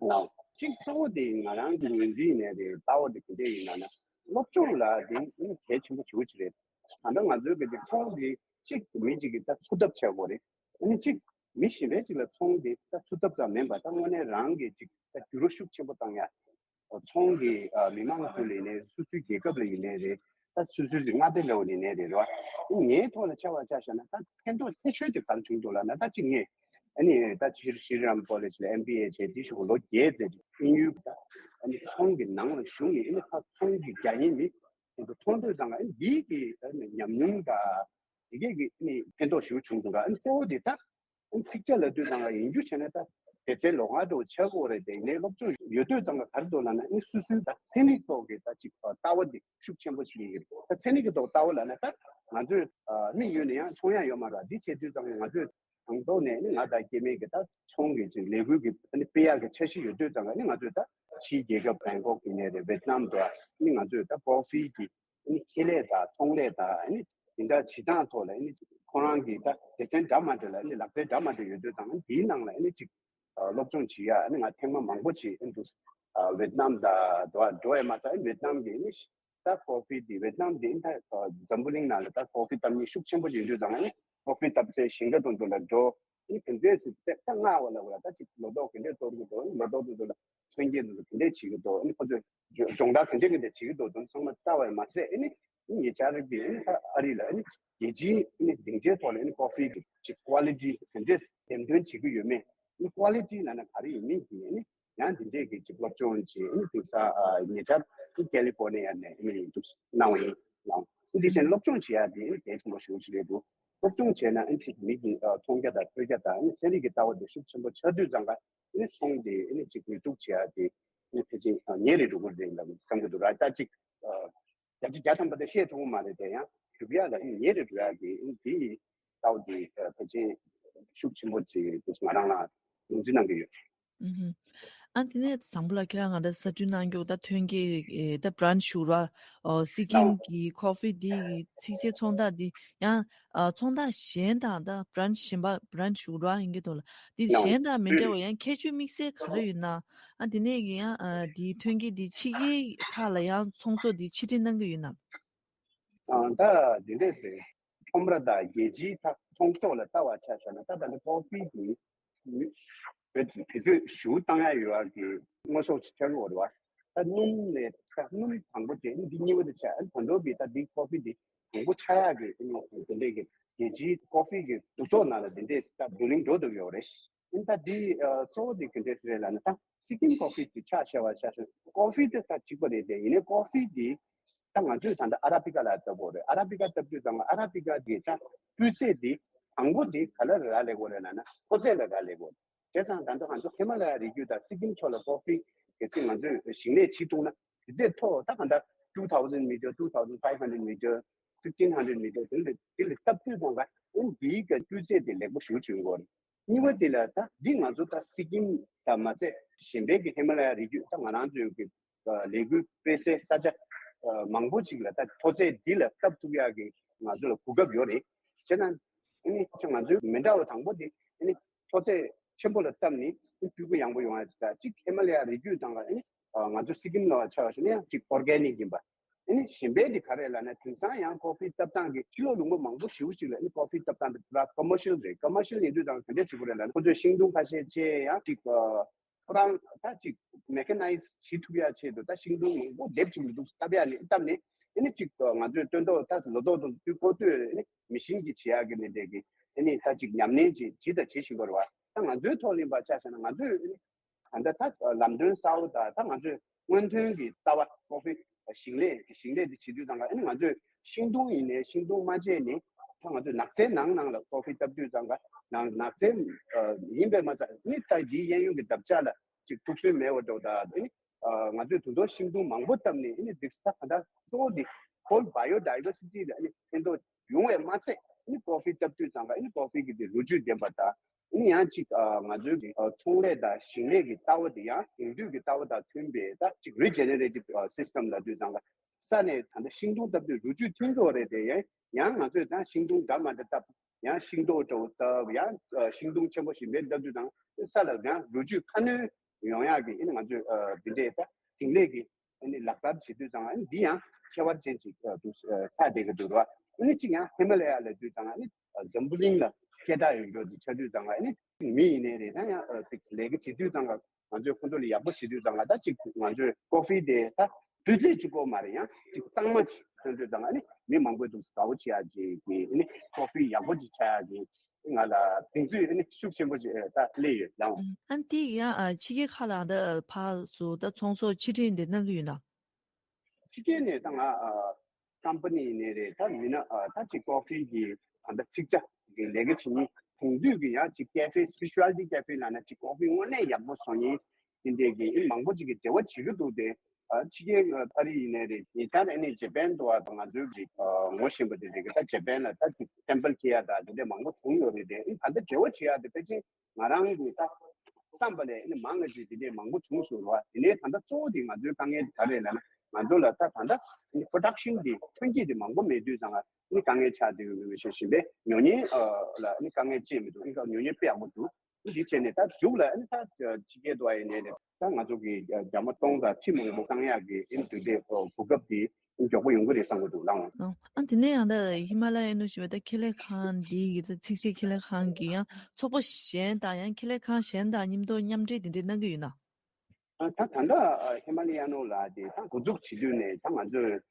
ལགས། གཅིག་གཙོ་བོ་དེ་ང་རང་གི་ངོས་འཛིན་ནས་དེ་ལྟ་བ་དེ་ག་འདྲ་ཡིན་ན་ན། སློབ་སྦྱོང་ལ་དེ་ནི་གལ་ཆེན་པོ་ཞེ་པོ་ཅིག་རེད། ད་ལྟ་ང་ཚོའི་གི་དེ་ཚོང་དེ་གཅིག་མི་གཅིག་གིས་ད་ཚུར་ཐབས་བྱེད་དགོས་རེད། ཨ་ནི་གཅིག་མི་གཞན་པའི་གཅིག་ལ་ཚོང་དེ་ད་ཚུར་ཐབས་ཙམ་མིན་པ་ད་དངོས་གནས་རང་གི་གཅིག་ད་འགྱུར་བ་ཤུགས་ཆེན་པོ་བཏང་ཡ། ཚོང་གི་ཨ་མི་མང་ཚོ་ལ་ཡིན་ནའི་སོ་སོའི་རྒྱལ་ཁབ་ལ་ཡིན་ནའི་རེད། ད་སོ་སོའི་མངའ་སྡེ་ལ་ཡིན་ནའི་རེད་རེད་བ། ངའི་ཐོག་ལ་ཆ་བ་ཆ་བཞག་ན་ད་ཕན་ཐོགས་ཆེ་ཤོས་དེ་ག་རེ་བྱུང་འདུག་ལབ་ན། ད་གཅིག་ངས་ཨ་ནི་ད་ཤྲི་ཤྲི་རམ་ཀོ་ལེཇ་ལ་ཨེམ་བི་ཨེ་བྱས་དེ་ཞུ་གི་ལོ་བརྒྱད་ཙམ་དབྱིན་ཡུལ་ད་ཨ་ནི་ཚོང་གི་ནང་ལ་ཞུགས་ནས་ཨ་ནི་ད་ཚོང་གི་རྒྱག་མཁན་མི་དེ་ཚོ་མཐོང་དུས་ཙང་ཨ་ནི་འདིའི་གི་ཨ་ནི་ཉམས་མྱོང་དང་དེ་གས་ཀྱི་ཨ་ནི་ཕན་ཐོགས་ཞེ་པོ་བྱུང་འདུག་ཨ་ནི་གཙོ་བོ་དེ་ད། ཚིགས་བཅད་ལབ་དུས་ཙང་ལ་ཡིན་རྒྱུ་བྱས་ན་ད་དེ་ཚེ་ལོ་ལྔ་དྲུག་ཆགས་དགོས་རེད། དེ་ནས་སློབ་སྦྱོང་ཡོད་དུས་ཙང་ལ་ག་རེ་འདུག་ལབ་ན་ཨ་ནི་སོ་སོའི་ད་ཚན་རིག་ཐོག་གི་ད་ཅིག་ལྟ་བ་འདི་ཤུགས་ཆེན་པོ་ཞིག་ཡིན་གྱི་རེད། ད་ཚན་རིག་གི་ཐོག་ལྟ་བ་ལབ་ན་ད་ང་ཚོས་དམིགས་ཡུལ་ནི་ཡང་མཆོང་ཡ་ཡོད་མ་རེད། འདི་བྱེད་དུས་ཙང་ལ་ང་ཚོས་དང་ཐོག་ནས་ཨ་ནི་ང་དང་སྐྱེ་དམན་གྱི་ད་ཚོང་གི་ཅིག་ལས་འགུལ་གྱི་ཨ་ནི་སྤེལ་ཡག་གི་འཆར་གཞི་ཡོད་དུས་ཙང་ལ་ཨ་ནི་ང་ཚོས་ད་ཕྱིའི་རྒྱལ་ཁབ་བེང་ཀོག་ཡིན་ནའི་རེད། ཝེད་ནམ་དུ་ཨ་ནི་ང་ཚོས་ད་ཀོ་ཧྥི་གི་ཨ་ནི་ཁེ་ལས་དང་ཚོང་ལས་དང་ཨ་ནི་དེ་འདྲ་བྱེད་སྟངས་ཐོག་ལ་ཨ་ནི་ཁོ་རང་གི་ད་སྡེ་ཚན་འདྲ་མ་འདྲ་ལ་ཨ་ནི་ལག་རྩལ་འདྲ་མ་འདྲ་ཡོད་དུས་ཙང་ཨ་ནི་དེའི་ནང་ལ་ཨ་ནི་ཅིག་སློབ་སྦྱོང་བྱེད་ཡ་ཨ་ནི་ང་ཐེངས་མ་མང་པོ་ཅིག་ཨ་ནི་འདུག་ཝེད་ནམ་དང་འགྲོ་འགྲོ་ཡ་མ་ཚད་ཨ་ནི་ཝེད་ནམ་གི་ཨ་ནི་ད་ཀོ་ཧྥི་དེ་ཝེད་ནམ་དེ་ཨ་ནི་ད་འཛམ་བུ་གླིང་ནང་ལ་ད་ཀོ་ཧྥི་བཏབ་མཁན་ཤུགས་ཆེན་པོ་ཅིག་ཡོད་དུས་ཙང་ཨ་ནི་ཀོ་ཧྥི་བཏབ་སའི་ཞིང་ཁ་དང་དུ་ལ་འགྲོ། ཨ་ནི་ག་འདྲས་སེ་ཚད་ད་སྔ་བ་ལ་བ་ལ་ད་ཅིག་ལོ་ཏོག་ག་འདྲས་གཏོར་གི་འདུག་ལོ་ཏོག་དེ་ཚོ་ལ་ཐོན་སྐྱེད་དེ་ཚོ་ག་འདྲས་བྱེད་ཀྱི་འདུག་ཨ་ནི་ཁོ་ཚོས་སྦྱོང་བརྡར་ག་འདྲས་ག་འདྲས་བྱེད་ཀྱི་འདུག་དེ་ཚང་མ་ལྟ་བ་མ་ཟད་ཨ་ནི་ཨ་ནི་ཉེ་ཆར་གྱི་ཨ་ནི་ད་ཨ་རི་ལ་ཨ་ནི་རྒྱལ་སྤྱིའི་ཨ་ནི་སྡིངས་ཆའི་ཐོག་ལ་ཨ་ནི་ཀོ་ཧྥི་གི་ཅིག་ཀོ་ལི་ཊི་ག་འདྲས་འགྲེམས་སྟོན་བྱེད་ཀྱི་ཡོད་མེད། ཨ་ནི་ཀོ་ལི་ཊི་ལབ་ན་ག་རེ་ཡིན་མིན་གྱི་ཨ་ནི་ཡང་འདི་འདྲས་ཀྱི་ཅིག་སློབ་སྦྱོང་ཅིག་ཨ་ནི་འདུག་ས་ཉེ་ཆར་ཨ་ནི་ཀེ་ལི་ཧྥོར་ནི་ཡ་ནས་ཨ་ནི་འདུག་གནང་བ་ཡིན། ཨ་ནི་འདི་བྱས་ནས་སློབ་སྦྱོང་བྱེད་ཡ་དེ་ཨ་ནི་གལ་ཆེན་པོ་ཞེ་པོ་ཅིག་རེད་འདུག་སློབ་སྦྱོང་བྱས་ན་ཨ་ནི་ཅིག་མི་གི་ཨ་མཐོང་རྒྱ་དང་ཐོས་རྒྱ་དང་ཨ་ནི་ཚན་རིག་གི་ལྟ་བ་དེ་ཤུགས་ཆེན་པོ་ཆགས་དུས་ཙང་ཀ་ཨ་ནི་ཚོང་དེ་ཨ་ནི་ཅིག་ནུས་སྟོབས་བྱེད་ཡ་དེ་ཨ་ནི་ཕལ་ཆེར་ཨ་ཉེ་རུ་འགྲོ་གི་རེད་འདུག་བསམ་གྱི་འདུག་ར། ད་ཅིག་ཨ་བརྒྱ་ཆ་བརྒྱ་ཐམ་པ་དེ་བཤད་ཐུབ་ཀྱི་མ་རེད། དེ་ཡང་སྒྲུབ་ཡ་ལ་ཨ་ནི་ཉེ་རུ་འགྲོ་ཡ་དེ་ཨ་ནི་དེ་ཡི་ལྟ་བ་དེ་ཨ་ཕལ་ཆེར་ཤུགས་ཆེན་པོ་ཅིག་དེ་ང་རང་ལ་ངོས་འཛིན་གནང་གི་ཡོད། ཨུ་ཧུ། ཨ་དེ་ནས་བཟང་པོ་ལགས་ཁྱེད་རང་ང་འདྲ་གསར་སྐྲུན་གནང་རྒྱུ་ད་ཐོན་སྐྱེད་ཨེ་ད་བྷི་རན་ཆི་ཞུ་ར། ཨོ་སི་ཀིམ་ཨོ་གི་ཁོ་ཧྥི་འདི་གི་ཚིགས་བཅད་ཚོང་རྟགས་འདི་ཡང་ཨ་ཚོང་རྟགས་གཞན་དང་ད་བྷི་རན་ཆི་གཞན་པ་བྷི་རན་ཆི་ཞུ་ར་ཡིན་གྱི་འདུག་ལ། འདི་ཨོ་གཞན་དང་མི་འདྲ་བ་ཡང་ཁྱད་ཆོས་དམིགས་བསལ་ག་རེ་ཡོད་ན། ཨ་དེ་ནས་ཀྱི་ཡང་ཨ་འདི་ཐོན་སྐྱེད་འདི་ཕྱི་རྒྱལ་ཁག་ལ་ཡང་ཚོང་ཟོག་འདི་ཕྱིར་འདྲེན་གནང་གི་ཡོད་ན། ཨ་ད་འདི་འདྲས་ཟེར། ཁྲོམ་ར་དང་རྒྱལ་སྤྱིའི་ཐག་ཚོང་ཟོག་ལ་ལྟ་བ་ཆ་བཞག་ན་ད་ད་ནི་ཀོ་ཧྥི་གི་བེད་དེ་ཚོས་ཞུ་བཏང་ཡ་ཡོད་ཨ་གི་དངོས་ཟོག་ཅིག་ཆགས་ཀྱི་ཡོད་རེད་བ། ད་སྣུམ་ནས་ད་སྣུམ་དང་པོ་བྱས་ནི་འདི་གཉིས་པ་དེ་ཆགས། ཨ་ནི་ད་དུང་གི་ད་འདི་ཀོ་ཕི་འདི་དང་པོ་ཆགས་ཡག་གི་ཨ་ནི་དེ་འདྲས་ཀྱི་རྒྱལ་སྤྱིའི་ཀོ་ཕི་གི་འདུ་ཚོགས་ནང་ལ་དེ་འདྲས་ད་བགྲོ་གླེང་འགྲོ་བསྡད་ཡོད་རེད། ཨ་ནི་ད་འདི་ཨ་གཙོ་བོ་འདི་ག་འདྲས་རེད་ལབ་ན། ད་སི་ཀིམ་ཀོ་ཕི་འདི་ཆ་བཞག་པ་ཆ་བཞག་ཀོ་ཕི་དེ་ད་གཅིག་པ་རེད་དེ། ཡིན་ནའི་ཀོ་ཕི་འདི་ད་ང་ཚོས་ད་ལྟ་ཨ་ར་བི་ཀ་ལབ་ཡག་ལྟ་བུ་རེད། ཨ་ར་བི་ཀ་ལྟ་བུ་ཙང་ཨ་ར་བི་ཀ་གི་ད་སྤུས་ཚད་འདི་དང་པོ་འདི་ག་ལ་རག་ལས་ཀྱི་ཡོད་རེད་ལབ་ན་མཐོ་ཚད་ལ་རག་ལས་ཀྱི་ཡོད། བྱས་ཙང་ད་ལྟ་ང་ཚོ་ཧི་མ་ལ་ཡ་རི་རྒྱུད་དང་སི་ཀིམ་ཕྱོགས་ལ་ཀོ་ཕི་གལ་སྲིད་ང་ཚོས་ཞིང་ལས་བྱེད་ཐུབ་ན། དེ་ཚད་མཐོ་ད་ག་འདྲ་two thousand meter, two thousand five hundred meter, fifteen hundred meter དེ་འདྲ་དེ་ལ་སྟབས་བསྟུན་གཏོང་ག་ཨ་ནི་འདིའི་ག་སྤུས་ཚད་དེ་ལེགས་པོ་ཞེ་པོ་ཅིག་ཡོང་གི་ཡོད་རེད། གཉིས་པ་དེ་ལ་ད་འདི་ང་ཚོ་ད་སི་ཀིམ་དང་མ་ཚད་གཞན་པའི་གི་ཧི་མ་ལ་ཡ་རི་རྒྱུད་ད་ང་རང་ཚོའི་གི་ལས་འགུལ་སྤེལ་སའི་ས་ཆ་མང་པོ་ཅིག་ལ་ད་མཐོ་ཚད་འདི་ལ་སྟབས་ཐུབ་ཡག་གི་ང་ཚོ་ལ་གོ་སྐབས་ཡོད་རེད། བྱས་ན་ཨ་ནི་ང་ཚོའི་མི་འདྲ་བ་དང་པོ་དེ་ཨ་ནི་མཐོ་ཚད་ཆེན་པོ་ལ་བཏབ་ནས་ཨ་ནི་སྤུས་ཀ་ཡག་པོ་ཡོང་ཡག་ཅིག་དང་གཅིག་ཧི་མ་ལ་ཡ་རི་རྒྱུད་དང་ཨ་ནི་ང་ཚོ་སི་ཀིམ་ལ་ཆ་བཞག་ན་ཡང་གཅིག་ཨོར་གེ་ནིག་ཡིན་པ། ཨ་ནི་གཞན་པའི་དེ་ག་རེ་ལབ་ན་དེང་སང་ཡང་ཀོ་ཕི་བཏབ་སྟངས་ཀྱི་ཕྱི་ལོགས་ལུང་པ་མང་པོ་ཞེ་པོ་ཅིག་ལ་ཨ་ནི་ཀོ་ཕི་བཏབ་སྟངས་དེ་ཕུ་ར་ཀོ་མར་ཤལ་རེད། ཀོ་མར་ཤལ་ཡིན་དུས་ཙང་ག་འདྲས་བྱེད་དགོས་རེད་ལབ་ན་ཁོ་ཚོས་ཤིང་སྡོང་ཁ་ཤས་བཅད་ཡང་གཅིག་ཁོ་རང་ད་ཅིག་མེ་ཁ་ནའིཛ་བྱེད་ཐུབ་ཡག་ཆེད་དུ་ད་ཤིང་སྡོང་མང་པོ་སྡེབ་གཅིག་ལ་འདུག་བཏབ་ཡག་ནི་བཏབ་ནས་ཨ་ནི་ཅིག་ང་ཚོས་སྟོན་ཐོག་ད་ལོ་ཏོག་ཏུ་དུས་འགོ་ལྟོས་ཨ་ནི་མེ་ཤིན་གྱིས་བྱེད་ཡག་གི་ནི་འདྲས་ཀྱི་ཨ་ནི་ད་ཅིག་ཉམས་ལེན་ཅིག་བྱེད་དང་བྱེད་བཞིན་པ་རེད་བ། ད་ང་ཚོའི་ཐོག་ལ་ཡིན་པ་ཆ་བཞག་ན་ང་ཚོས་ཨ་ནི་ད་ལྟ་ད་ལམ་སྟོན་གསར་པ་དང་ད་ང་ཚོས་སྔོན་ཐོན་གྱི་ལྟ་བ་ཀོ་ཕི་ཞིང་ལས་ཞིང་ལས་འདི་བྱེད་དུས་ཙང་ཀ་ཨ་ནི་ང་ཚོས་ཤིང་སྡོང་ཡིན་ནའི་ཤིང་སྡོང་མ་བཅད་ནས་ད་ང་ཚོས་ནགས་ཚལ་ནང་ནང་ལ་ཀོ་ཕི་བཏབ་དུས་ཙང་ཀ་ནགས་ནགས་ཚལ་ཡིན་པས་མ་ཚད་ཨ་ནི་ད་འདིའི་གཡས་གཡོན་གྱི་འདབ་ཆགས་ལ་ཅིག་ཐུག་སྲོལ་མེད་པ་འདྲ་བོ་དང་ཨ་ནི་ང་ཚོས་དུས་ཐོག་ཤིང་སྡོང་མང་པོ་བཏབ་ནས་ཨ་ནི་འདི་ས་ག་འདྲ་གཙོ་བོ་འདི་ཧོལ་བ་ཡོ་ཌའི་ཝར་སི་ཊི་ལ་ཨ་ནི་ཕན་ཐོགས་ཡོང་བས་མ་ཚད་ཨ་ནི་ཀོ་ཕི་བཏབ་དུས་ཙང་ཀ་ཨ་ནི་ཀོ་ཕི་གི་དེ་རོ་བཅུད་ལྡན་པ་དང་ཨ་ནི་ཡང་ཅིག་ཨ་ང་ཚོའི་གི་ཨ་ཚོང་ལས་དང་ཞིང་ལས་ཀྱི་ལྟ་བ་དེ་ཡང་དེང་དུས་ཀྱི་ལྟ་བ་དང་མཐུན་པའི་ད་ཅིག་རི་ཇེ་ནེ་རེ་ཊིབ་སི་སི་ཊམ་ལབ་དུས་ཙང་ཀ་ས་ནས་ད་ལྟ་ཤིང་སྡོང་བཏབ་དུས་རོ་བཅུད་ཐོན་གྱི་ཡོད་རེད་དེ། ཡང་ཡང་ང་ཚོས་ད་ཤིང་སྡོང་འདྲ་མ་འདྲ་བཏབ་ཡང་ཤིང་ཏོག་འདྲ་བོ་བཏབ་ཡང་ཨ་ཤིང་སྡོང་ཆེན་པོ་གཞན་པའི་བཏབ་དུས་ཙང་ས་ལ་ཡང་རོ་བཅུད་ཁ་སྣོན་ཡོང་ཡག་གི་ཨ་ནི་ང་ཚོས་ཨ་འདི་འདྲའི་ད་དེང་ལས་ཀྱི་ཨ་ནི་ལག་བསྟར་བྱེད་དུས་ཙང་ཨ་ནི་འདི་ཡང་ཁྱད་པར་ཅན་ཅིག་ཨ་འདུག་ཨ་ཆགས་བསྡད་ཀྱི་འདུག་ར། ཨ་ནི་གཅིག་ཡང་ཧི་མ་ལ་ཡ་ལབ་དུས་ཙང་ཨ་ནི་ཨ་འཛམ་བུ་གླིང་ལ་སྐད་གྲགས་ཡོད་མཁན་ཅིག་ཆགས་དུས་ཙང་ཨ་ནི་མི་ཡིན་ནའི་རེད། ད་ཡང་ཨ་ཅིག་ལས་ཀ་བྱེད་དུས་ཙང་ང་ཚོས་ཁོང་ཚོ་ལ་ཡག་པོ་བྱེད་དུས་ཙང་ང་ད་ཅིག་ང་ཚོས་ཀོ་ཕི་དེ་ད་དུས་ཚོད་གཅིག་པོ་མ་རེད། ཡང་ཅིག་གཙང་མ་ཅིག་ཐོན་དུས་ཙང་ཨ་ནི་མི་མང་པོས་འདུག་དགའ་པོ་བྱེད་ཡག་ཅིག་གི་ཨ་ནི་ཀོ་ཕི་ཡག་པོ་ཅིག་ཆགས་ཡག་གི་ང་ལ་གདེང་ཚོད་ཨ་ནི་ཤུགས་ཆེན་པོ་ཅིག་ཨ་ད་སླེབས་ཡོད་ལགས། ཨ་ནི་དེ་ཡང་ཨ་ཕྱི་རྒྱལ་ཁག་ལ་ད་ཕར་ཚུར་ད་ཚོང་ཟོག་ཕྱིར་འཐེན་དེ་གནང་གི་ཡོད་ན། ཕྱི་རྒྱལ་ནས་ད་ང་ཨ་ཀམ་པ་ནི་ཡིན་ནའི་རེད། ད་མི་སྣ་ཨ་ད་ཅིག་ཀོ་ཕི་གི་ད་ལྟ་ཚིག་ཇ་གི་ལས་ཀ་བྱེད་མཁན་དེང་དུས་ཀྱི་ཡང་ཅིག་ཀེ་ཕེ་སི་པེ་ཤལ་ཊི་ཀེ་ཕེ་ལབ་ན་ཅིག་ཀོ་ཕི་དངོས་གནས་ཡག་པོ་བཟོ་མཁན་དེ་འདྲས་ཀྱི་ཨ་ནི་མང་པོ་ཅིག་གིས་འབྲེལ་བ་བྱེད་ཀྱི་འདུག་སྟེ། ཨ་ཕྱི་རྒྱལ་ཨ་ཕ་རི་ཡིན་ནའི་རེད། ཉེ་ཆར་ཨ་ནི་ཇེ་པན་དུ་བ་དང་ང་ཚོའི་རིགས་ཨ་ངོ་ཤེས་པ་དེ་འདྲས་ཀྱི་ད་ཇེ་པན་ལ་ད་ཅིག་སེམ་པལ་འཁྱེར་ཡག་དང་དེ་འདྲས་མང་པོ་བྱུང་ཡོད་རེད་དེ། ཨ་ནི་ད་ལྟ་འབྲེལ་བ་བྱེད་ཡག་དེ་ཕལ་ཆེར་ང་རང་གི་ད་བསམ་པ་ལས་ནི་མང་ང་ཅིག་དེ་འདྲས་མང་པོ་བྱུང་སོང་ར། དེ་ནས་ད་ལྟ་གཙོ་བོ་དེ་ང་ཚོའི་དཀའ་ངལ་དེ་ག་རེ་ལབ་ན་ང་ཚོ་ལ་ད་ད་ལྟ་ནི་པོ་རོ་ཌག་ཤན་དེ་ཐོན་སྐྱེད་དེ་མང་པོ་མེད་དུས་ཙང་ནི་དཀའ་ངལ་ཆགས་བསྡད་ཡོད་མི་ཤེས་བཞིན་པས་ཉོ་མཁན་ལ་ནི་དཀའ་ངལ་ཅི་མི་འདུག་ཨིན་ཀ་ཉོ་མཁན་དཔེ་ཡག་པོ་འདུག་འདི་བྱས་ནས་ད་མཇུག་ལ་ནི་ད་ཕྱི་རྒྱལ་དུ་ཨ་ཡིན་ནས་ད་ང་ཚོ་གི་རྒྱ་མ་སྟོང་དང་ཁྲི་མང་པོ་བཏང་ཡག་གི་ཨིན་དུས་དེ་གོ་སྐབས་དེ་མགྱོགས་པོ་ཡོང་གི་རེད་བསམ་གྱི་འདུག་ལགས། ཨང་། ཨ་དེ་ནས་ཡང་ད་ཧི་མ་ལ་ཡ་ནུ་ཞེས་པའི་ད་ཁེ་ལས་ཁང་འདི་ཡི་ད་ཚིག་ཆེ་ཁེ་ལས་ཁང་གི་ཡང་ཚོགས་པ་གཞན་དང་ཡང་ཁེ་ལས་ཁང་གཞན་དང་མཉམ་དུ་མཉམ་འབྲེལ་དེ་འདྲས་གནང་གི་ཡོད་ན། ཨ་ད་ད་ལྟ་ཧི་མ་ལ་ཡ་ནུ་ལ་དེ་ད་འགོ་འཛུགས་བྱེད་དུས་ནས་ད་ང་ཚོས་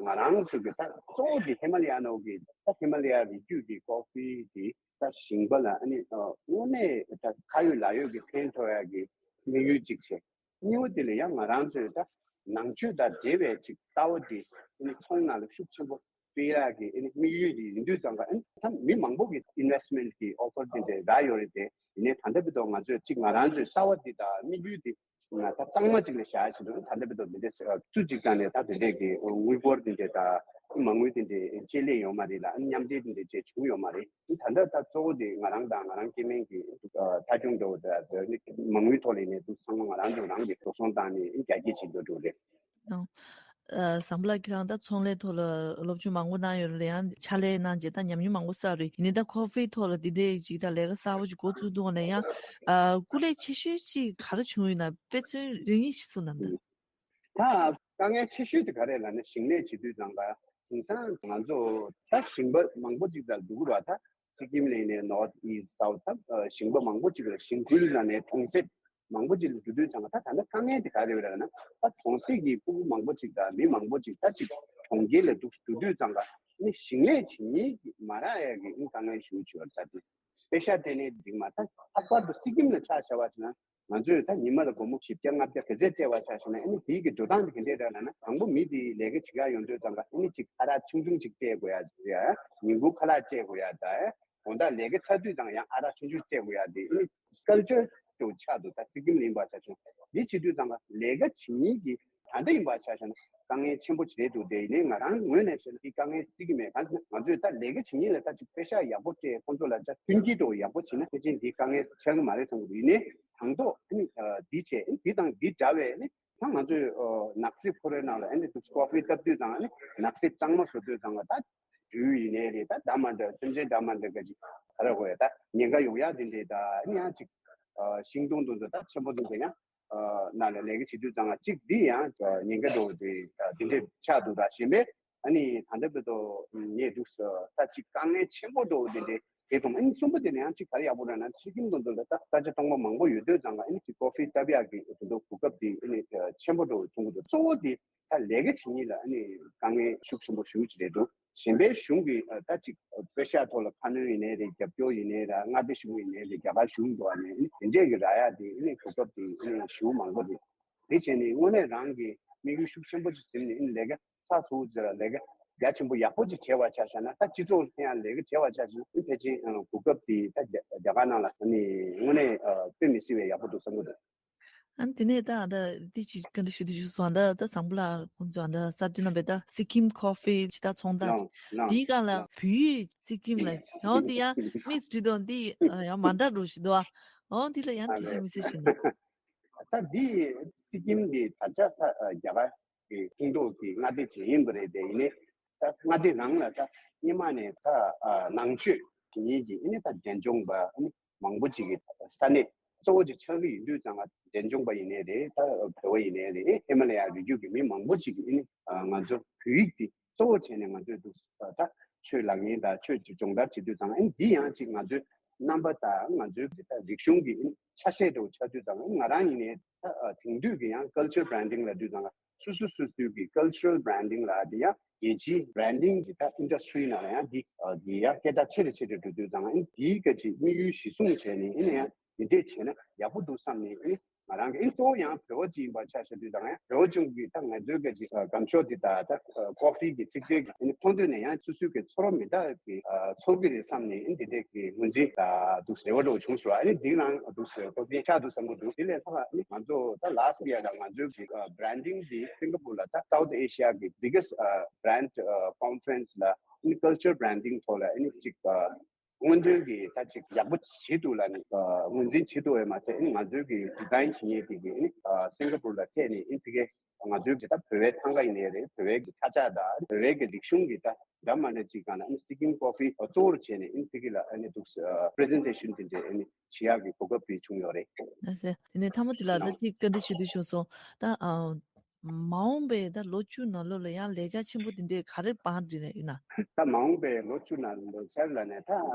ང་རང་ཚོ་གི་ད་གཙོ་བོ་དེ་ཧི་མ་ལ་ཡ་ནུ་གི་ད་ཧི་མ་ལ་ཡ་རི་རྒྱུད་ཀྱི་ཀོ་ཕི་དེ་ད་ཞིང་པ་ལ་ཨ་ནི་དངོས་གནས་ད་ཁ་ཡོད་ལག་ཡོད་ཀྱི་ཕན་ཐོགས་ཡག་གི་དམིགས་ཡུལ་གཅིག་བྱས། གཉིས་པ་དེ་ལ་ཡང་ང་རང་ཚོས་ད་ནང་ཆོས་དང་འབྲེལ་བའི་ཅིག་ལྟ་བ་དེ་ཨ་ནི་ཚོང་ནང་ལ་ཤུགས་ཆེན་པོ་སྤེལ་ཡག་གི་ཨ་ནི་དམིགས་ཡུལ་དེ་ཡིན་དུས་ཙང་ཀ་ཨ་ནི་ད་མི་མང་པོ་གི་ཨིན་ཝེ་སི་མེན་ཊི་གི་ཨོ་ཕར་དེ་འདྲ་རག་ཡོད་རེད་དེ། ཡིན་ནའི་ད་ལྟ་བར་དུ་ང་ཚོས་ཅིག་ང་རང་ཚོའི་ལྟ་བ་དེ་དང་དམིགས་ཡུལ་དེ་ང་ད་གཙང་མ་ཅིག་ལ་བཞག་ཡག་ཆེད་དུ་ད་ལྟ་བར་དུ་འདི་འདྲ་སུ་གཅིག་ཀྱང་ནས་ད་དེ་འདྲས་ཀྱི་དངུལ་འབོར་དེ་འདྲས་དང་མ་དངུལ་དེ་འདྲས་ཆེད་ལས་ཡོད་མ་རེད་ལ་མཉམ་འབྲེལ་དེ་འདྲས་བྱས་བྱུང་ཡོད་མ་རེད། ད་ལྟ་ད་གཙོ་བོ་དེ་ང་རང་དང་ང་རང་སྐྱེ་དམན་གྱི་ཨ་ཐ་ཆུང་འདྲ་བོ་དང་མ་དངུལ་ཐོག་ལས་ནས་འདུག་ཚང་མ་ང་རང་ཚོ་རང་གིས་འགྲོ་སོང་བཏང་ནས་རྒྱ་སྐྱེད་བྱེད་འགྲོ་འགྲོ་རེད། ཨང་། ཨ་བཟང་པོ་ལགས་ཁྱེད་རང་ད་ཚོང་ལས་ཐོག་ལ་སློབ་སྦྱོང་མང་པོ་གནང་ཡོད་རེད། ཡང་ཕྱག་ལས་གནང་རྗེས་ད་ཉམས་མྱོང་མང་པོ་བསགས་རེད། ཡིན་ནའི་ད་ཀོ་ཕི་ཐོག་ལ་འདི་འདྲས་ཅིག་ད་ལས་ཀ་གསར་པོ་ཅིག་འགོ་བཙུགས་འདུག་ནས་ཡང་ཨ་སྐུ་ལས་ཆེ་ཤོས་ཅིག་ག་རེ་བྱུང་ཡོད་ན་དཔེ་མཚོན་རེ་གཉིས་ཤིག་གསུངས་གནང་དང་། ད་དཀའ་ངལ་ཆེ་ཤོས་དེ་ག་རེ་ལབ་ན་ཞིང་ལས་བྱེད་དུས་ཙང་ཀ་དེང་སང་ང་ཚོ་ད་ཞིང་པ་མང་པོ་ཅིག་ད་འདུག་ར། ད་སི་ཀིམ་ལ་ཡིན་ནའི་ནོར་ཐི་ཨིསྟ་སའུཐ་ད་ཞིང་པ་མང་པོ་ཅིག་ལ་ཞིང་ཁུལ་ལ་ནས་གྲོང་གསེབ་ མང་པོ་ཅིག་ལ་འགྲོ་དུས་ཙང་ད་ད་ལྟ་དཀའ་ངལ་དེ་ག་རེ་རེད་ལབ་ན། ད་གྲོང་གསེབ་ཀྱི་ཕྲུ་གུ་མང་པོ་ཅིག་དང་མི་མང་པོ་ཅིག་ད་ཅིག་གྲོང་ཁྱེར་ལ་འདུག་འགྲོ་དུས་ཙང་ག་ཨ་ནི་ཞིང་ལས་བྱེད་མཁན་གྱི་མ་རག་ཡ་གི་ཨ་ནི་དཀའ་ངལ་ཞེ་པོ་ཅིག་ཡོད་རེད། ད་དེ་པེ་ཤག་སྤྲད་ནས་འགྲིག་མ། ད་ལྷག་པར་དུ་སི་ཀིམ་ལ་ཆ་བཞག་པ་ཅིག་ན། ང་ཚོས་ད་ཉི་མ་ལ་སྒོར་མོ་བཞི་བརྒྱ་ལྔ་བརྒྱ་ག་ཚད་སྤྲད་པ་ཆ་བཞག་ན། ཨ་ནི་དེའི་གི་འགྲོ་སྟངས་དེ་ག་འདྲས་རེད་ལབ་ན། དང་པོ་མི་དེ་ལས་ཀ་བྱེད་ག་ཡོང་དུས་ཙང་ག་ཨ་ནི་ཅིག་ཨ་རག་ཆུང་ཆུང་ཅིག་སྤྲད་དགོས་ཡ་ཡ། ཉིན་གུང་ཁ་ལག་སྤྲད་དགོས་ཡ། ད་དགོང་དག་ལས་ཀ་ཚར་དུས་ཙང་ཡང་ཨ་རག་ཆུང་ཆུང་སྤྲད་དགོས་ཡ། དེ་ཨ་ནི་ཀལ་ཅར་དུ་ཆགས་འདུག་ད་སི་ཀིམ་ལ་ཡིན་པ་ཆ་བཞག་ན་འདི་བྱེད་དུས་ཙང་ག་ལས་ཀ་བྱེད་མཁན་གྱི་ད་ལྟ་ཡིན་པ་ཆ་བཞག་ན་དཀའ་ངལ་ཆེན་པོ་ཅིག་རེད་འདུག་དེ་ཡིན་ནའི་ང་རང་ངོས་ནས་བཤད་ན་དེ་དཀའ་ངལ་སྲིད་ཀྱི་མེད། གང་ཟེར་ན་ང་ཚོས་ད་ལས་ཀ་བྱེད་མཁན་ལ་ད་ཅིག་པེ་ཤག་ཡག་པོ་སྤྲད། ཁོང་ཚོ་ལ་ད་མཐུན་རྐྱེན་འདྲ་བོ་ཡག་པོ་བྱེད་ན་ཕལ་ཆེར་འདི་དཀའ་ངལ་ཆགས་ཀྱི་མ་རེད་བསམ་གྱི་འདུག་ཡིན་ནའི་དང་ཐོག་ཨ་ནི་འདི་བྱས་ཨ་ནི་འདི་དང་འདི་འདྲ་བའི་ཨ་ནི་ད་ང་ཚོས་ནགས་གསེབ་ཁོ་རའི་ནང་ལ་ཨ་ནི་ཏུ་ཀོ་ཕི་བཏབ་དུས་ཙང་ཨ་ནི་ནགས་གསེབ་གཙང་མ་བཟོ་དུས་ཙང་ད་འབྲུ་ཡིན་ནའི་རེད། ད་འདྲ་མི་འདྲ་སེམས་ཅན་འདྲ་མི་འདྲ་ག་ཅིག་ག་རེ་དགོས་ཡ། ད་ཉེན་ཁ་ཡོང་ཡ་དེ་འདྲས། ད་ཨ་ནི་ཡང་ཅིག་ཤིང་སྡོང་དེ་ཚོ་ད་ཆེན་པོ་དེ་ཚོ་ཡང་ནང་ལ་ལས་ཀ་བྱེད་དུས་ཙང་གཅིག་འདི་ཡང་ཉེན་ཁ་འདྲ་བོ་དེ་དེ་འདྲས་ཆགས་འདུག་ད་གཞན་པའི་ཨ་ནི་ད་ལྟ་བར་དུ་ངས་འདུག་ས་ད་ཅིག་དཀའ་ངལ་ཆེན་པོ་འདྲ་བོ་དེ་འདྲས་དེ་དང་ཨ་ནི་གསུམ་པ་དེ་ནས་ཡང་ཅིག་ག་རེ་ཡག་པོ་རེད་ན་སི་ཀིམ་དང་དུ་ལ་ད་ས་ཆ་སྟོང་པ་མང་པོ་ཡོད་དུས་ཙང་ཨ་ནི་ཅིག་ཀོ་ཕི་བཏབ་ཡག་གི་དེ་ཚོ་གོ་སྐབས་དེ་ཨ་ནི་ཆེན་པོ་འདྲ་བོ་མཐོང་གི་འདུག་གཙོ་བོ་དེ་ད་ལས་ཀ་བྱེད་མཁན་ལ་ཨ་ནི་དཀའ་ངལ་ཤུགས་ཆེན་པོ་ཞེ་པོ་ཅིག་རེད་འདུག་གཞན་པའི་གཞུང་གི་ཨ་ད་ཅིག་པེ་ཤག་ཐོག་ལ་ཁ་སྣོན་ཡིན་ནའི་རེད། རྒྱབ་སྐྱོར་ཡིན་ནའི་རེད། མངའ་སྡེ་གཞུང་ཡིན་ནའི་རེད། རྒྱ་གར་གཞུང་འདྲ་བ་ནས་ཨ་ནི་དེ་འདྲས་ཀྱི་རག་ཡ་དེ་ཨ་ནི་གོ་སྐབས་དེ་ཨ་ནི་ཞེ་པོ་མང་པོ་རེད། དེ་བྱས་ནས་དངོས་གནས་རང་གི་དམིགས་ཡུལ་ཤུགས་ཆེན་པོ་ཅིག་ཟིན་ནས་ཨ་ནི་ལས་ཀ་ཚགས་ཚུད་ཅིག་ལ་ལས་ཀ་རྒྱ་ཆེན་པོ་ཡག་པོ་ཅིག་བྱས་པ་ཆ་བཞག་ན། ད་སྤྱི་ཚོགས་ལ་ཕན་ཡག་ལས་ཀ་བྱས་པ་ཆ་བཞག་ན་ཨ་ནི་ཕལ་ཆེར་ཨ་གོ་སྐབས་དེ་ད་རྒྱ་རྒྱ་གར་ནང་ལ་ཨ་ནི་དངོས་གནས་ཨ་དཔེ་མི་སྲིད་པའི་ཡག་པོ་འདུག་བསམ་གྱི་འདུག་ཨ་ནི་དེ་ནས་ད་ད་དེ་ཅིག་བཀའ་འདྲི་ཞུ་དུས་ཞུ་སོང་། ད་ད་བཟང་པོ་ལགས་ཁོང་ཚོ་ད་གསར་འདོན་གནང་བའི་ད་སི་ཀིམ་ཀོ་ཕི་ཇི་ལྟར་ཚོང་རྟགས་ལགས་ལགས་དེའི་སྒང་ལ་ལགས་བོད་ཡིག་སི་ཀིམ་ལ་ཡང་དེ་ཡང་དམིགས་སུ་བྲིས་འདུག་འདི་ཡང་མ་འདྲ་འགྲོ་ཞིག་འདུག་ཨ་འོ་འདི་ལ་ཡང་འགྲེལ་བཤད་མི་སྲིད་ཞུ་ནས། ད་འདི་སི་ཀིམ་འདི་ད་ཆ་ད་རྒྱ་གར་གྱི་ཁོངས་གཏོགས་ཀྱི་མངའ་སྡེ་ཅིག་ཡིན་པ་རེད། དེ་ཡིན་ནའི་ད་མངའ་སྡེ་རང་ལ་ད་སྔོན་མ་ནས་ད་ནང་ཆོས་དེ་ཉིད་ཀྱི་ཨ་ནི་ད་འབྲས་ལྗོངས་པ་ཨ་ནི་མང་པོ་ཅིག་གི་ས་གནས་གཙོ་བོ་ཅིག་ཆགས་ཀྱི་ཡིན་དུས་ཙང་ང་འབྲས་ལྗོངས་པ་ཡིན་ནའི་རེད། ད་བོད་པ་ཡིན་ནའི་རེད། ཧི་མ་ལ་ཡ་རི་རྒྱུད་ཀྱི་མི་མང་པོ་ཅིག་གིས་ཨ་ནི་ང་ཚོ་བོད་ཡིག་འདི་གཙོ་བོ་བྱས་ནས་ང་ཚོས་འདུག་ད་ཆོས་ལབ་མཁན་དང་ཆོས་ཀྱི་སྦྱོང་བརྡར་བྱེད་དུས་ཙང་ཨ་ནི་འདི་ཡང་ཅིག་ང་ཚོའི་རྣམ་པ་དང་ང་ཚོའི་འདི་ད་རིག་གཞུང་གི་ཨ་ནི་ཆ་ཤས་འདྲ་བོ་ཆགས་དུས་ཙང་ང་རང་ཡིན་ནའི་ད་དེང་དུས་ཀྱི་ཡང་culture branding ལབ་དུས་ཙང་སོ་སོ་སོ་སོའི་གི་cultural branding ལ་འདི་ཡང་རྒྱལ་སྤྱིའི་branding གི་ད་industry ནང་ལ་ཡང་འདི་འདི་ཡང་སྐད་གྲགས་ཆེ་རུ་ཆེ་རུ་འགྲོ་དུས་ཙང་ཨ་ནི་འདིའི་ག་ཅིག་དམིགས་ཡུལ་གཞི་བཟུང་བྱས་ནས་ཨ་ནི་ཡང་འདི་འདྲས་བྱས་ན་ཡག་པོ་འདུག་བསམ་ནས་ཨ་ནི་ང་རང་གི་ཨ་ནི་གཙོ་བོ་ཡང་བོད་པ་ཅིག་ཡིན་པ་ཆ་བཞག་དུས་ཙང་ཡང་བོད་པ་ཅུང་གི་ད་ང་ཚོའི་ག་ཅིག་སྒམ་ཤོག་འདི་དང་ད་ཀོ་ཕི་གི་ཚིག་ཕྲད་ཀྱི་ཨ་ནི་མཐོང་དུས་ནས་ཡང་སོ་སོའི་གི་ཚོར་བ་མི་འདྲ་གི་ཚོར་གི་རེད་བསམ་ནས་ཨ་ནི་འདི་འདྲས་གི་ངོས་འཛིན་ད་འདུག་རེ་བ་འདྲ་བོ་བྱུང་སོང་། ཨ་ནི་འདི་རང་འདུག་ཀོ་ཕི་ཆགས་འདུག་བསམ་གི་འདུག་དེ་ལས་ལྷག་ཨ་ནི་ང་ཚོ་ད་last year ལ་ང་ཚོའི་གི་branding འདི་སིང་ག་པུར་ལ་ད་South Asia གི་biggest brand conference ལ་ཨ་ནི་culture branding ཐོག་ལ་ཨ་ནི་ཅིག་སྔོན་ཐོན་གྱི་ད་ཅིག་ཡག་པོ་བྱེད་འདུག་ལབ་ནས་ངོས་འཛིན་བྱེད་འདུག་པས་མ་ཚད་ཨ་ནི་ང་ཚོའི་གི་design བྱེད་མཁན་དེ་གི་ཨ་ནི་སིང་ག་པུར་ལ་ཐད་ནས་ཨ་ནི་དེ་གའི་ང་ཚོའི་གི་ད་བོད་པའི་ཐང་ག་ཡིན་ནའི་རེད། བོད་པའི་གི་ཁ་ཆག་དང་བོད་པའི་གི་རིག་གཞུང་གི་ད་འདྲ་མི་འདྲ་ཅིག་སྒང་ལ་ཨ་ནི་སི་ཀིམ་ཀོ་ཕི་གཙོ་བོར་བྱས་ནས་ཨ་ནི་དེ་གི་ལ་ཨ་ནི་འདུག་presentation དེ་འདྲའི་ཨ་ནི་བྱེད་ཡག་གི་གོ་སྐབས་དེ་བྱུང་ཡོད་རེད། ད་ཟེར་དེ་ནས་མཐའ་མ་དེ་ལ་ད་ཅིག་བཀའ་འདྲི་ཞུ་དུས་ཞུ་སོང་། ད་ཨ། མ་འོངས་པའི་ད་ལོ་བཅུ་ནང་ལོགས་ལ་ཡང་ལས་འཆར་ཆེན་པོ་དེ་འདྲའི་ག་རེ་བང་སྒྲིག་ནས་ཡོད་ན། ད་མ་འོངས་པའི་ལོ་བཅུ་ནང་ལོ་འཆར་ལ་ནས་ད་ང་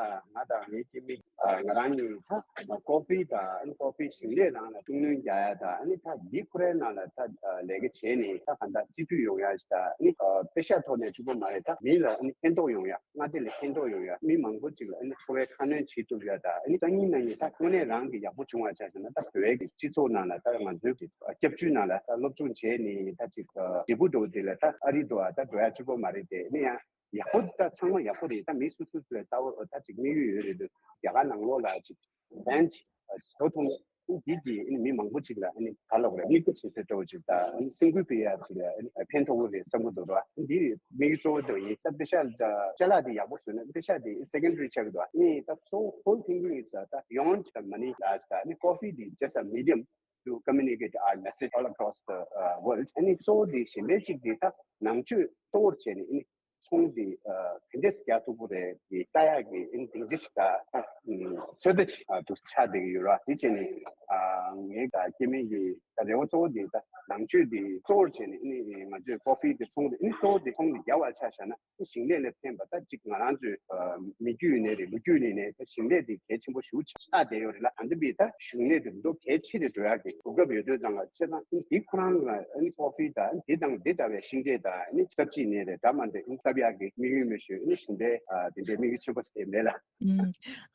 དང་ངའི་སྐྱེ་དམན་ང་རང་གཉིས་ད་ཀོ་ཕི་དང་ཀོ་ཕི་ཞིང་ལས་རང་ལ་ཤུགས་སྣོན་རྒྱག་ཡ་དང་ཨ་ནི་ད་འདི་ཁོ་རའི་ནང་ལ་ད་ལས་ཀ་བྱས་ནས་ད་གང་ལྟར་རྩིས་མཐུན་ཡོང་ཡ་ཞིག་དང་ཨ་ནི་པེ་ཤག་ཐོག་ནས་གཅིག་པོ་མ་རེད། ད་མི་ལ་ཨ་ནི་ཕན་ཐོགས་ཡོང་ཡ། མངའ་སྡེ་ལ་ཕན་ཐོགས་ཡོང་ཡ། མི་མང་པོ་ཅིག་ལ་ཨ་ནི་འཚོ་བའི་ཁ་སྣོན་བྱེད་ཐུབ་ཡ་དང་ཨ་ནི་སང་ཉིན་གནངས་ཉིན་ད་དངོས་གནས་རང་གི་ཡག་པོ་བྱུང་བ་ཆ་བཞག་ན་ད་བོད་པའི་གི་སྤྱི་ཚོགས་ནང་ལ་ད་ང་ཚོའི་གི་སྐྱབས་བཅོལ་ནང་ལ་ད་སློབ་སྦྱོང་བྱས་ནས་ད་ཅིག་འབྲས་བུ་འགྲོ་དེ་ལ་ད་ཨ་རི་འགྲོ་བ་ད་འགྲོ་ཡ་གཅིག་པོ་མ་རེད་དེ་ཨ་ནི་ཡང་ཡག་པོ་ད་ཚང་མ་ཡག་པོ་རེད། ད་མི་སོ་སོ་སོའི་ལྟ་བ་ད་ཅིག་དམིགས་ཡུལ་ཡོད་རེད་འདུག་རྒྱ་གར་ནང་ལོགས་ལ་ཅིག་བན་ཅིག་བཟོ་ཐུབ་ན། འདི་གིས་ཨ་ནི་མི་མང་པོ་ཅིག་ལ་ཨ་ནི་ག་ལབ་དགོས་རེད། མིག་དཔེ་བྱེད་ས་འདྲ་བོ་ཅིག་དང་ཨ་ནི་སེམས་འགུལ་སྤེལ་ཡ་ཅིག་ལ་ཨ་ནི་ཕན་ཐོགས་ཀྱི་རེད་བསམ་གྱི་འདུག་ར། འདི་དམིགས་ཡུལ་གཙོ་བོ་དེ་ཡིན། ད་པེ་ཤག་ཅ་ལག་འདི་ཡག་པོ་བཟོས་ན་པེ་ཤག་འདི་secondary ཆགས་ཀྱི་འདུག་ཨ་ནི་ད་གཙོ་བོ་whole thing is ད་beyond the money ལ་ད་ཨ་ནི་coffee འདི་just a medium to communicate our message all across the uh, world. ཨ་ནི་གཙོ་བོ་འདི་གཞན་པའི་ཅིག་འདི་ད་ནང་ཆོས་གཙོ་བོར་བྱས་ནས་ཨ་ནི། ཁུངས་དེ་ག་འདྲས་རྒྱག་ཐུབ་ཀྱི་རེད། དེ་ལྟ་ཡག་གི་ཨ་ནི་སྡིངས་ཆ་ཞིག་དང་ཚོད་ལྟ་ཞིག་ཏུ་ཆགས་བསྡད་ཀྱི་ཡོད་རེད། དེ་བྱས་ནས་ངས་ད་སྐྱེ་དམན་གྱི་ད་རེ་བ་གཙོ་བོ་དེ་ད་ནང་ཆོས་དེ་གཙོ་བོར་བྱས་ནས་ཨ་ནི་ང་ཚོས་ཀོ་ཧྥི་དེ་ཚོང་དེ་ཨ་ནི་གཙོ་བོ་དེ་ཚོང་དེ་རྒྱག་པར་ཆ་བཞག་ན། ཞིང་ལས་ལ་ཕན་པ་ད་ཅིག་ང་རང་ཚོའི་མི་རྒྱུད་ནས་རེད། ལོ་རྒྱུས་ནས་ནས་ད་ཞིང་ལས་དེ་གལ་ཆེན་པོ་ཞེ་པོ་ཆགས་བསྡད་ཡོད་རེད་ལ། ད་ལྟ་བའི་ད་ཞིང་ལས་དེ་མདོ་གལ་ཆེ་རེ་འགྲོ་ཡག་གི་གོ་སྐབས་ཡོད་དུས་ཙང་ལ་བྱས་ཙང་ཨ་ནི་དེ་ཁོ་རང་ལ་ཨ་ནི་ཀོ་ཧྥི་དང་དེ་དང་དེ་འདྲ་བའི་ཤིང་འབྲས་དང་ཨ་ནི་ས་བཅད་ནས་རེད། ད་མ་འདྲ་ཨ་ནི་བཏབ་ཡག་གི་དམིགས་ཡུལ་མེད་ཞུ་ཨ་ནི་ཞིང་འབྲས་དེ་འདྲའི་དམིགས་ཡུལ་ཆེན་པོ་ཞིག་མེད་ལ།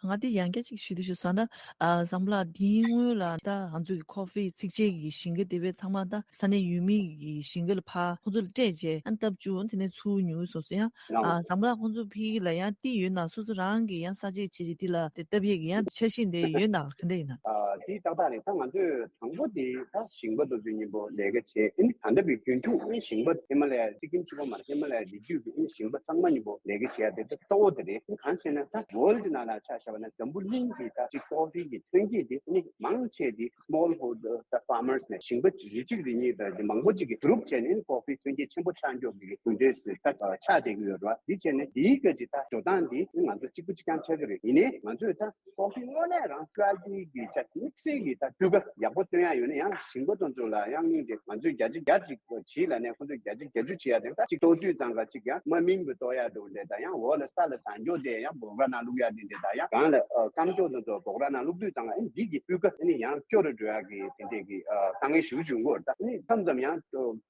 ང་དེ་ཡང་བསྐྱར་ཅིག་ཞུ་དུ་ཞུ་ས་ན། བཟང་པོ་ལགས་འདིའི་སྔོན་ལ་ད་ང་ཚོ་གི་ཀོ་ཧྥི་ཚིགས་བཅད་ཀྱི་ཞིང་ཁ་དེ་བས་ཚང་མ་ད་ས་གནས་ཡུལ་མི་གི་ཞིང་ཁ་ལ་ཕར་ཁོ་ཚོ་ལ་སྤྲད་རྗེས་ཨ་ནི་བཏབ་བཅུག་དེ་ནས་ཚུར་ཉོ་གི་སོ་སོ་ཡང་། ལགས། བཟང་པོ་ལགས་ཁོ་ཚོ་ཕི་ལ་ཡང་ཏི་ཡོད་ན་སོ་སོ་རང་གི་ཡང་ས་ཆས་བྱེད་ཅིག་དེ་ལ་དེ་བཏབ་ཡས་ཀྱི་ཡང་འཆར་གཞི་འདི་ཡོད་ན་ག་འདྲ་ཡིན་ན། དེ་ཏག་ཏག་རེད། ད་ང་ཚོས་དང་པོ་དེ་ད་ཞིང་པ་དེ་ཚོའི་སྙིང་པོ་ལས་ཀ་བྱེད་ཨ་ནི་ད་ལྟ་བའི་རྒྱུན་མཐུད་ཨ་ནི་ཞིང་པ་ཧི་མ་ལ་ཡ་སི་ཀིམ་གཅིག་པོ་མ་རེད། ཧི་མ་ལ་ཡ་རི་རྒྱུད་ཀྱི་ཨ་ནི་ཞིང་པ་ཚང་མ་སྙིང་པོ་ལས་ཀ་བྱེད་ཡ་དེ་ད་གཙོ་བོ་དེ་རེད། ཨ་ནི་གང་བྱས་ན་ད་ཝོལ་ཌི་ནང་ལ་ཆ་བཞག་པ་ན་འཛམ་བུ་གླིང་གི་ད་ཅིག་ཀོ་ཧྥི་གི་ཐོན་སྐྱེད་དེ་ཨ་ནི་མང་ཆེ་དེ་སི་མོལ་ཧོལ་ཌར་ད་ཕར་མར་སི་ནས་ཞིང་པ་རེ་གཅིག་རེ་གཉིས་དང་དེ་མང་པོ་ཅིག་གི་གུ་རུབ་བྱས་ནས་ཨ་ནི་ཀོ་ཧྥི་ཐོན་སྐྱེད་ཆེན་པོ་ཆགས་འཇོག་གི་གུ་འབྲས་ཟེར་ད་ཆགས་བསྡད་ཀྱི་ཡོད་རེད་བ། དེ་བྱས་ནས་དེའི་སྐད་ཅིག་ད་འགྲོ་སྟངས་དེ་ཨ་ནི་ང་ཚོ་གཅིག་པ་གཅིག་རྐྱང་ཆགས་ཀྱི་རེད། ཡིན་ནའི་ང་ཚོས་ད་ཀོ་ཧྥི་དངོས་གནས་རང་སི་ཀ་ལི་གི་ཆ་དམིགས་བསལ་གྱི་ད་སྤུས་ཀ་ཡག་པོ་སྟོན་ཡ་ཡོད་ན་ཡང་ཞིང་པ་དེ་ཚོ་ལ་ཡང་སྙིང་རྗེ། ང་ཚོས་བརྒྱ་ཆ་བརྒྱ་ཅིག་བྱིས་ལ་ནས་ཁོ་ཚོས་བརྒྱ་ཆ་བརྒྱད་ཅུ་བྱེད་ཡ་དེ་ད་ཅིག་ལྟོ་དུས་ཙང་ག་ཅིག་ཡང་མ་སྨིན་པ་ལྟོ་ཡ་འདུག་འདྲ་ད་ཡང་འོག་ལ་ས་ལ་ཟ་འཇོག་དེ་ཡང་སྦོ་ག་ནང་བླུག་ཡ་དེ་འདྲ་ད་ཡང་གང་ལ་སྐམ་འཇོག་དེ་ཚོ་སྦོ་ག་ནང་བླུག་དུས་ཙང་ག་ཨེ་འདི་གི་སྤུས་ཀ་ཨེ་ནི་ཡང་སྐྱོ་རུ་འགྲོ་ཡ་གི་དེ་འདྲས་གི་དཀའ་ངལ་ཞེ་པོ་བྱུང་གི་ཡོད་རེད། ད་ཨེ་ནི་མཚམས་མཚམས་ཡང་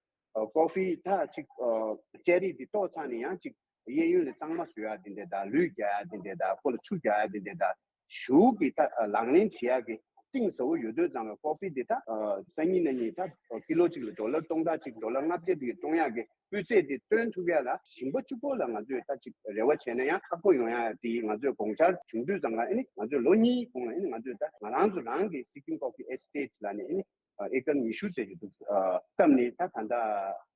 ཀོ་ཧྥི་ད་ཅིག་ཅེ་རི་དེ་གཏོར་ཚར་ནས་ཡང་ཅིག་གཡས་གཡོན་ལ་གཙང་མ་བཟོ་ཡ་དེ་འདྲས་ད་ལུད་རྒྱག་ཡ་དེ་འདྲས་ད་ཁོ་ལ་ཆུ་རྒྱག་ཡ་དེ་འདྲས་ད་གཞུག་གི་ད་ལག་ལེན་བྱེད་ཡ་གི་གཏིང་ཟབ་པོ་ཡོད་དུས་ཙང་ལ་ཀོ་ཧྥི་དེ་ད་སང་ཉིན་གནངས་ཉིན་ད་ཀི་ལོ་གཅིག་ལ་ཌོ་ལར་སྟོང་ཕྲག་གཅིག་ཌོ་ལར་ལྔ་བརྒྱ་དེ་གཏོང་ཡ་གི་སྤུས་ཚད་དེ་སྟོན་ཐུབ་ཡ་ལ་ཞིང་པ་གཅིག་པོ་ལ་ང་ཚོས་ད་ཅིག་རེ་བ་བྱས་ན་ཡང་ཁག་པོ་ཡོང་ཡ་དེ་ང་ཚོས་དགོངས་འཆར་བྱུང་དུས་ཙང་ལ་ཨེ་ནི་ང་ཚོས་ལོ་གཉིས་གོང་ལ་ཨེ་ནི་ང་ཚོས་ད་ང་རང་ཚོ་རང་གི་སི་ཀིམ་ཀོ་ཧྥི་ཨེ་སི་ཊེཊ་ལ་ནས་ཨེ་ནི་ཨེ་ཀར་ཉི་ཤུ་ཙམ་ཞིག་འདུག་བཏབ་ནས་ད་ད་ལྟ་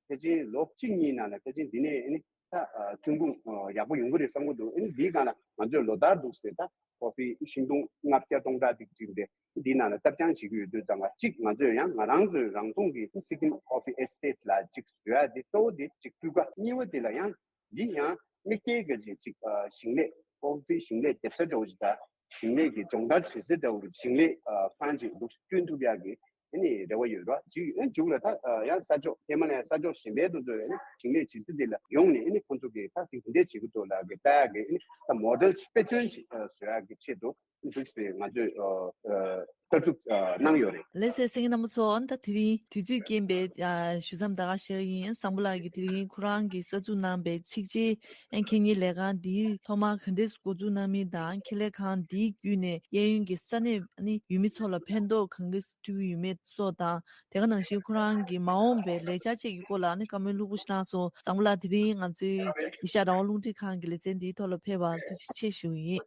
ཕལ་ཆེར་ལོ་གཅིག་གཉིས་ནང་ལ་ཕལ་ཆེར་འདི་ནས་ཨེ་ནི་ད་ཐོན་ཁུངས་ཡག་པོ་ཡོང་གི་རེད་བསམ་གྱི་འདུག་ཨེ་ནི་འདིའི་སྒང་ལ་ང་ཚོས་ལོ་ལྟར་འདུག་ཟེར་ད་ཀོ་ཧྥི་ཤིང་སྡོང་ལྔ་བརྒྱ་སྟོང་ཕྲག་ཅིག་ཅིག་འདི་འདིའི་ནང་ལ་བཏབ་སྦྱང་བྱེད་ཀྱི་ཡོད་དུས་ཙང་ལ་གཅིག་ང་ཚོས་ཡང་ང་རང་ཚོའི་རང་ཚོང་གི་སི་ཀིམ་ཀོ་ཧྥི་ཨེ་སི་ཊེཊ་ལ་གཅིག་བཟོ་ཡ་འདི་གཙོ་བོ་འདི་གཅིག་སྤུས་ཀ་གཉིས་པ་འདི་ལ་ཡང་འདི་ཡང་དམིགས་བསལ་གྱི་ཅིག་ཅིག་ཞིང་ལས་ཀོ་ཧྥི་ཞིང་ལས་རྒྱབ་ས་འདྲ་བོ་ཅིག་དང་ཞིང་ལས་ཀྱི་སྦྱོང་བརྡར་བྱེད་ས་འདྲ་བོ་ཞིང་ལས་ཁང་ཅིག་འདུག་བསྐྲུན་ཐུབ་ཡག་གི་ཨ་ནི་རེ་བ་ཡོད་ར། ཅིག་ཨ་མཇུག་ལ་ད་ཡང་ས་ཕྱོགས་ཧི་མ་ལ་ཡའི་ས་ཕྱོགས་གཞན་པའི་དུ་ཚོད་ཨ་ནི་ཞིང་ལས་བྱེད་ས་དེ་ལ་ཡོང་ནས་ཨ་ནི་ཁོང་ཚོ་གི་ད་དེ་འདྲས་བྱེད་ཀྱི་འདུག་ལ་གི་ལྟ་ཡག་གི་ཨ་ནི་ད་མོ་ཌེལ་ཅིག་དཔེ་མཚོན་ཅིག་བཟོ་ཡག་གི་ཆེད་དུ་འདུག་ཟེར་ང་ཚོས་ཨ་ཨ་ལྟ་གྲུབ་ཨ་གནང་ཡོད་རེད། ལགས་སོ་གསན་མཁན་རྣམ་པ་ཚོ། ཨ་ནི་ད་དེ་རིང་དུས་ཚོད་རྐྱེན་པས་ཨ་ཞུ་མཚམས་ད་ག་བཞག་ཡིན། བཟང་པོ་ལགས་ཀྱིས་དེ་རིང་ཁོ་རང་གིས་གསར་འཛུགས་གནང་པའི་ཚིགས་བཅད་ཨ་ཁེ་གཉེར་ལས་ཁང་འདིའི་ཐོག་མར་ག་འདྲས་འགོ་འཛུགས་གནང་མིན་དང་ཁེ་ལས་ཁང་འདིའི་བརྒྱུད་ནས་གཡས་གཡོན་གྱི་ས་གནས་ཨ་ནི་ཡུལ་མི་ཚོ་ལ་ཕན་ཐོགས་གང་ག་སྤྲོད་ཀྱི་ཡོད་མེད་སོགས་དང་། དེ་ག་ནང་བཞིན་ཁོ་རང་གི་མ་འོངས་པའི་ལས་འཆར་བཅས་ཀྱི་སྐོར་ལ་ཨ་ནི་བཀའ་མོལ་ལྷུག་པོ་ཞིག་གནང་སོང་། བཟང་པོ་ལགས་དེ་རིང་ང་ཚོའི་ཨེ་ཤ་ཡ་རང་དབང་རླུང་འཕྲིན་ཁང་གི་ལེ་ཚན་འདིའི་ཐོག་ལ་ཕེབས་པར་ཐུགས་རྗེ་ཆེ་ཞུ་གི་ཡིན།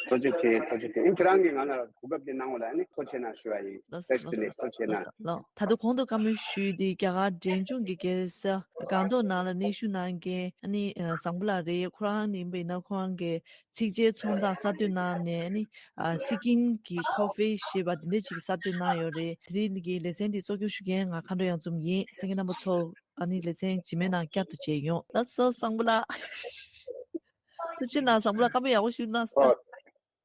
ཐུགས་རྗེ་ཆེ། ཐུགས་རྗེ་ཆེ། ཨིན་ཁྱེད་རང་གིས་ང་ལ་གོ་སྐབས་འདི་གནང་བ་ལ་ཨ་ནི་ཐུགས་རྗེ་ཆེ་གནང་ཞུ་བ་ཡིན། ལགས་སོ། བཀྲ་ཤིས་བདེ་ལེགས། ཐུགས་རྗེ་ཆེ་གནང་། ལགས་སོ། ལགས། ད་དུང་གོང་དུ་བཀའ་མོལ་ཞུས་ཏེ་རྒྱ་གར་འབྲས་ལྗོངས་ཀྱི་རྒྱལ་ས་སྒང་ཏོག་ནང་ལ་གནས་བཞུགས་གནང་མཁན་ཨ་ནི་བཟང་པོ་ལགས་རེད། ཁོ་རང་ནི་ཡིན་པ་ཡིན་ན་ཁོ་རང་གི་ཚིགས་བཅད་ཚོང་རྟགས་གསར་གཏོད་གནང་ནས་ཨ་ནི་ཨ་སི་ཀིམ་གྱི་ཀོ་ཧྥི་ཞེས་པ་འདི་འདྲ་ཅིག་གསར་གཏོད་གནང་ཡོད་རེད། དེ་རིང་འདི་གའི་ལེ་ཚན་འདི་གཙོ་སྐྱོང་ཞུ་མཁན་ང་མཁའ་འགྲོ་གཡང་འཛོམས་ཡིན། གསན་མཁན་རྣམ་པ་ཚོ་ཨ་ནི་ལེ་ཚན་རྗེས་མའི་ནང་བསྐྱར་དུ་མཇལ་ཡོང་། ལགས་སོ་བཟང་པོ་ལགས། ཐུགས་རྗེ་གནང་། བཟང་པོ་ལགས་བཀའ་མོལ་ཡག་པོ་ཞིག་གནང་སོང་། ཨོ།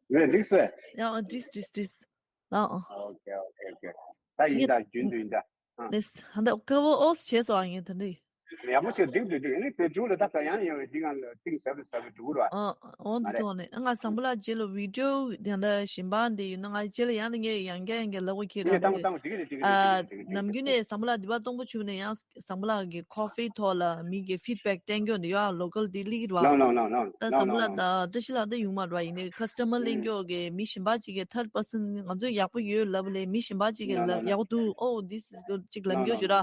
ངས་འགྲིག་སོང་། ཡང་འགྲིག་འགྲིག་འགྲིག་ལགས། ཨོ། ཨོ་ཁེ་ཨོ་ཁེ་ཨོ་ཁེ། ད་ཡིན་ད་རྒྱུན་དུ་ཡིན་ད། ཨ། ལགས། ཧ་ད་ཀ་བོ་ཨོས་བྱས་སོང་ཨ་ངས་ད་འདི། ཡག་པོ་བྱས་འགྲིག་འགྲིག་འགྲིག་ཨ་ནི་དེ་མཇུག་ལ་ད་ག་ཡང་ཡང་བའི་འདི་གང་ལ་གཏིང་ཟབ་རེ་ཟབ་རེ་འགྲོ་གི་རེད་བ། ཨ། འོང་འདི་ཐོག་ནས་ང་བཟང་པོ་ལགས་རྗེས་ལ་བི་ཌིའོ་ཡང་ད་གཞན་པ་འདི་ཡོད་ན་ང་རྗེས་ལ་ཡང་ད་ངས་ཡང་བསྐྱར་ཡང་བསྐྱར་ལབ་དགོས་ཁྱེད་རང་གིས། ཨ། ནམ་རྒྱུན་ནས་བཟང་པོ་ལགས་འདི་པ་སྟོང་པ་བྱུང་ནས་ཡང་བཟང་པོ་ལགས་ཀྱི་ཀོ་ཧྥི་ཐོག་ལ་མི་གི་ཕིཌ་བེག་སྟོན་རྒྱུ་འདི་ཡོད་ཨ། ལོ་ཀལ་འདི་སླེབས་ཀྱི་རེད་བ། ད་བཟང་པོ་ལགས་ད་བཀྲ་ཤིས་ལགས་ད་ཡོང་མ་རེད་བ། ཡིན་ནའི་ཁ་སི་ཊ་མར་སླེབས་རྒྱུ་གི་མི་གཞན་པ་ཅིག་གིས་ཐར་ཌི་པར་སན་ང་ཚོས་ཡག་པོ་ཡོད་ལབ་ལས་མི་གཞན་པ་ཅིག་གིས་ལབ་ཡག་པོ་འདུག་ཨོ་this is good ཅིག་ལབ་རྒྱུ་བྱོས་ར།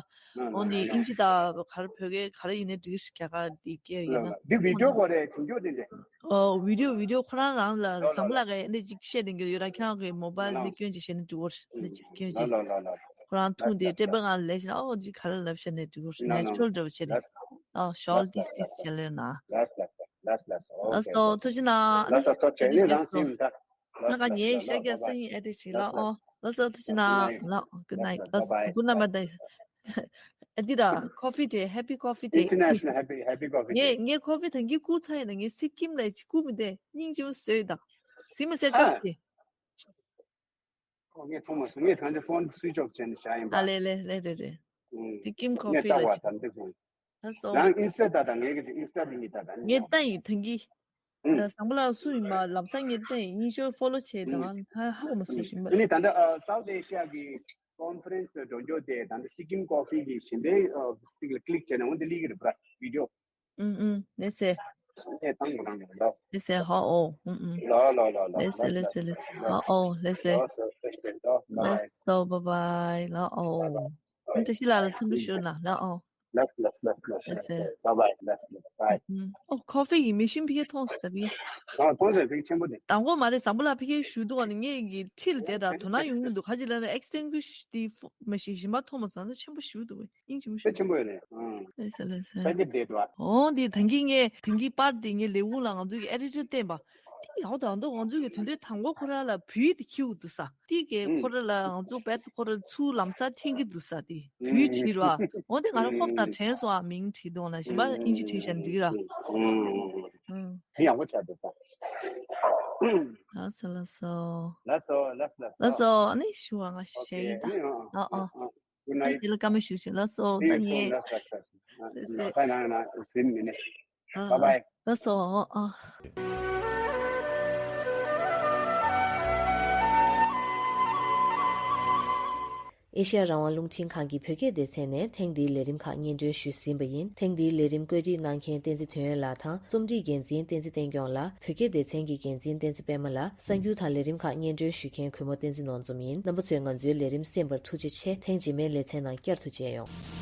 ཨོ་འདི་ཨིན་ཇི་ད་ག་རེ་བོད་སྐད་ག་རེ་ཡིན་ནའི་འགྲིག་རྒྱ་གར་འདི་སྐད་ཡིན་ན། འདི་བི་ཌིའོ་གོ་རེད་དེ་འགྱོ་དེ་འདྲ། ཨོ་བི་ཌིའོ་བི་ཌིའོ་ཁོ་རང་རང་ལ་བཟང་པོ་ལགས་ཀྱིས་འདི་ཅིག་བཤད་དེ་འགྱོ་ཡོད་ར། ཁྱེད་རང་གི་མོ་བྷལ་འདི་སྐྱོན་ཅིག་བཤད་ན་འགྲིག་གོ་རེད། འདི་ཅིག་སྐྱོན་ཅིག་ཁོ་རང་ཐུག་འདི་ཊེབ་ལེཊ་ནང་ལས་ཤེས་ན་ཨོ་འདི་ག་རེ་ལབ་བཤད་ནས་འགྲིག་གོ་རེད། ནེ་ཅུ་རལ་འདྲ་བོ་བྱས་ཏེ། ཨོ་ཤོལ་ཏིས་ཏིས་བྱས་ལེ་ན། ལགས་སོ་ཐུགས་རྗེ་གནང་། ལགས་སོ་ཐུགས་རྗེ་གནང་། ད་ང་ངའི་ཤག་རྒྱག་ས་ཡིན། ཨེ་ཏི་ཤི་ལགས། ཨོ་ལགས་སོ་ཐུགས་རྗེ་གནང་། ལགས་good night། ལགས་good night། ཨ་འདི་ར་ཀོ་ཕི་དེ་Happy Coffee དེ། International Happy Happy Coffee དེ། ངས་ངས་ཀོ་ཕི་ད་གིན་བསྐུར་ཚར་ཡིན་ན། ངས་སི་ཀིམ་ལ་ཅིག་བསྐུར་མི་བདེ། སྙིང་རྗེ་མོ་བཟོས་ཡོད་ད། ཟིན་མ་ཟེར་ཀོ་ཧ་ཕི་དེ། ཨོ་ངས་མཐོང་མ་སོང་། ངས་ད་ལྟ་ཕོན་སུའིཆ་ཨོཕ་བྱས་ནས་བཞག་ཡིན་པ། ཨ་ལེ་ལེ་ལེ་རེད་རེད། ཨུམ། སི་ཀིམ་ངས་ཀོ་ཕི་ལྟ་ལ་བ་ཅིག་ད་ལྟ་ཕོན། ལགས་སོ། རང་ཨིན་སི་ཊ་ལྟ་དང་། ངས་ཀྱི་ཨིན་སི་ཊ་དེ་གཉིས་ལྟ་དང་། ངས་ལྟ་ཡིན་ད་གིན། ཨུམ། ད་བཟང་པོ་ལགས་སུ་ཡིན་པ་ལམ་སང་ངས་ལྟ་ཡིན། ཨིན་ཤོར་ཕོ་ལོ་བྱས་དང་། ཧ་ཧ་གོ་མ་སོང་། ཞིམ་པ། ཨ་ནི་ད་ལྟ་ཨ་སའུ་ཐི་ཨེ་ཤི་ཡ་གི་ཀོན་ཕ་རེན་སི་ལ་འགྲོ་རྒྱུ་དེ་ད་ལྟ་སི་ཀིམ་ཀོ་ཕི་གི་ཞིམ་པའི་ཨ་ཅིག་ལ་ཀི་ལིག་བྱས་ན་འོ་འདི་སླེབས་ཀྱི་རེད་པ། བི་ཌི་ཡོ། ཨུམ་ཨུམ། ལགས་སེ། ཨེ་བཏང་དགོས་དང་ལོ། ལགས་སེ། ཧ་ཨོ། ཨུམ་ཨུམ། ལོ་ལོ་ལོ་ལོ། ལགས་སེ་ལགས་སེ་ལགས་སེ། ཧ་ཨོ་ལགས་སེ། ལོ་སོ་ལགས་སེ། ལོ་བྷའི་བྷའི། ལགས་སོ། བྷའི་བྷའི། ལགས་ཨོ། བྷའི་བྷའི། ཨུམ། བཀྲ་ཤིས་ལགས་ལ་འཚམས་འདྲི་ཞུ་ན་ལགས་ཨོ། ལགས་ལགས་ལགས་ལགས་ལགས་སེ། བྷའི་བྷའི། ལགས་ལགས་བྷའི། ཨུམ། ཨོ་ཀོ་ཕི་ཡི་མེ་ཤིན་ཕ་གིར་མཐོང་སོང་ད་གིན། ཨ་མཐོང་སོང་། ཕ་གི་ཆེན་པོ་དེ། དང་པོ་མ་རེད། བཟང་པོ་ལགས་ཕ་གིར་བཞུགས་འདུག་ཨ་ནི་ངས་ཀྱི་འཁྲིས་ལ་བསྡད་ར་དོ་སྣང་ཡོང་གི་འདུག་ག་ཅི་ལབ་ན་ཨེག་སི་ཊེན་ཌི་ཀུ་ཤི་དེ་མ་གཞི་གཞན་པ་མཐོང་མ་སོང་། ད་ཆེན་པོ་ཞེ་པོ་འདུག་གི། སྙིང་རྗེ་མོ་ཞིག་དཔེ་ཆེན་པོ་ཡོད་རེད། ཨང་། ལགས་སེ་ལགས་སེ། ས་ཀྱི་བསྡད་འགྲོ། འོ་འདི་ད་གིན་ངས་ད་གིན་པར་འདི་ངས་ལས་ཁུངས་ལ་ང་ཚོའི་གི་ཨེ་ཌི་ཊར་བསྟན་པ། དེ་ཡག་པོ་འདུག་ང་ཚོའི་གི་དོན་དུ་དང་པོ་ཁོ་རང་ལ་བོད་ཡིག་དེ་འཁྱེར་དགོས་འདུག་ས། དེ་གི་ཨུམ། ཁོ་རང་ལ་ང་ཚོ་བེད་ཁོ་རང་ཚུར་ལམ་སང་འཐེན་གྱི་འདུག་ས། དེ་བོད་ཡིག་བྲིས་ར། འོ་དེ་ང་རང་ཧོབ་ལྟ་དྲན་སོང་ཨ། མིང་བྲིས་འདུག་ན་གཞན་པ་ཨིན་ཇི་བྲིས་ཤག་འགྲིག་ར། ཨུམ། ཨུམ། དེ་ཡག་པོ་ཆགས་འདུག་ས། ལགས་སོ་ལགས་སོ། ལགས་སོ་ལགས་སོ་ལགས་སོ། ལགས་སོ། ཨ་ནི་ཞུ་བ་ང་ཞུ་ཡིན་ད། ཨོ་ཁེ། ཨ་ཨ། Good night. ཨ་ཅེ་ལ་བཀའ་མོལ་ཞུ་ཞིག་ལགས་སོ། ད་ངས། ལགས་སོ། ལགས་སོ། ལགས་སོ། ཨ་ཨ། ལགས་སོ། ཨ་ཨ། ཨེ་ཤེ་ཡ་རང་དབང་རླུང་འཕྲིན་ཁང་གི་བོད་སྐད་སྡེ་ཚན་ནས་ཐེངས་འདིའི་ལས་རིམ་ཁག་སྙན་སྒྲོན་ཞུས་ཟིན་པ་ཡིན། ཐེངས་འདིའི་ལས་རིམ་བཀོད་སྒྲིག་གནང་མཁན་བསྟན་འཛིན་དོན་ཡོད་ལགས་དང་། རྩོམ་སྒྲིག་འགན་འཛིན་བསྟན་འཛིན་བསྟན་སྐྱོང་ལགས། བོད་སྐད་སྡེ་ཚན་གྱི་འགན་འཛིན་བསྟན་འཛིན་པད་མ་ལགས། གསར་འགྱུར་དང་ལས་རིམ་ཁག་སྙན་སྒྲོན་ཞུ་མཁན་གུས་མོ་བསྟན་འཛིན་ནོར་འཛོམས་ཡིན། རྣམ་པ་ཚོས་ང་ཚོའི་ལས་རིམ་གསན་པར་ཐུགས་རྗེ་ཆེ། ཐེངས་རྗེས་མའི་ལེ་ཚན་ནང་བསྐྱར་དུ་མཇལ་ཡོང་།